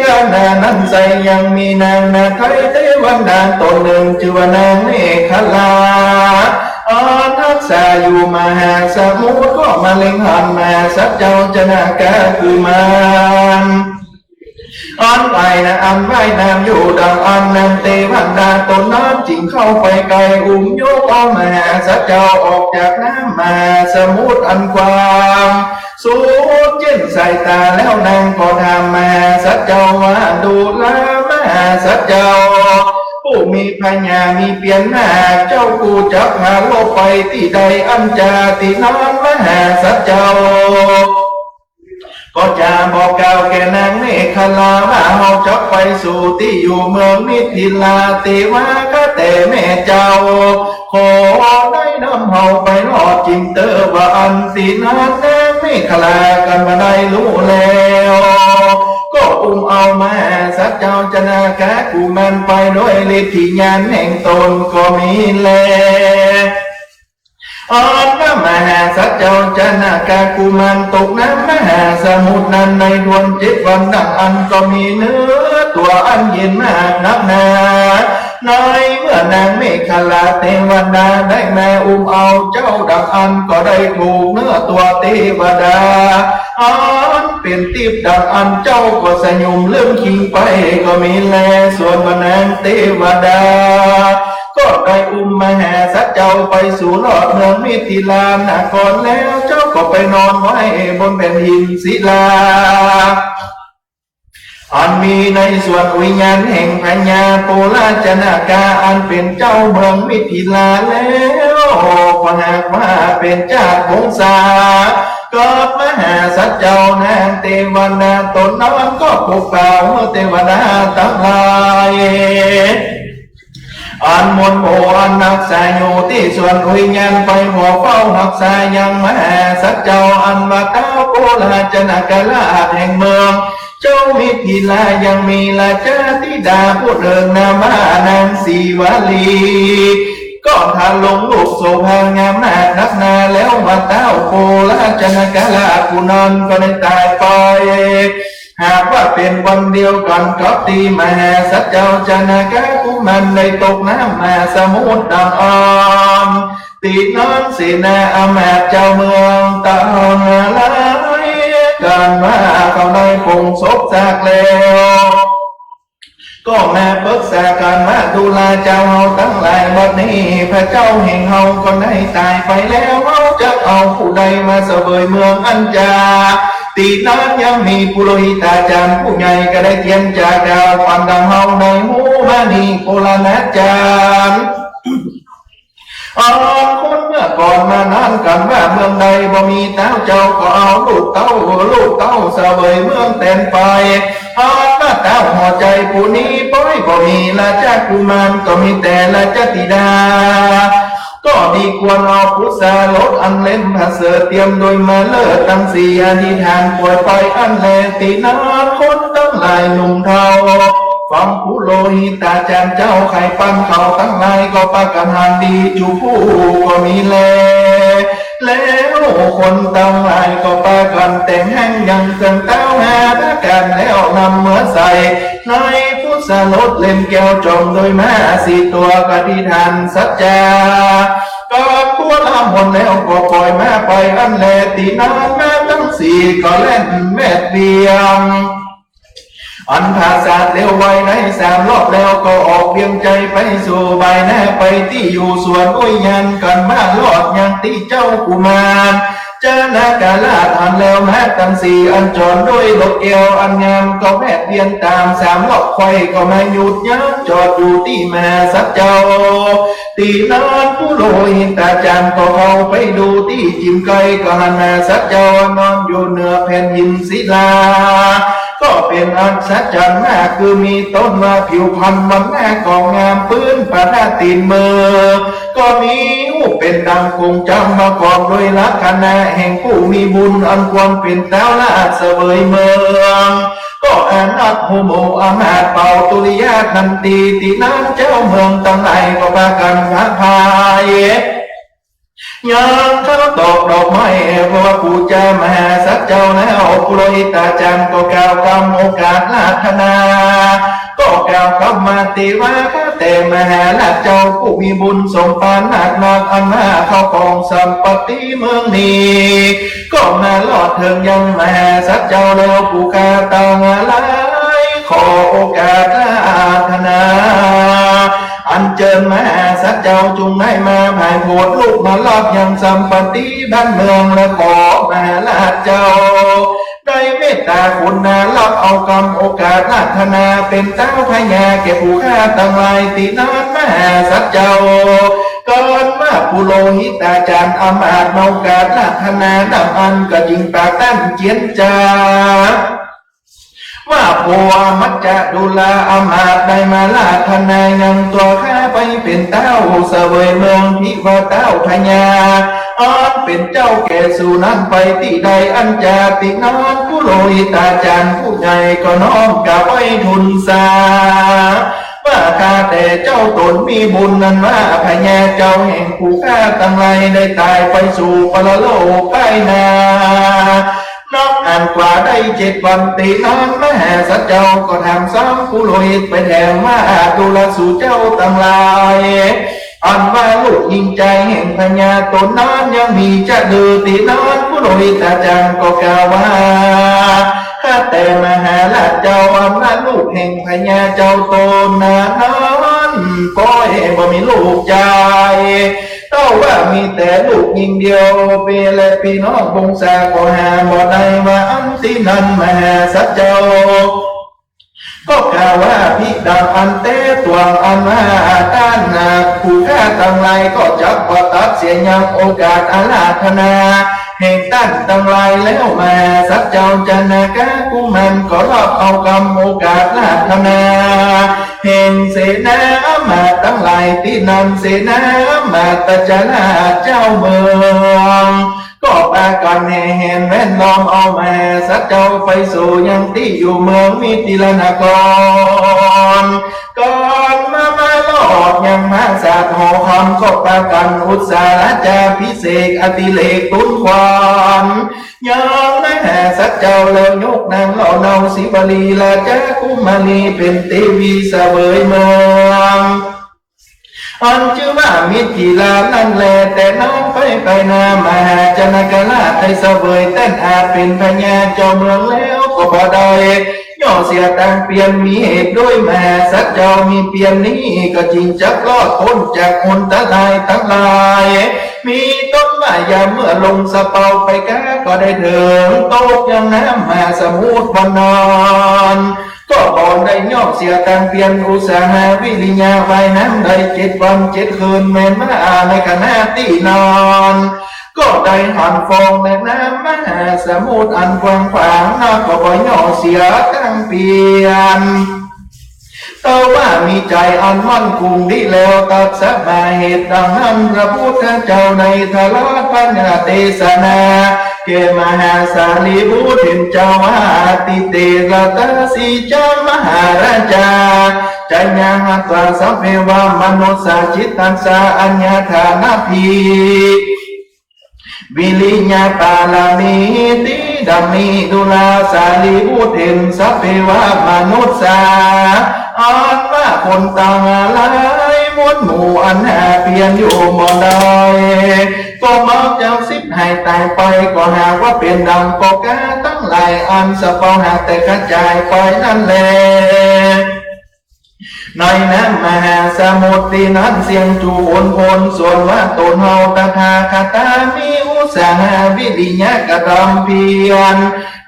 ขณะนั้นไซยังมีนางนาไทยเทวดาต๋นนึ่ง จื้อว่านางเมขลา อันฮักษาอยู่มหาสมุทร ก็มาเล็งหันมหาสัตว์เจ้าจนกากุมาร อันว่ายน้ำ อันว่ายน้ำอยู่ดังอั้น นางเทวดาต๋นนั้นจึงเข้าไปใก้ อุ้มยกเอามหาสัตว์เจ้าออกจากน้ำมหาสมุทรอันกว้างสุดเจ้นสายต๋า แล้วนางก็ถามมหาสัตว์เจ้าว่า ดูรา มหาสัตว์เจ้า ผู้มีผญามีเปียรนา เจ้ากูจักพาเฮาไปตี้ใดอั้นจา ตี้นั้นมหาสัตว์เจ้า ก็จะบอกกล่าวแก่นางเมขลาว่า เฮาจักไปสู่ตี้อยู่เมืองมิถิลา เตวาข้าแต่แม่เจ้า ขอได้นำเฮาไปรอดจิ่งเต๊อะ ว่าอั้น ตี้นั้นนางเมขลากั๋นบ่ได้ฮู้แล้ว ก็อุ้มเอามหาสัตว์เจ้าจนกากุมารไปโดยฤทธิญาณแห่งต๋นก็มีแล อันว่ามหาสัตว์เจ้าจนกากุมารตกน้ำมหาสมุทรนั้นในถ้วนเจ็ดวันดังอั้นก็มีเนื้อตั๋วอันเย็นมากนักหนา ในเมื่อนางเมขลาเทวดาได้มาอุ้มเอาเจ้าดังอั้นก็ได้ถูกเนื้อตั๋วเทวดา อันเป๋นติ๊บดังอั้นเจ้าก็สยบลึมคิงไปก็มีแล ส่วนว่านางเทวดา ก็ได้อุ้มมหาสัตว์เจ้าไปสู่รอดเมืองมิถิลานครแล้ว เจ้าก็ไปนอนไว้บนแผ่นหินศิลา อันมีในส่วนวิญญาณแห่งพญาปุราชจนกา อันเป๋นเจ้าเมืองมิถิลาแล้ว ก็หากว่าเป๋นจาติวงศา กับมหาสัตว์เจ้านางเทวดาต๋นนั้นก็ปกเกล้าเทวดาตังหลาย อันมวลหมู่อันฮักษาอยู่ตี้ส่วนวิญญาณไปหัวเฝ้าฮักษายังมหาสัตว์เจ้า อันว่าท้าวปุราชจนกราชแห่งเมืองเจ้ามิถิลา ยังมีราชธิดาผู้หนึ่งนามว่านางสีวลี ก็ถ้าลงลูกโสภางามนักหนา แล้วว่าต้าวโกราชนคราชผู้นั้นก็ได้ต๋ายไป หากว่าเป๋นวันเดียวกั๋นกับตี้มหาสัตว์เจ้าจนคกุมารได้ตกน้ำมหาสมุทรดังอั้น ตี้นั้นเสนาอำมาตย์เจ้าเมืองตังหลายกั๋นว่าเขาได้ปลงศพซากแล้ว ก็มาปึกษากั๋นว่า ดูราเจ้าเฮาตังหลาย บัดนี้พระเจ้าแห่งเฮาก็ได้ต๋ายไปแล้ว เฮาจะเอาผู้ใดมาเสวยเมืองอั้นจา ตี้นั้นยังมีปุโรหิตาจารย์ผู้ใหญ่ก็ได้เตรียมจะกล่าวปันดังเฮาได้ฮู้มานี้ โกราชนคราช อันคนเมื่อก่อนมานั้นกั๋นว่า เมืองใดบ่มีต้าวเจ้าก็เอาลูกเต้า ลูกเต้าเสวยเมืองแตนไป อันว่าต้าวหัวใจ๋ผู้นี้ป้อยบ่มีราชกุมาร ก็มีแต่ราชธิดา ก็ดีควรเอาปุสสารสอันเล่มประเสริฐเตรียมโดยมะเลิศตังสี่อธิษฐานปล่อยไปอั้นแล ตี้นั้นคนตังหลายหนุ่มเฒ่า ฟังปุโรหิตาจารย์เจ้าใค่ปันเขาตังหลายก็ปากั๋นหันดีจูผู้ก็มีแล แล้วคนตังหลายก็ปากั๋นแต่งแห่งยังเครื่องเต้าหาประก๋านแล้วนำเมือใส่ในปุสสารสเล่มแก้วจอมโดยมาสี่ตั๋วอธิษฐานสัจจา ก็ควรละมนต์แล้วก็ปล่อยมาไปอั้นแล ตี้นั้นมาตังสี่ก็แล่นแวดเวียง อันผาสาทเร็วไวได้สามรอบแล้วก็ออกเวียงชัยไปสู่บ่ายหน้าไปตี้อยู่สวนอุยยานกั๋น มารอดยังตี้เจ้ากุมารจนคราชอันแล้วมาตังสี่อันจอนด้วยรถแก้วอันงามก็แวดเวียนต๋ามสามรอบค่อยก็มาหยุดยั้งจอดอยู่ตี้มหาสัตว์เจ้า ตี้นั้นปุโรหิตาจารย์ก็เข้าไปดูตี้จิมใก้ก็หันมหาสัตว์เจ้านอนอยู่เหนือแผ่นหินศิลา ก็เป๋นอัศจรรย์มาก คือมีต้นว่าผิวพรรณวรรณะก็งาม ปื๊นประดับตี๋นมือ ก็มีฮูปเป๋นดังกงจักรประกอบโดยลักษณะแห่งผู้มีบุญอันควรเป๋นต้าวราชเสวยเมือง ก็อานัตถ์ฮูโมอำมาตย์เป่าตุริยะทันที ตี้นั้นเจ้าเมืองตังหลายก็ปากั๋นพระพาย ยังเข้าตอกดอกไม้ เพราะว่าปู๋จามหาสัตว์เจ้าแล้ว ปุโรหิตาจารย์ก็กล่าวกำโอกาสอาราธนา ก็กล่าวกำมาตี้ว่า ข้าแต่มหาราชเจ้าผู้มีบุญสมปรารถนานัก อันว่าเข้าของสัมปัตติเมืองนี้ ก็มารอดเถิงยังมหาสัตว์เจ้าแล้ว ผู้ข้าตังหลายขอโอกาสอาราธนา อัญเจิญมหาสัตว์เจ้าจุ่งได้มาผายโผดลุกมารอดยังสัมปัตติบ้านเมือง และขอมหาราชเจ้าได้เมตตาขุนนารับเอากำโอกาสอาราธนาเป๋นต้าวพญาแก่ผู้ข้าตังหลาย ตี้นั้นมหาสัตว์เจ้า ก็อันว่าปุโรหิตาจารย์อำมาตย์เมากาสอาราธนาดังอั้นก็จึงปากตั้นเจียนจา ว่าผัวมัจจดูราอำมาตย์ได้มาอาราธนายังตั๋วข้าไปเป๋นต้าวเสวยเมือง ตี้ว่าต้าวพญาอันเป๋นเจ้าแก่สูนั้นไปตี้ใดอันจา ตี้นั้นปุโรหิตาจารย์ผู้ใหญ่ก็น้อมกราบไหว้ทูลสา ว่าข้าแต่เจ้าต๋นมีบุญนั้นว่าพญาเจ้าแห่งผู้ข้าตังหลายได้ต๋ายไปสู่ปรโลกภายหน้า นับอั้นกว่าได้เจ็ดวัน ตี้นั้นมหาสัตว์เจ้าก็ถามซ้ำปุโรหิตไปแถมว่า ดูราสูเจ้าตังหลาย อันว่าลูกญิงจายแห่งพญาต๋นนั้นยังมีจะเดือ ตี้นั้นปุโรหิตาจารย์ก็กล่าวว่า ข้าแต่มหาราชเจ้า อันว่าลูกแห่งพญาเจ้าต๋นนั้นป้อยบ่มีลูกจาย เต้าว่ามีแต่ลูกญิงเดียว เปและปี้น้องวงศาก็หาบ่ได้ว่าอั้น ตี้นั้นมหาสัตว์เจ้า ก็กล่าวว่าภิดังอันเต๊ตวงอันว่าต้านผู้ข้าตังหลายก็จักบ่ตัดเสียยังโอกาสอาราธนาแห่งต้านตังหลายแล้ว มหาสัตว์เจ้าจนคกุมารก็รับเอากำโอกาสอาราธนาแห่งเสนาอำมาตย์ตังหลาย ตี้นั้นเสนาอำมาตย์จราชเจ้าเมือง ก็ปากั๋นแห่แหนแว่นล้อมเอามหาสัตว์เจ้าไปสู่ยังตี้อยู่เมืองมิถิลานคร ก่อนมามา ตอดยังผาสาทหอคำ ก็ปากั๋นอุตสาหะจาภิเษกอติเรกตุ๊นขวัญ ยังมหาสัตว์เจ้า แล้วยกนางหล่อเนาสีวลีราชกุมารี เป๋นเตวีเสวยเมือง อันจื้อว่ามิถิลานั้นแล แต่นานไปไปนา มหาจนะกราชได้เสวยแต้นอาจเป๋นพญาเจ้าเมืองแล้ว ก็บ่ได้ ย่อเสียตางเปียร มีเหตุด้วยมหาสัตว์เจ้า มีเปียรนี้ก็จึงจักรอดป๊นจากอันตรายตังหลาย มีต้นว่ายามเมื่อลงสะเปาไปก๊า ก็ได้เถิงตกยังน้ำมหาสมุทรบ่อนนอน ก็บ่ได้ย่อเสียตางเปียร อุตสาหะวิริยะว่ายน้ำได้เจ็ดวันเจ็ดคืน แม้นว่าในขณะตี้นั้น ก็ได้หันฟองแม่น้ำมหาสมุทรอันกว้างขวางนัก ก็บ่ย่อเสียตางเปียร แต่ว่ามีใจ๋อันมั่นคงดีแล้ว ตั๊ดสมาเหตุดังนั้น พระพุทธเจ้าได้ตรัสพระเทศนา แก่มหาสารีบุตรเถรเจ้าว่า อติเตสะตะสีจามหาราชา จายังหัตถาสัพเพวะมนุสสา จิตตัสสะอัญญาทานัตถิ วิริยะปารมีติ ดังนี้ดูราสารีบุตรเถร สัพเพวะมนุสสา อันว่าคนตังหลายมวลหมู่อันหาเปียรอยู่บ่ได้ ก็มักจะสิทธิ์หายต๋ายไป ก็หากว่าเป๋นดังปอกาตังหลายอัน สะเปาหากแตกกระจ๋ายไปนั้นแล ในน้ำมหาสมุทรตี้นั้นเสี้ยงจุคนคน ส่วนว่าต๋นเฮาตถาคตามีอุตสาหะวิริยะกระทำเปียร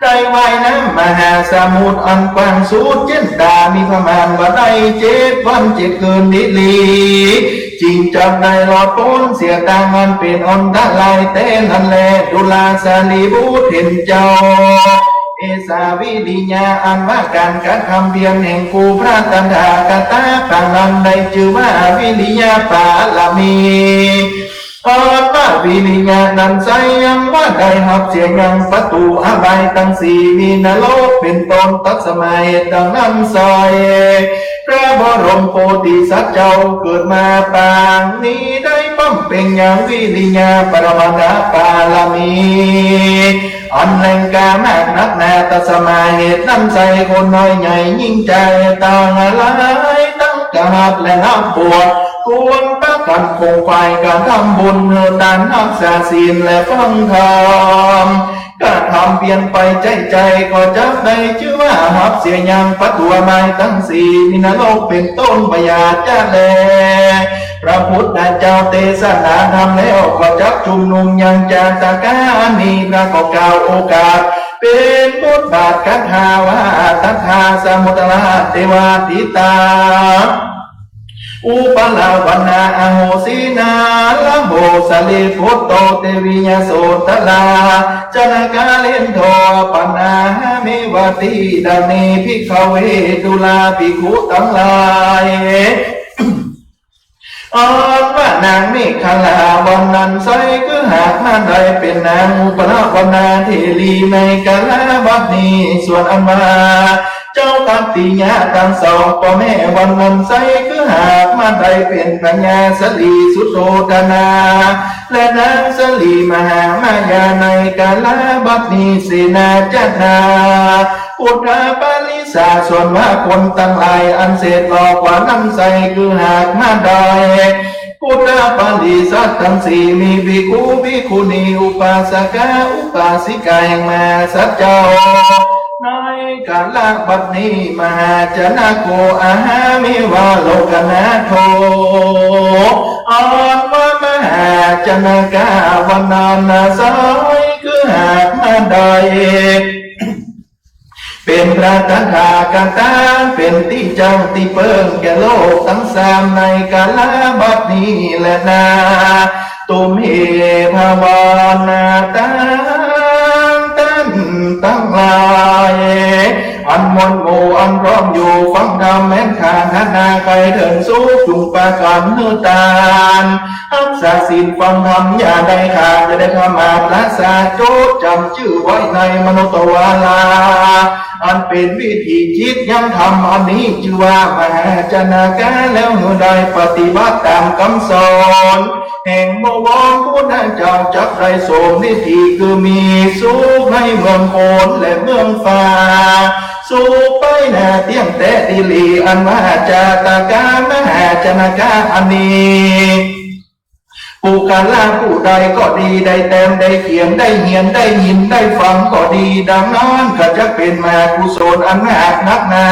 ได้ว่ายน้ำมหาสมุทรอันกว้างสุดเจ้นดา มีประมาณว่าได้เจ็ดวันเจ็ดคืนดีหลี จึงจักได้รอดป๊นเสียตางอันเป๋นอันตรายแต๊นั้นแล ดูราสารีบุตรเถรเจ้า เอสาวิริยะอันว่าก๋านกระทำเปียรแห่งกู่พระตถาคตาปางนั้นได้จื้อว่าวิริยะปารมี อันว่าวิริยะนั้นไซร้ ยังว่าได้ฮับเสียยังปตูอบายตังสี่ มีนรกเป๋นต้น ตั๊ดสมาเหตุดังนั้นไซร้ พระบรมโพธิสัตว์เจ้าเกิดมาปางนี้ได้บำเพ็งยังวิริยะปรมาณะปารมี อันแรงกล้ามากนักหนา ตั๊ดสมาเหตุนั้นไซร้ คนน้อยใหญ่ญิงจายตังหลาย ตังกะฮักและฮักบวช ควรปากั๋นขงขวายก๋านทำบุญ หื้อตาน ฮักษาศีลและฟังธรรม กระทำเปียรไปใจ๋ใจ๋ ก็จักได้จื้อว่าฮับเสียยังปตูอบายตังสี่ มีนรกเป๋นต้น บ่ยากจะแล พระพุทธเจ้าเตสนาธรรมแล้ว ก็จักจุมนุมยังจาตกานี้ พระก็กล่าวโอกาสเป๋นบทบาทคาถาว่า ตัทธาสมุทราเตวาทิตา อุปปลาวันนาอโหสินา ลโหสะเลปุตโต เตวิยโสตรา จนะกาเลนโท ปันนาหาเมวะติ ดังนี้ ภิกขะเว ดูราภิกขุตังหลาย อันว่านางเมขลาวันนั้นไซร้ คือหากมาได้เป๋นนางอุปปลาวันนาเถรีในกาลบัดนี้ ส่วนอันว่า เจ้ากัปปิยะตังสองป้อแม่วันนั้นไซร้ คือหากมาได้เป๋นพญาสลีสุโธธนา และนางสลีมหามายาในกาลบัดนี้ เสนาจนา ปุทธปริสา ส่วนว่าคนตังหลายอันเสด็จรอบกว่านั้นไซร้ คือหากมาได้ ปุทธปริสาตังสี่ มีภิกขุ ภิกขุณี อุปาสกะ อุปาสิกา แห่งมหาสัตว์เจ้า ในกาลบัดนี้ มหาจนะโก อะหาเมวะ โลกนาโถ อันว่ามหาจนะกาวันนั้นไซร้ คือหากมาได้ เป๋นพระตถาคตา เป๋นตี้จั้งตี้เปิ้งแก่โลกตังสามในกาลบัดนี้แลนา ตุมเห ภะวานาตัง ต้านตังหลาย อันมวลหมู่อันพร้อมอยู่ฟังธรรมแม้นขาดหานาใคร่เถิงสุข จุ่งปากั๋นหื้อตานฮักษาศีลฟังธรรมอย่าได้ขาด จะได้ประมาทละสา จดจ๋ำจื้อไว้ในมโนทวารา อันเป๋นวิถีจิตยังธรรมอันนี้ จื้อว่ามหาจนกะ แล้วหื้อได้ปฏิบัติต๋ามกำสอน แห่งบวรผู้นั้นเจ้าจักได้สมนิธิ คือมีสุขในเมืองคนและเมืองฟ้า สุขไปหน้าเตี้ยงแต๊ดีหลี อันว่าจาตกะมหาจนกะอันนี้ ปุคคละผู้ใดก็ดี ได้แต้มได้เขียน ได้เฮียน ได้ยิน ได้ฟังก็ดี ดังนั้นก็จักเป๋นมหากุศลอันมหานักหนา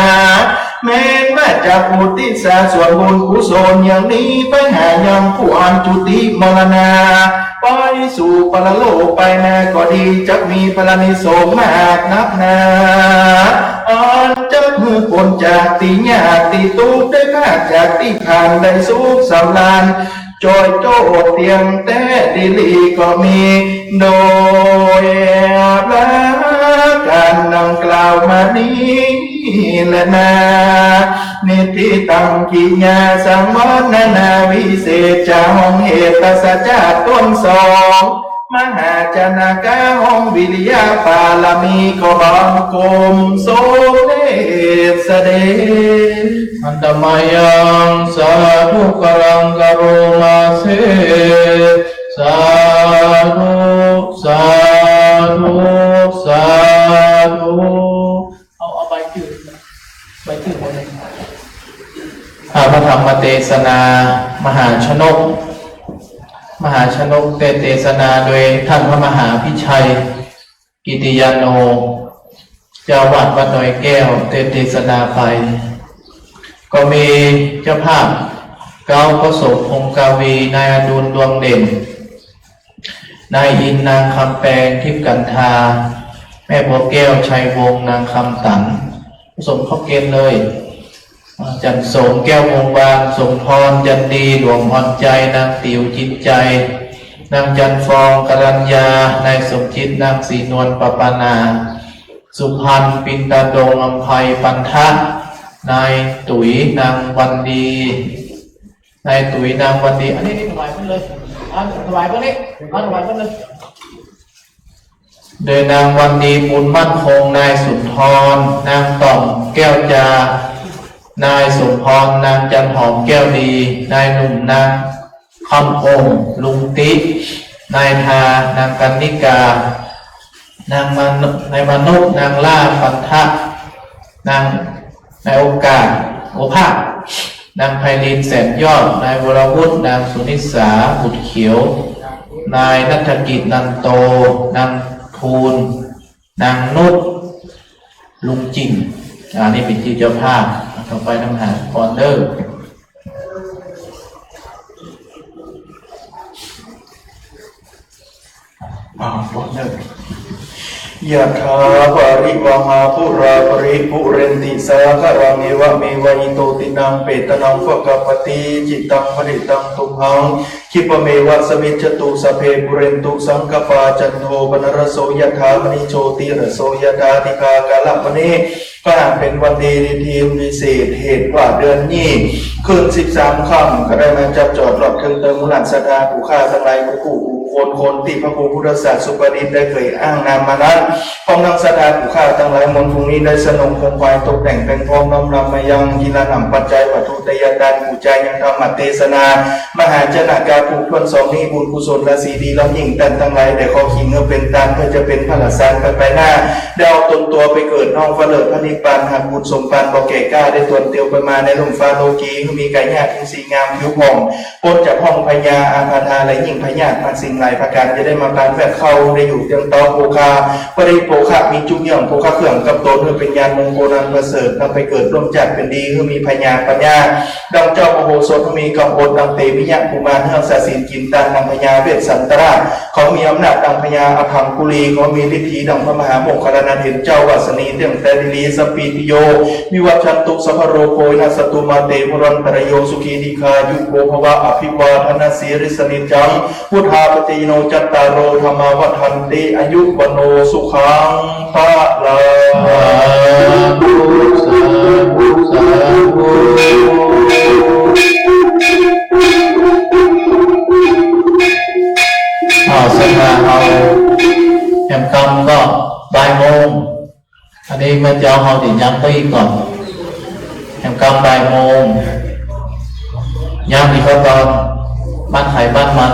แม้นว่าจักอุทิศส่วนบุญกุศลอย่างนี้ไปหายังผู้อันจุติมรณา ไปสู่ปรโลกไปนาก็ดี จักมีพลานิสงส์มหานักหนา อันจักหื้อป๊นจากตี้ยากตี้ตุ๊กข์ ได้พรากจากตี้พร่าน ได้สุขสำราญ จ่อยโจ้เตี้ยงแต๊ดีหลีก็มี โดยประก๋านดังกล่าวมานี้แลนา นิทธิตังกิยาสังวรณานาวิเศษจา ห้องเหตุสัจจะต้นสอง มหาจนกะห้องวิริยะปารมี ขอบังคมสมเด็จเสด็จ Handa mayaṃ sādhukaraṃ karomase. สาธุ สาธุ สาธุ เอา เอาใบจื้อ ใบจื้อหมดเลย อ่า พระธรรมเตสนา มหาชนก มหาชนกเตสน์เตสนาโดยท่านพระมหาพิชัย กิติยาโน เจ้าอาวาสวัดดอยแก้ว เตสน์เตสนาไป ก็มีเจ้าภาพเก๊าพระสงฆ์พงศ์กาวี นายอดุล ดวงเด่น นายอินทร์ นางคำแปง ทิพย์กันธา แม่บัวแก้ว ชัยวงศ์ นางคำตัน พระสงฆ์เข้าเกณฑ์เลย อาจ๋ารย์สม แก้ววงศ์วาน สมพร จันดี หลวงอ่อนใจ นางติ๋ว จิตใจ นางจันฟอง กรัญญา นายสมจิต นางศรีนวล ปปานา สุพรรณ ปินตาดง อำไพ ปันทะ นายตุ๋ย นางวันดี นายตุ๋ย นางวันดี อันนี้ นี่ถวายเปิ้นเลย อ่า ถวายเปิ้นนี่ อ่า ถวายเปิ้นเลย โดยนางวันดี บุญมั่นคง นายสุนทร นางต่อม แก้วจา นายสมพร นางจันหอม แก้วดี นายหนุ่ม นางคำอง ลุงติ๊ นายทา นางกันนิกา นางมาน- นายมานพ นางล่า ปันทะ นาง นายโอกาส โอภาส นางไพลิน แสนยอด นายวรวุฒิ นางสุนิสา บุตรเขียว นายณัฐกิจ นันโต นางทูล นางนุช ลุงจิ่ง อ่า นี่เป๋นจื้อเจ้าภาพ ต่อไปนำหาพรเด้อ อ่า พรเด้อ Yathā vārivahā pūrā paripūrenti sāgaraṃ, evameva ito dinnaṃ petānaṃ upakappati. Citaṃ patthitaṃ tumhaṃ khippameva samijjhatu, sabbe pūrentu saṅkappā, cando paṇṇaraso yathā, maṇi jotiraso yathā, dighā kalamāni. ก็หากเป๋นวันดี ดีวิเศษ เหตุว่าเดือนนี้ คืนสิบสามค่ำ ก็ได้มาจับจ่อตลอดเทิงเติงหมู่หลานศรัทธาผู้ข้าตังหลาย หมู่คู่ หมู่คน คนตี้พระครูพุทธศาสดาสุปดิษฐ์ได้เผยอ้างนามมานั้น พร้อมทั้งศรัทธาผู้ข้าตังหลายมวล พรุ่งนี้ได้สนองคงไขว่ตกแต่งเป๋นพร้อม น้อมนำมายังทีละหนำปัจจัยวัตถุทายทาน ปู๋จายังธรรมเตสนา มหาจนกะผู้ถ้วนสองนี้ บุญกุศลและศีลดีล้ำยิ่ง ต้านตังหลายได้ขอขิงหื้อเป๋นตาน เพื่อจะเป๋นพระละสารไปไปหน้า ได้เอาตนตั๋วไปเกิดน้องฟ้าเลิศพระนิพพาน หากบุญสมภารบ่แก่กล้า ได้ตวนเตียวไปมาในลุ่มฟ้าโลกี หื้อมีกายหยาบอินทรีย์งามผิวผ่อง ป๊นจากห้องพยาอาพาธาและยิ่งพยาธิมารสิ่งหลายประก๋าน จะได้มาปานแวดเข้า ได้อยู่เตียงเต๊าโภคา ปริโภคะ มีจุ๊กเยื่องโภคะเครื่องกับตน หื้อเป๋นญาณมงคลอันประเสริฐ นำไปเกิดร่วมชาติเป๋นดี หื้อมีพญาปัญญา ดังเจ้ามโหสถ หื้อมีกำอดดังเตมิยะกุมาร หื้อ สสิน กิ๋นตัง ดังพญาเวสสันตราช เขามีอำนาจดังพญาอัฏฐังกุลี เขามีฤทธีดังพระมหาโมคคัลลานะ เห็นเจ้าวัสสนี เตี้ยงแต๊ดีหลี สัพพีติโย วิวัชชันตุ สัพพะโรโค วินัสสะตุ มาเต ภวัตวันตะราโย สุขี ดีฆายุโก ภะวะ อะภิวาทะนะสีลิสสะนิจจัง วุฑฒาปะจายิโน จัตตาโร ธัมมา วัฑฒันติ อายุ วัณโณ สุขัง พะลัง สาธุ สาธุ สาธุ อ้าว ศรัทธาเฮา แหมกำก็บ่ายโมง อันนี้เมื่อเจ๊าเฮาเดี๋ยวย้ำไปอีกก่อน แหมกำบ่ายโมง ย้ำอีกก็ตอนบ้านไผบ้านมัน